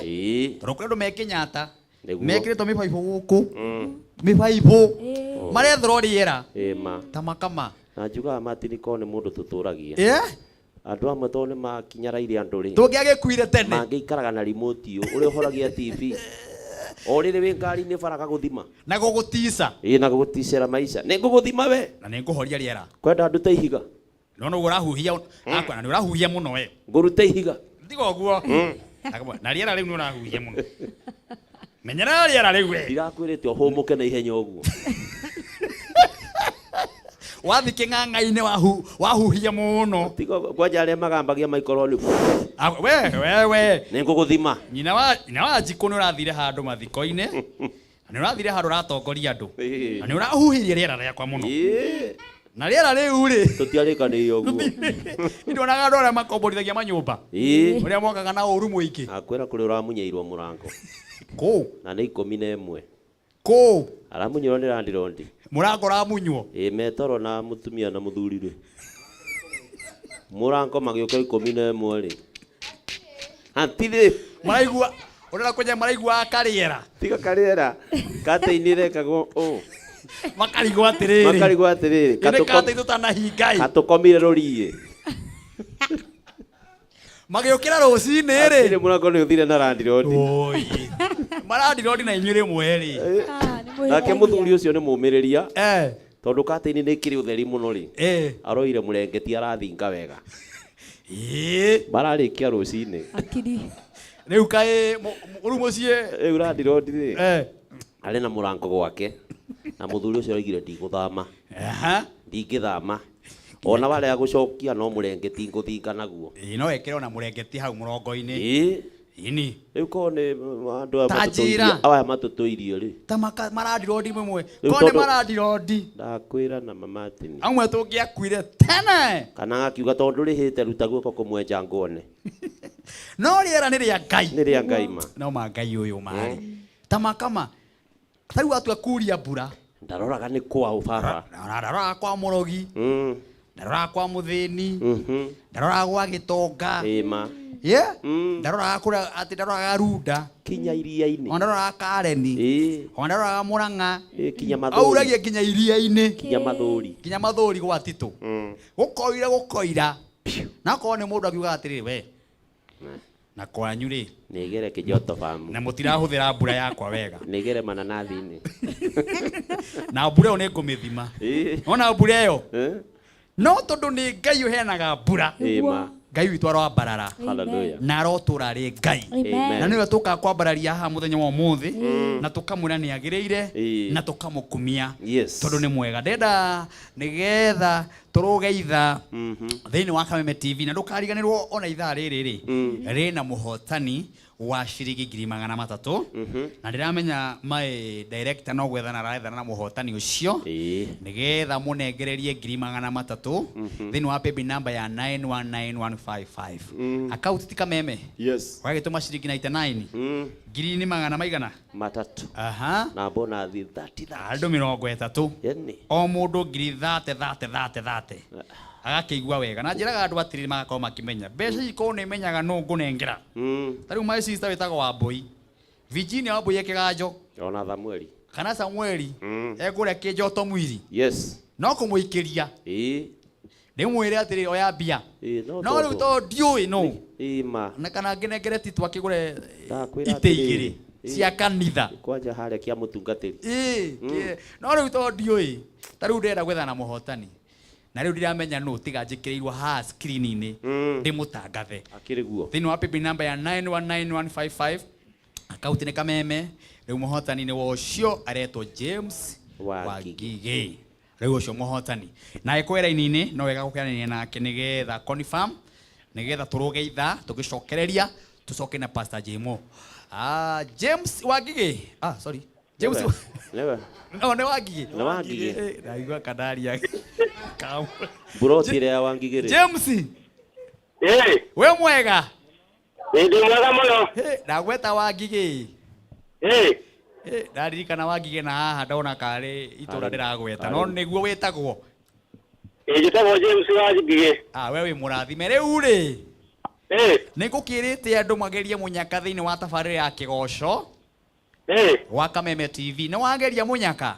Speaker 1: tondũ kũrĩ andũ me Kenyatta mekĩrĩtwo mĩbaibũ gũkũ, mĩbaibũ marethera rĩera
Speaker 2: Ĩma.
Speaker 1: ta makama.
Speaker 2: Na njugaga matiriko nĩ mũndũ tũtũragia. Andũ amwe tondũ nĩ makinyaraire andũ rĩ.
Speaker 1: Tũngĩagĩkuire tene.
Speaker 2: Mangĩikaraga na remote ũ ũrĩa ũhoragia TV. O rĩrĩ wĩ ngari-inĩ bara gagũthima.
Speaker 1: Na gũgũtica.
Speaker 2: Ĩ, na gũgũticĩra maica. Nĩ ngũgũthima we.
Speaker 1: Na nĩ ngũhoria rĩera.
Speaker 2: Kwenda ndute ihiga.
Speaker 1: Nona ũguo ũrahuhia, akwa na nĩ ũrahuhia mũno we.
Speaker 2: Ngũrute ihiga.
Speaker 1: Tiga ũguo. Na rĩera rĩu nĩ ũrahuhia mũno. Menyerera rĩera rĩu we.
Speaker 2: Ndirakwĩrĩte ũhũmũke na ihenya ũguo.
Speaker 1: Wathiĩ kĩng'ang'a-inĩ wahuhia mũno.
Speaker 2: Tiga kwanja arĩa magambagia maikorwo nĩ.
Speaker 1: We, we, we.
Speaker 2: Nĩ ngũgũthima.
Speaker 1: Nyina wa Njikũ nĩ ũrathire handũ mathiko-inĩ. Na nĩ ũrathire handũ ũratongoria andũ. Na nĩ ũrahuhirie rĩera rĩakwa mũno. Na rĩera rĩu rĩ.
Speaker 2: Tũtiarĩkanĩire ũguo.
Speaker 1: Ndonaga andũ arĩa makomborithagia manyũmba. Ũrĩa mokaga na ũru mũingĩ.
Speaker 2: Akwĩra kũrĩa ũramunyeirwo mũrango.
Speaker 1: Kũ?
Speaker 2: Na nĩ 11.
Speaker 1: Kũ?
Speaker 2: Aramunyirwo nĩ landlord.
Speaker 1: Mũrango ũramunywo?
Speaker 2: Ĩ, metoro na mũtumia na mũthuri rĩ. Mũrango magĩũka 11 rĩ. Hatirĩ.
Speaker 1: Maraigua, ũrenda kũnya maraigua karĩera.
Speaker 2: Tiga karĩera. Katĩ-inĩ rekagwo ũũ.
Speaker 1: Makarigwo atĩrĩrĩ.
Speaker 2: Makarigwo atĩrĩrĩ.
Speaker 1: Ĩnĩ katĩ tũtanahinga ĩ.
Speaker 2: Katũkomire rũriĩ.
Speaker 1: Magĩũkĩra rũcinĩ rĩ.
Speaker 2: Hatirĩ mũrango nĩ ũthire na landlord.
Speaker 1: Oi. Marandirondi na inyuĩ rĩmwe rĩ.
Speaker 2: Nake mũthuri ũcio nĩ mũmĩrĩria. Tondũ katĩ-inĩ nĩ kĩrĩ ũtheri mũno rĩ. Aroire mũrengeti arathinga wega. Mararĩkia rũcinĩ.
Speaker 3: Akiri.
Speaker 1: Rĩu kaĩ rĩu mũciĩ.
Speaker 2: Rĩu landlord rĩ. Arĩ na mũrango gwake. Na mũthuri ũcio oigire ndigũthama. Ndingĩthama. Ona warega gũcokia no mũrengeti ngũthinga naguo.
Speaker 1: Ĩ, no ekĩre ona mũrengeti hau mũrongo-inĩ.
Speaker 2: Ĩ.
Speaker 1: Ĩni.
Speaker 2: Rĩu korwo nĩ andũ aya
Speaker 1: Ta
Speaker 2: matũtũirie,
Speaker 1: njĩra.
Speaker 2: aya matũtũirie rĩ.
Speaker 1: Ta marandirondi mamwe.
Speaker 2: Rĩu
Speaker 1: Korwo nĩ
Speaker 2: tondũ-
Speaker 1: marandirondi.
Speaker 2: Ndakwĩra na mama atĩ.
Speaker 1: Amwe tũngĩakuire tene.
Speaker 2: Kana agakiuga tondũ ndũrĩhĩte ruta guoko kũmwenja nguone.
Speaker 1: No rĩera nĩ rĩa Ngai.
Speaker 2: Nĩ rĩa Ngai ma.
Speaker 1: No ma Ngai ũyũ marĩ. Ta makama. Ta rĩu atua kuria mbura.
Speaker 2: Ndaroraga nĩ kwaũ baba.
Speaker 1: Ndaroraga kwa mũrogi. Ndaroraga kwa mũthĩni. Ndaroraga gwa gĩtonga.
Speaker 2: Ĩma.
Speaker 1: Yeah? Ndaroraga kũrĩa atĩ ndaroraga Runda.
Speaker 2: Kinya iria-inĩ.
Speaker 1: Ona ndaroraga Kareni. Ona ndaroraga Murang'a.
Speaker 2: Kinya Mathũri.
Speaker 1: Auragia nginya iria-inĩ.
Speaker 2: Kinya Mathũri.
Speaker 1: Kinya Mathũri gwa Titũ. Gũkoira gũkoira. Na akorwo nĩ mũndũ akiugaga atĩrĩrĩ we. Na kwanyu rĩ?
Speaker 2: Nĩgere kĩjoto famu.
Speaker 1: Na mũtirahũthĩra mbura yakwa wega.
Speaker 2: Nĩgere mananathi-inĩ.
Speaker 1: Na mbura ĩyo nĩ ngũmĩthima. Ona mbura ĩyo no tondũ nĩ Ngai ũheanaga mbura.
Speaker 2: Ĩĩ ma.
Speaker 1: Ngai witũ aroambarara.
Speaker 2: Hallelujah.
Speaker 1: Na arotũra rĩ Ngai.
Speaker 2: Amen.
Speaker 1: Na nĩwe tũkaga kwambararia haha mũthenya wa ũmũthĩ na tũkamwĩra nĩ agĩrĩire na tũkamũkumia.
Speaker 2: Yes.
Speaker 1: Tondũ nĩ mwega. Ndenda nĩgetha tũrũge ithaa thĩinĩ wa Kameme TV na ndũkariganĩrwo ona ithaa rĩrĩ rĩ rĩna mũhotani wa ciringi 300,000 na ndĩramenya my director no gwethana arethana na mũhotani ũcio nĩgetha mũnengererie 300,000 thĩinĩ wa paybill number ya 919155 akaunti ti Kameme.
Speaker 2: Yes.
Speaker 1: Wagĩtũma ciringi 99 ngiri nĩ magana maigana
Speaker 2: matatu.
Speaker 1: Aha.
Speaker 2: Na bonathi 30
Speaker 1: andũ 30
Speaker 2: Yani.
Speaker 1: O mũndũ ngiri thate thate thate thate agakĩigua wega na njĩraga andũ atĩrĩrĩ magakorwo makĩmenya mbeca ici korwo nĩ menyaga nũ ngũnengera. Ta rĩu my sister wĩtagwo Wambũi, Virginia Wambũi e kĩganjo.
Speaker 2: Ona Samueli.
Speaker 1: Kana Samueli ekũrĩa kĩnjoto mwiri.
Speaker 2: Yes.
Speaker 1: No kũmũikĩria ndĩmwĩre atĩrĩrĩ oya mbia.
Speaker 2: No
Speaker 1: no rĩu tondũ ndiũĩ nũ
Speaker 2: Ĩĩ ma.
Speaker 1: Na kana ngĩnengere Tito akĩgũre
Speaker 2: Ndakwĩra
Speaker 1: itĩ
Speaker 2: atĩrĩrĩ.
Speaker 1: igĩrĩ cia kanitha.
Speaker 2: Kwanja harĩa kĩa mũtungatĩri.
Speaker 1: Ĩĩ, no rĩu tondũ ndiũĩ ta rĩu ndĩrenda gwethana na mũhotani na rĩu ndiramenya nũ tiga njĩkĩrĩirwo haha screen-inĩ ndĩmũtangathe.
Speaker 2: Akĩrĩ guo.
Speaker 1: Thĩinĩ wa paybill number ya 919155 akaunti nĩ Kameme. Rĩu mũhotani nĩ wa ũcio aretwo James Wangigĩ. Rĩu ũcio mũhotani na ĩkwĩ raini-inĩ no wega gũkeranĩria nake nĩgetha confirm nĩgetha tũrũge ithaa tũgĩcokereria tũcoke na Pastor Jemo. James Wangigĩ, sorry, James.
Speaker 2: Nĩwe.
Speaker 1: No, nĩ Wangigĩ.
Speaker 2: Nĩ Wangigĩ.
Speaker 1: Ndaigua kandaria.
Speaker 2: Mburoti ĩrĩa ya Wangigĩ rĩ.
Speaker 1: James. We mwega?
Speaker 17: Ndĩ mwega mũno.
Speaker 1: Ndagweta Wangigĩ. Ndaririkana Wangigĩ na haha ndona karĩ itũra ndĩragweta no nĩguo wĩtagwo.
Speaker 17: Njĩtagwo James Wangigĩ.
Speaker 1: We wĩ mũrathime rĩu rĩ. Nĩ ngũkĩrĩte andũ magerie mũnyaka thĩinĩ wa tabarĩra ya kĩgoco wa Kameme TV. Nĩ wageria mũnyaka?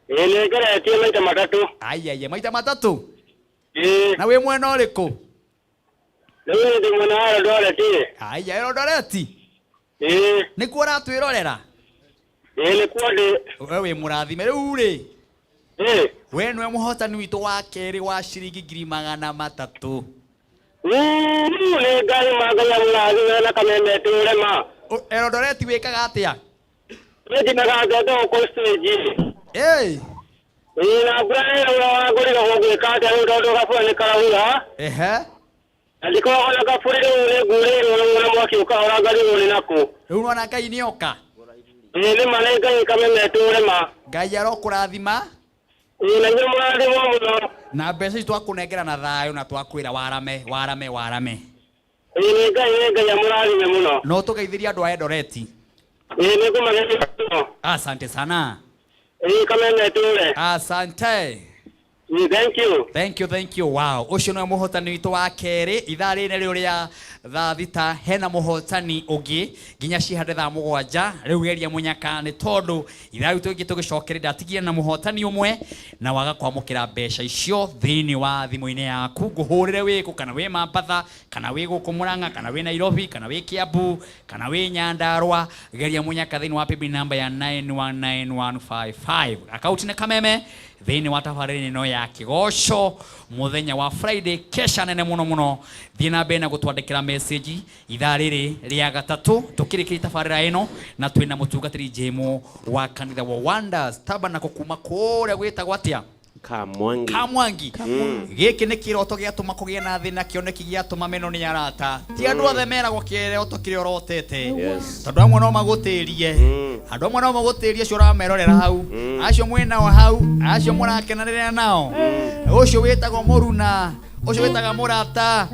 Speaker 17: Ĩĩ nĩ ngeretie maita matatũ.
Speaker 1: Aiaiya, maita matatũ? Na wĩ mwena ũrĩkũ?
Speaker 17: Rĩu ndĩ mwena wa Eldoret.
Speaker 1: Aiya, Eldoret?
Speaker 17: Ĩĩ.
Speaker 1: Nĩkuo ũratwĩrorera?
Speaker 17: Ĩĩ nĩkuo ndĩ.
Speaker 1: We wĩ mũrathime rĩu rĩ. We nĩwe mũhotani witũ wa kerĩ wa ciringi 300,000.
Speaker 17: Nĩ Ngai ma Ngai amũrathime na Kameme tũre ma.
Speaker 1: Eldoret wĩkaga atĩa?
Speaker 17: Niĩ ndinaga ngendo gũkũ stage.
Speaker 1: Ĩĩ.
Speaker 17: Ĩĩ na mbura ĩraura wangũrire gũgwĩka atĩa rĩu tondũ gabura nĩ karaura.
Speaker 1: Ehe.
Speaker 17: Na ndikoragwo na kaburi rĩu nĩ ngurĩirwo rĩu na mwaki ũkahora ngarigwo nĩ nakũ.
Speaker 1: Rĩu nĩwona Ngai nĩoka?
Speaker 17: Ĩĩ nĩ ma nĩ Ngai Kameme tũre ma.
Speaker 1: Ngai arokũrathima.
Speaker 17: Ĩĩ na inyuĩ mũrathimwo mũno.
Speaker 1: Na mbeca ici twakũnengera na thayũ na twakwĩra warame warame warame.
Speaker 17: Ĩĩ nĩ Ngai nĩ Ngai amũrathime mũno.
Speaker 1: No tũgeithirie andũ a Eldoret.
Speaker 17: Ĩĩ nĩ ngũmageithia mũno.
Speaker 1: Asante sana.
Speaker 17: Ĩĩ Kameme tũre.
Speaker 1: Asante.
Speaker 17: Thank you.
Speaker 1: Thank you, thank you. Wow. Ũcio nĩwe mũhotani witũ wa kerĩ ithaa rĩrĩ nĩrĩo rĩa thaa thita hena mũhotani ũngĩ nginya cihande thaa mũgwanja. Rĩu geria mũnyaka nĩ tondũ ithaa rĩu tũngĩ tũgĩcokeria ndatigia na mũhotani ũmwe na waga kwamũkĩra mbeca icio thĩinĩ wa thimũ-inĩ yaku. Ngũhũrĩre wĩkũ kana wĩ Mambatha kana wĩ gũkũ Murang'a kana wĩ Nairobi kana wĩ Kiambu kana wĩ Nyandarua. Geria mũnyaka thĩinĩ wa paybill number ya 919155 akaunti nĩ Kameme thĩinĩ wa tabarĩra ĩno ya kĩgoco mũthenya wa Friday kesha nene mũno mũno. Thiĩ na mbere na gũtwandĩkĩra message ithaa rĩrĩ rĩa gatatũ tũkĩrĩkĩria tabarĩra ĩno na twĩna mũtungatĩri Jemo wa kanitha wa Wonders Tabernacle kuma kũrĩa gwĩtagwo atĩa?
Speaker 2: Kamwangi.
Speaker 1: Kamwangi. Gĩkĩ nĩ kĩroto gĩatũma kũgĩe na thĩna, kĩoneki gĩatũma meno nĩ arata. Ti andũ othe meragwo kĩroto kĩrĩa ũrotete. Tondũ amwe no magũtĩrie. Andũ amwe no magũtĩrie acio ũramerorera hau. Acio mwĩnao hau, acio mũrakenanĩra nao. Ũcio wĩtagwo mũruna, ũcio wĩtaga mũrata,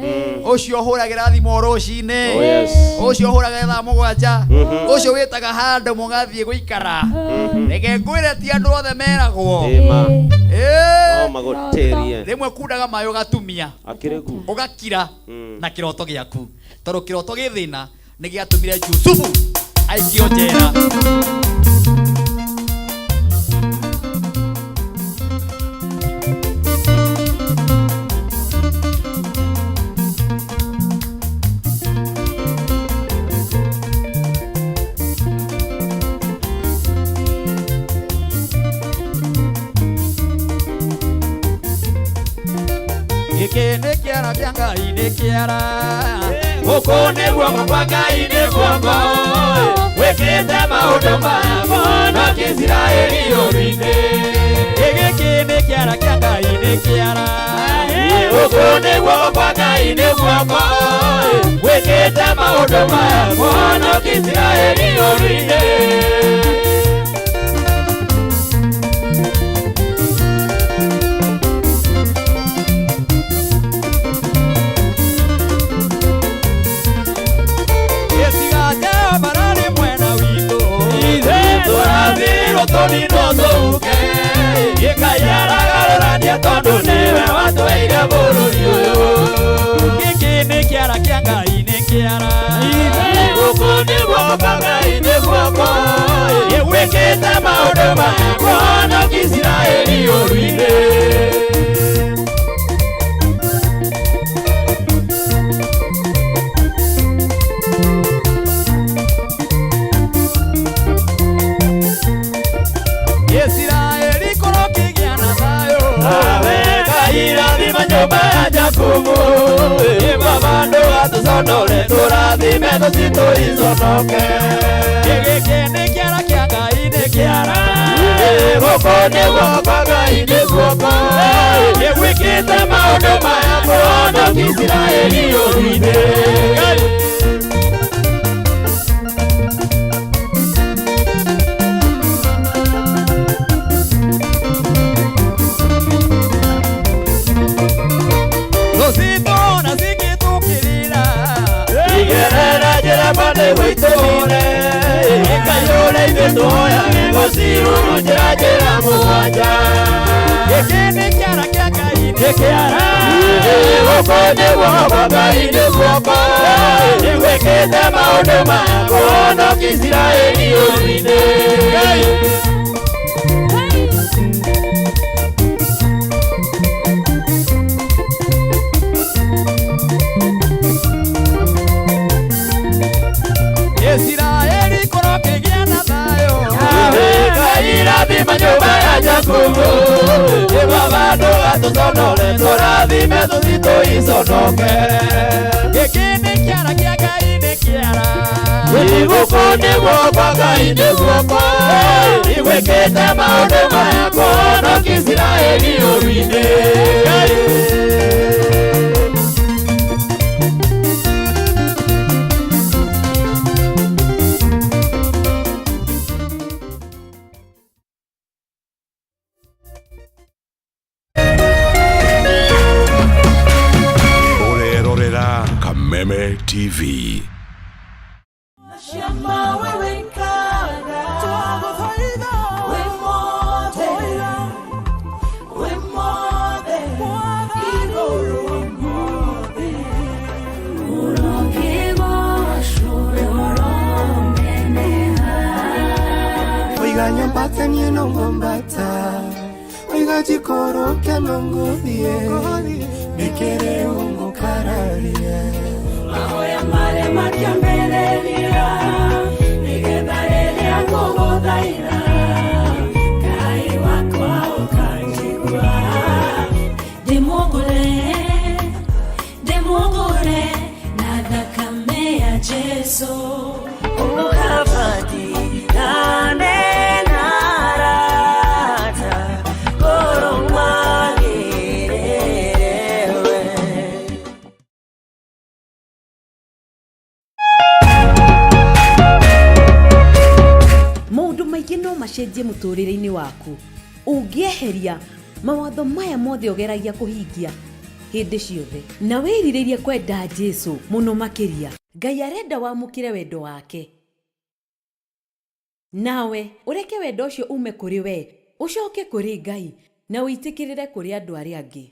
Speaker 1: ũcio ũhũragĩra thimũ rũcinĩ,
Speaker 2: Oh, yes.
Speaker 1: ũcio ũhũragĩra thaa mũgwanja, ũcio wĩtaga handũ mũgathiĩ gũikara. Reke ngwĩre ti andũ othe meragwo.
Speaker 2: Ĩĩ ma.
Speaker 1: Ĩĩ.
Speaker 2: No magũtĩrie.
Speaker 1: Rĩmwe kundaga maĩ ũgatumia.
Speaker 2: Akĩrĩ gu.
Speaker 1: Ũgakira na kĩroto gĩaku. Tondũ kĩroto gĩ thĩna nĩ gĩatũmire Jusufu aikio njera. Gĩkĩ nĩ kĩara kĩa Ngai nĩ kĩara.
Speaker 5: Gũkũ nĩ guoko kwa Ngai nĩ guoko wĩkĩte maũndũ maya kũhonokia Isiraeli ũru-inĩ.
Speaker 1: Gĩkĩ nĩ kĩara kĩa Ngai nĩ kĩara.
Speaker 5: Gũkũ nĩ guoko kwa Ngai nĩ guoko wĩkĩte maũndũ maya kũhonokia Isiraeli ũru-inĩ. Tũrathirwo tũninwo tũhuke Ngai aragarũrania tondũ nĩwe watũheire bũrũri ũyũ.
Speaker 1: Gĩkĩ nĩ kĩara kĩa Ngai nĩ kĩara.
Speaker 5: Gũkũ nĩ guoko kwa Ngai nĩ guoko wĩkĩte maũndũ maya kũhonokia Isiraeli ũru-inĩ.
Speaker 1: Isiraeli kũrokĩgĩa na thayũ.
Speaker 5: Nawe Ngai rathima nyũmba ya Jakubu, Baba ndũgatũconore tũrathime thũ iconoke.
Speaker 1: Gĩkĩ nĩ kĩara kĩa Ngai nĩ kĩara.
Speaker 5: Gũkũ nĩ guoko kwa Ngai nĩ guoko wĩkĩte maũndũ maya kũhonokia Isiraeli ũru-inĩ.
Speaker 1: Tũcitũra cigĩtũkĩrĩra.
Speaker 5: Igerera njĩra pande gwĩtũre ikaiyũre ithuĩ tũhoyage gũcihurunjĩra njĩra mũgwanja.
Speaker 1: Gĩkĩ nĩ kĩara kĩa Ngai nĩ kĩara.
Speaker 5: Gũkũ nĩ guoko kwa Ngai nĩ guoko wĩkĩte maũndũ maya kũhonokia Isiraeli ũru-inĩ.
Speaker 1: Isiraeli kũrokĩgĩa na thayũ.
Speaker 5: Ngai rathima nyũmba ya Jakubu, Baba ndũgatũconore tũrathime thũ iconoke.
Speaker 1: Gĩkĩ nĩ kĩara kĩa Ngai nĩ kĩara.
Speaker 5: Gũkũ nĩ guoko kwa Ngai nĩ guoko wĩkĩte maũndũ maya kũhonokia Isiraeli ũru-inĩ.
Speaker 6: Ũrerorera Kameme TV.
Speaker 19: Oiga nyambata niĩ no ngwambata oiga njikũrũke no ngũthiĩ nĩkĩrĩ ũngũkararia
Speaker 20: Mahoya marĩa makĩambĩrĩria nĩgetha rĩrĩa ngũgũthaitha Ngai wakwa ũkanjigua. Ndĩmũgũre, ndĩmũgũre na thakame ya Jesũ. Ũkabatirane na arata, ngoro magĩrĩre we.
Speaker 21: Maũndũ maingĩ no macenjie mũtũrĩre-inĩ waku ũngĩeheria mawatho maya mothe ũgeragia kũhingia hĩndĩ ciothe na wĩrirĩrie kwenda Jesu mũno makĩria. Ngai arenda wamũkĩre wendo wake nawe ũreke wendo ũcio ume kũrĩ we ũcoke kũrĩ Ngai na ũitĩkĩrĩre kũrĩ andũ arĩa angĩ.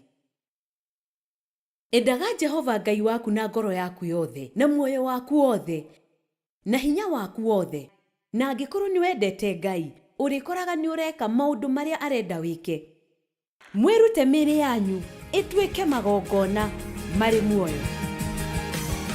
Speaker 21: Endaga Jehova Ngai waku na ngoro yaku yothe na muoyo waku wothe na hinya waku wothe, na angĩkorwo nĩ wendete Ngai ũrĩkoraga nĩ ũreka maũndũ marĩa arenda wĩke. Mwĩrute mĩĩrĩ yanyu ĩtuĩke magongona marĩ muoyo.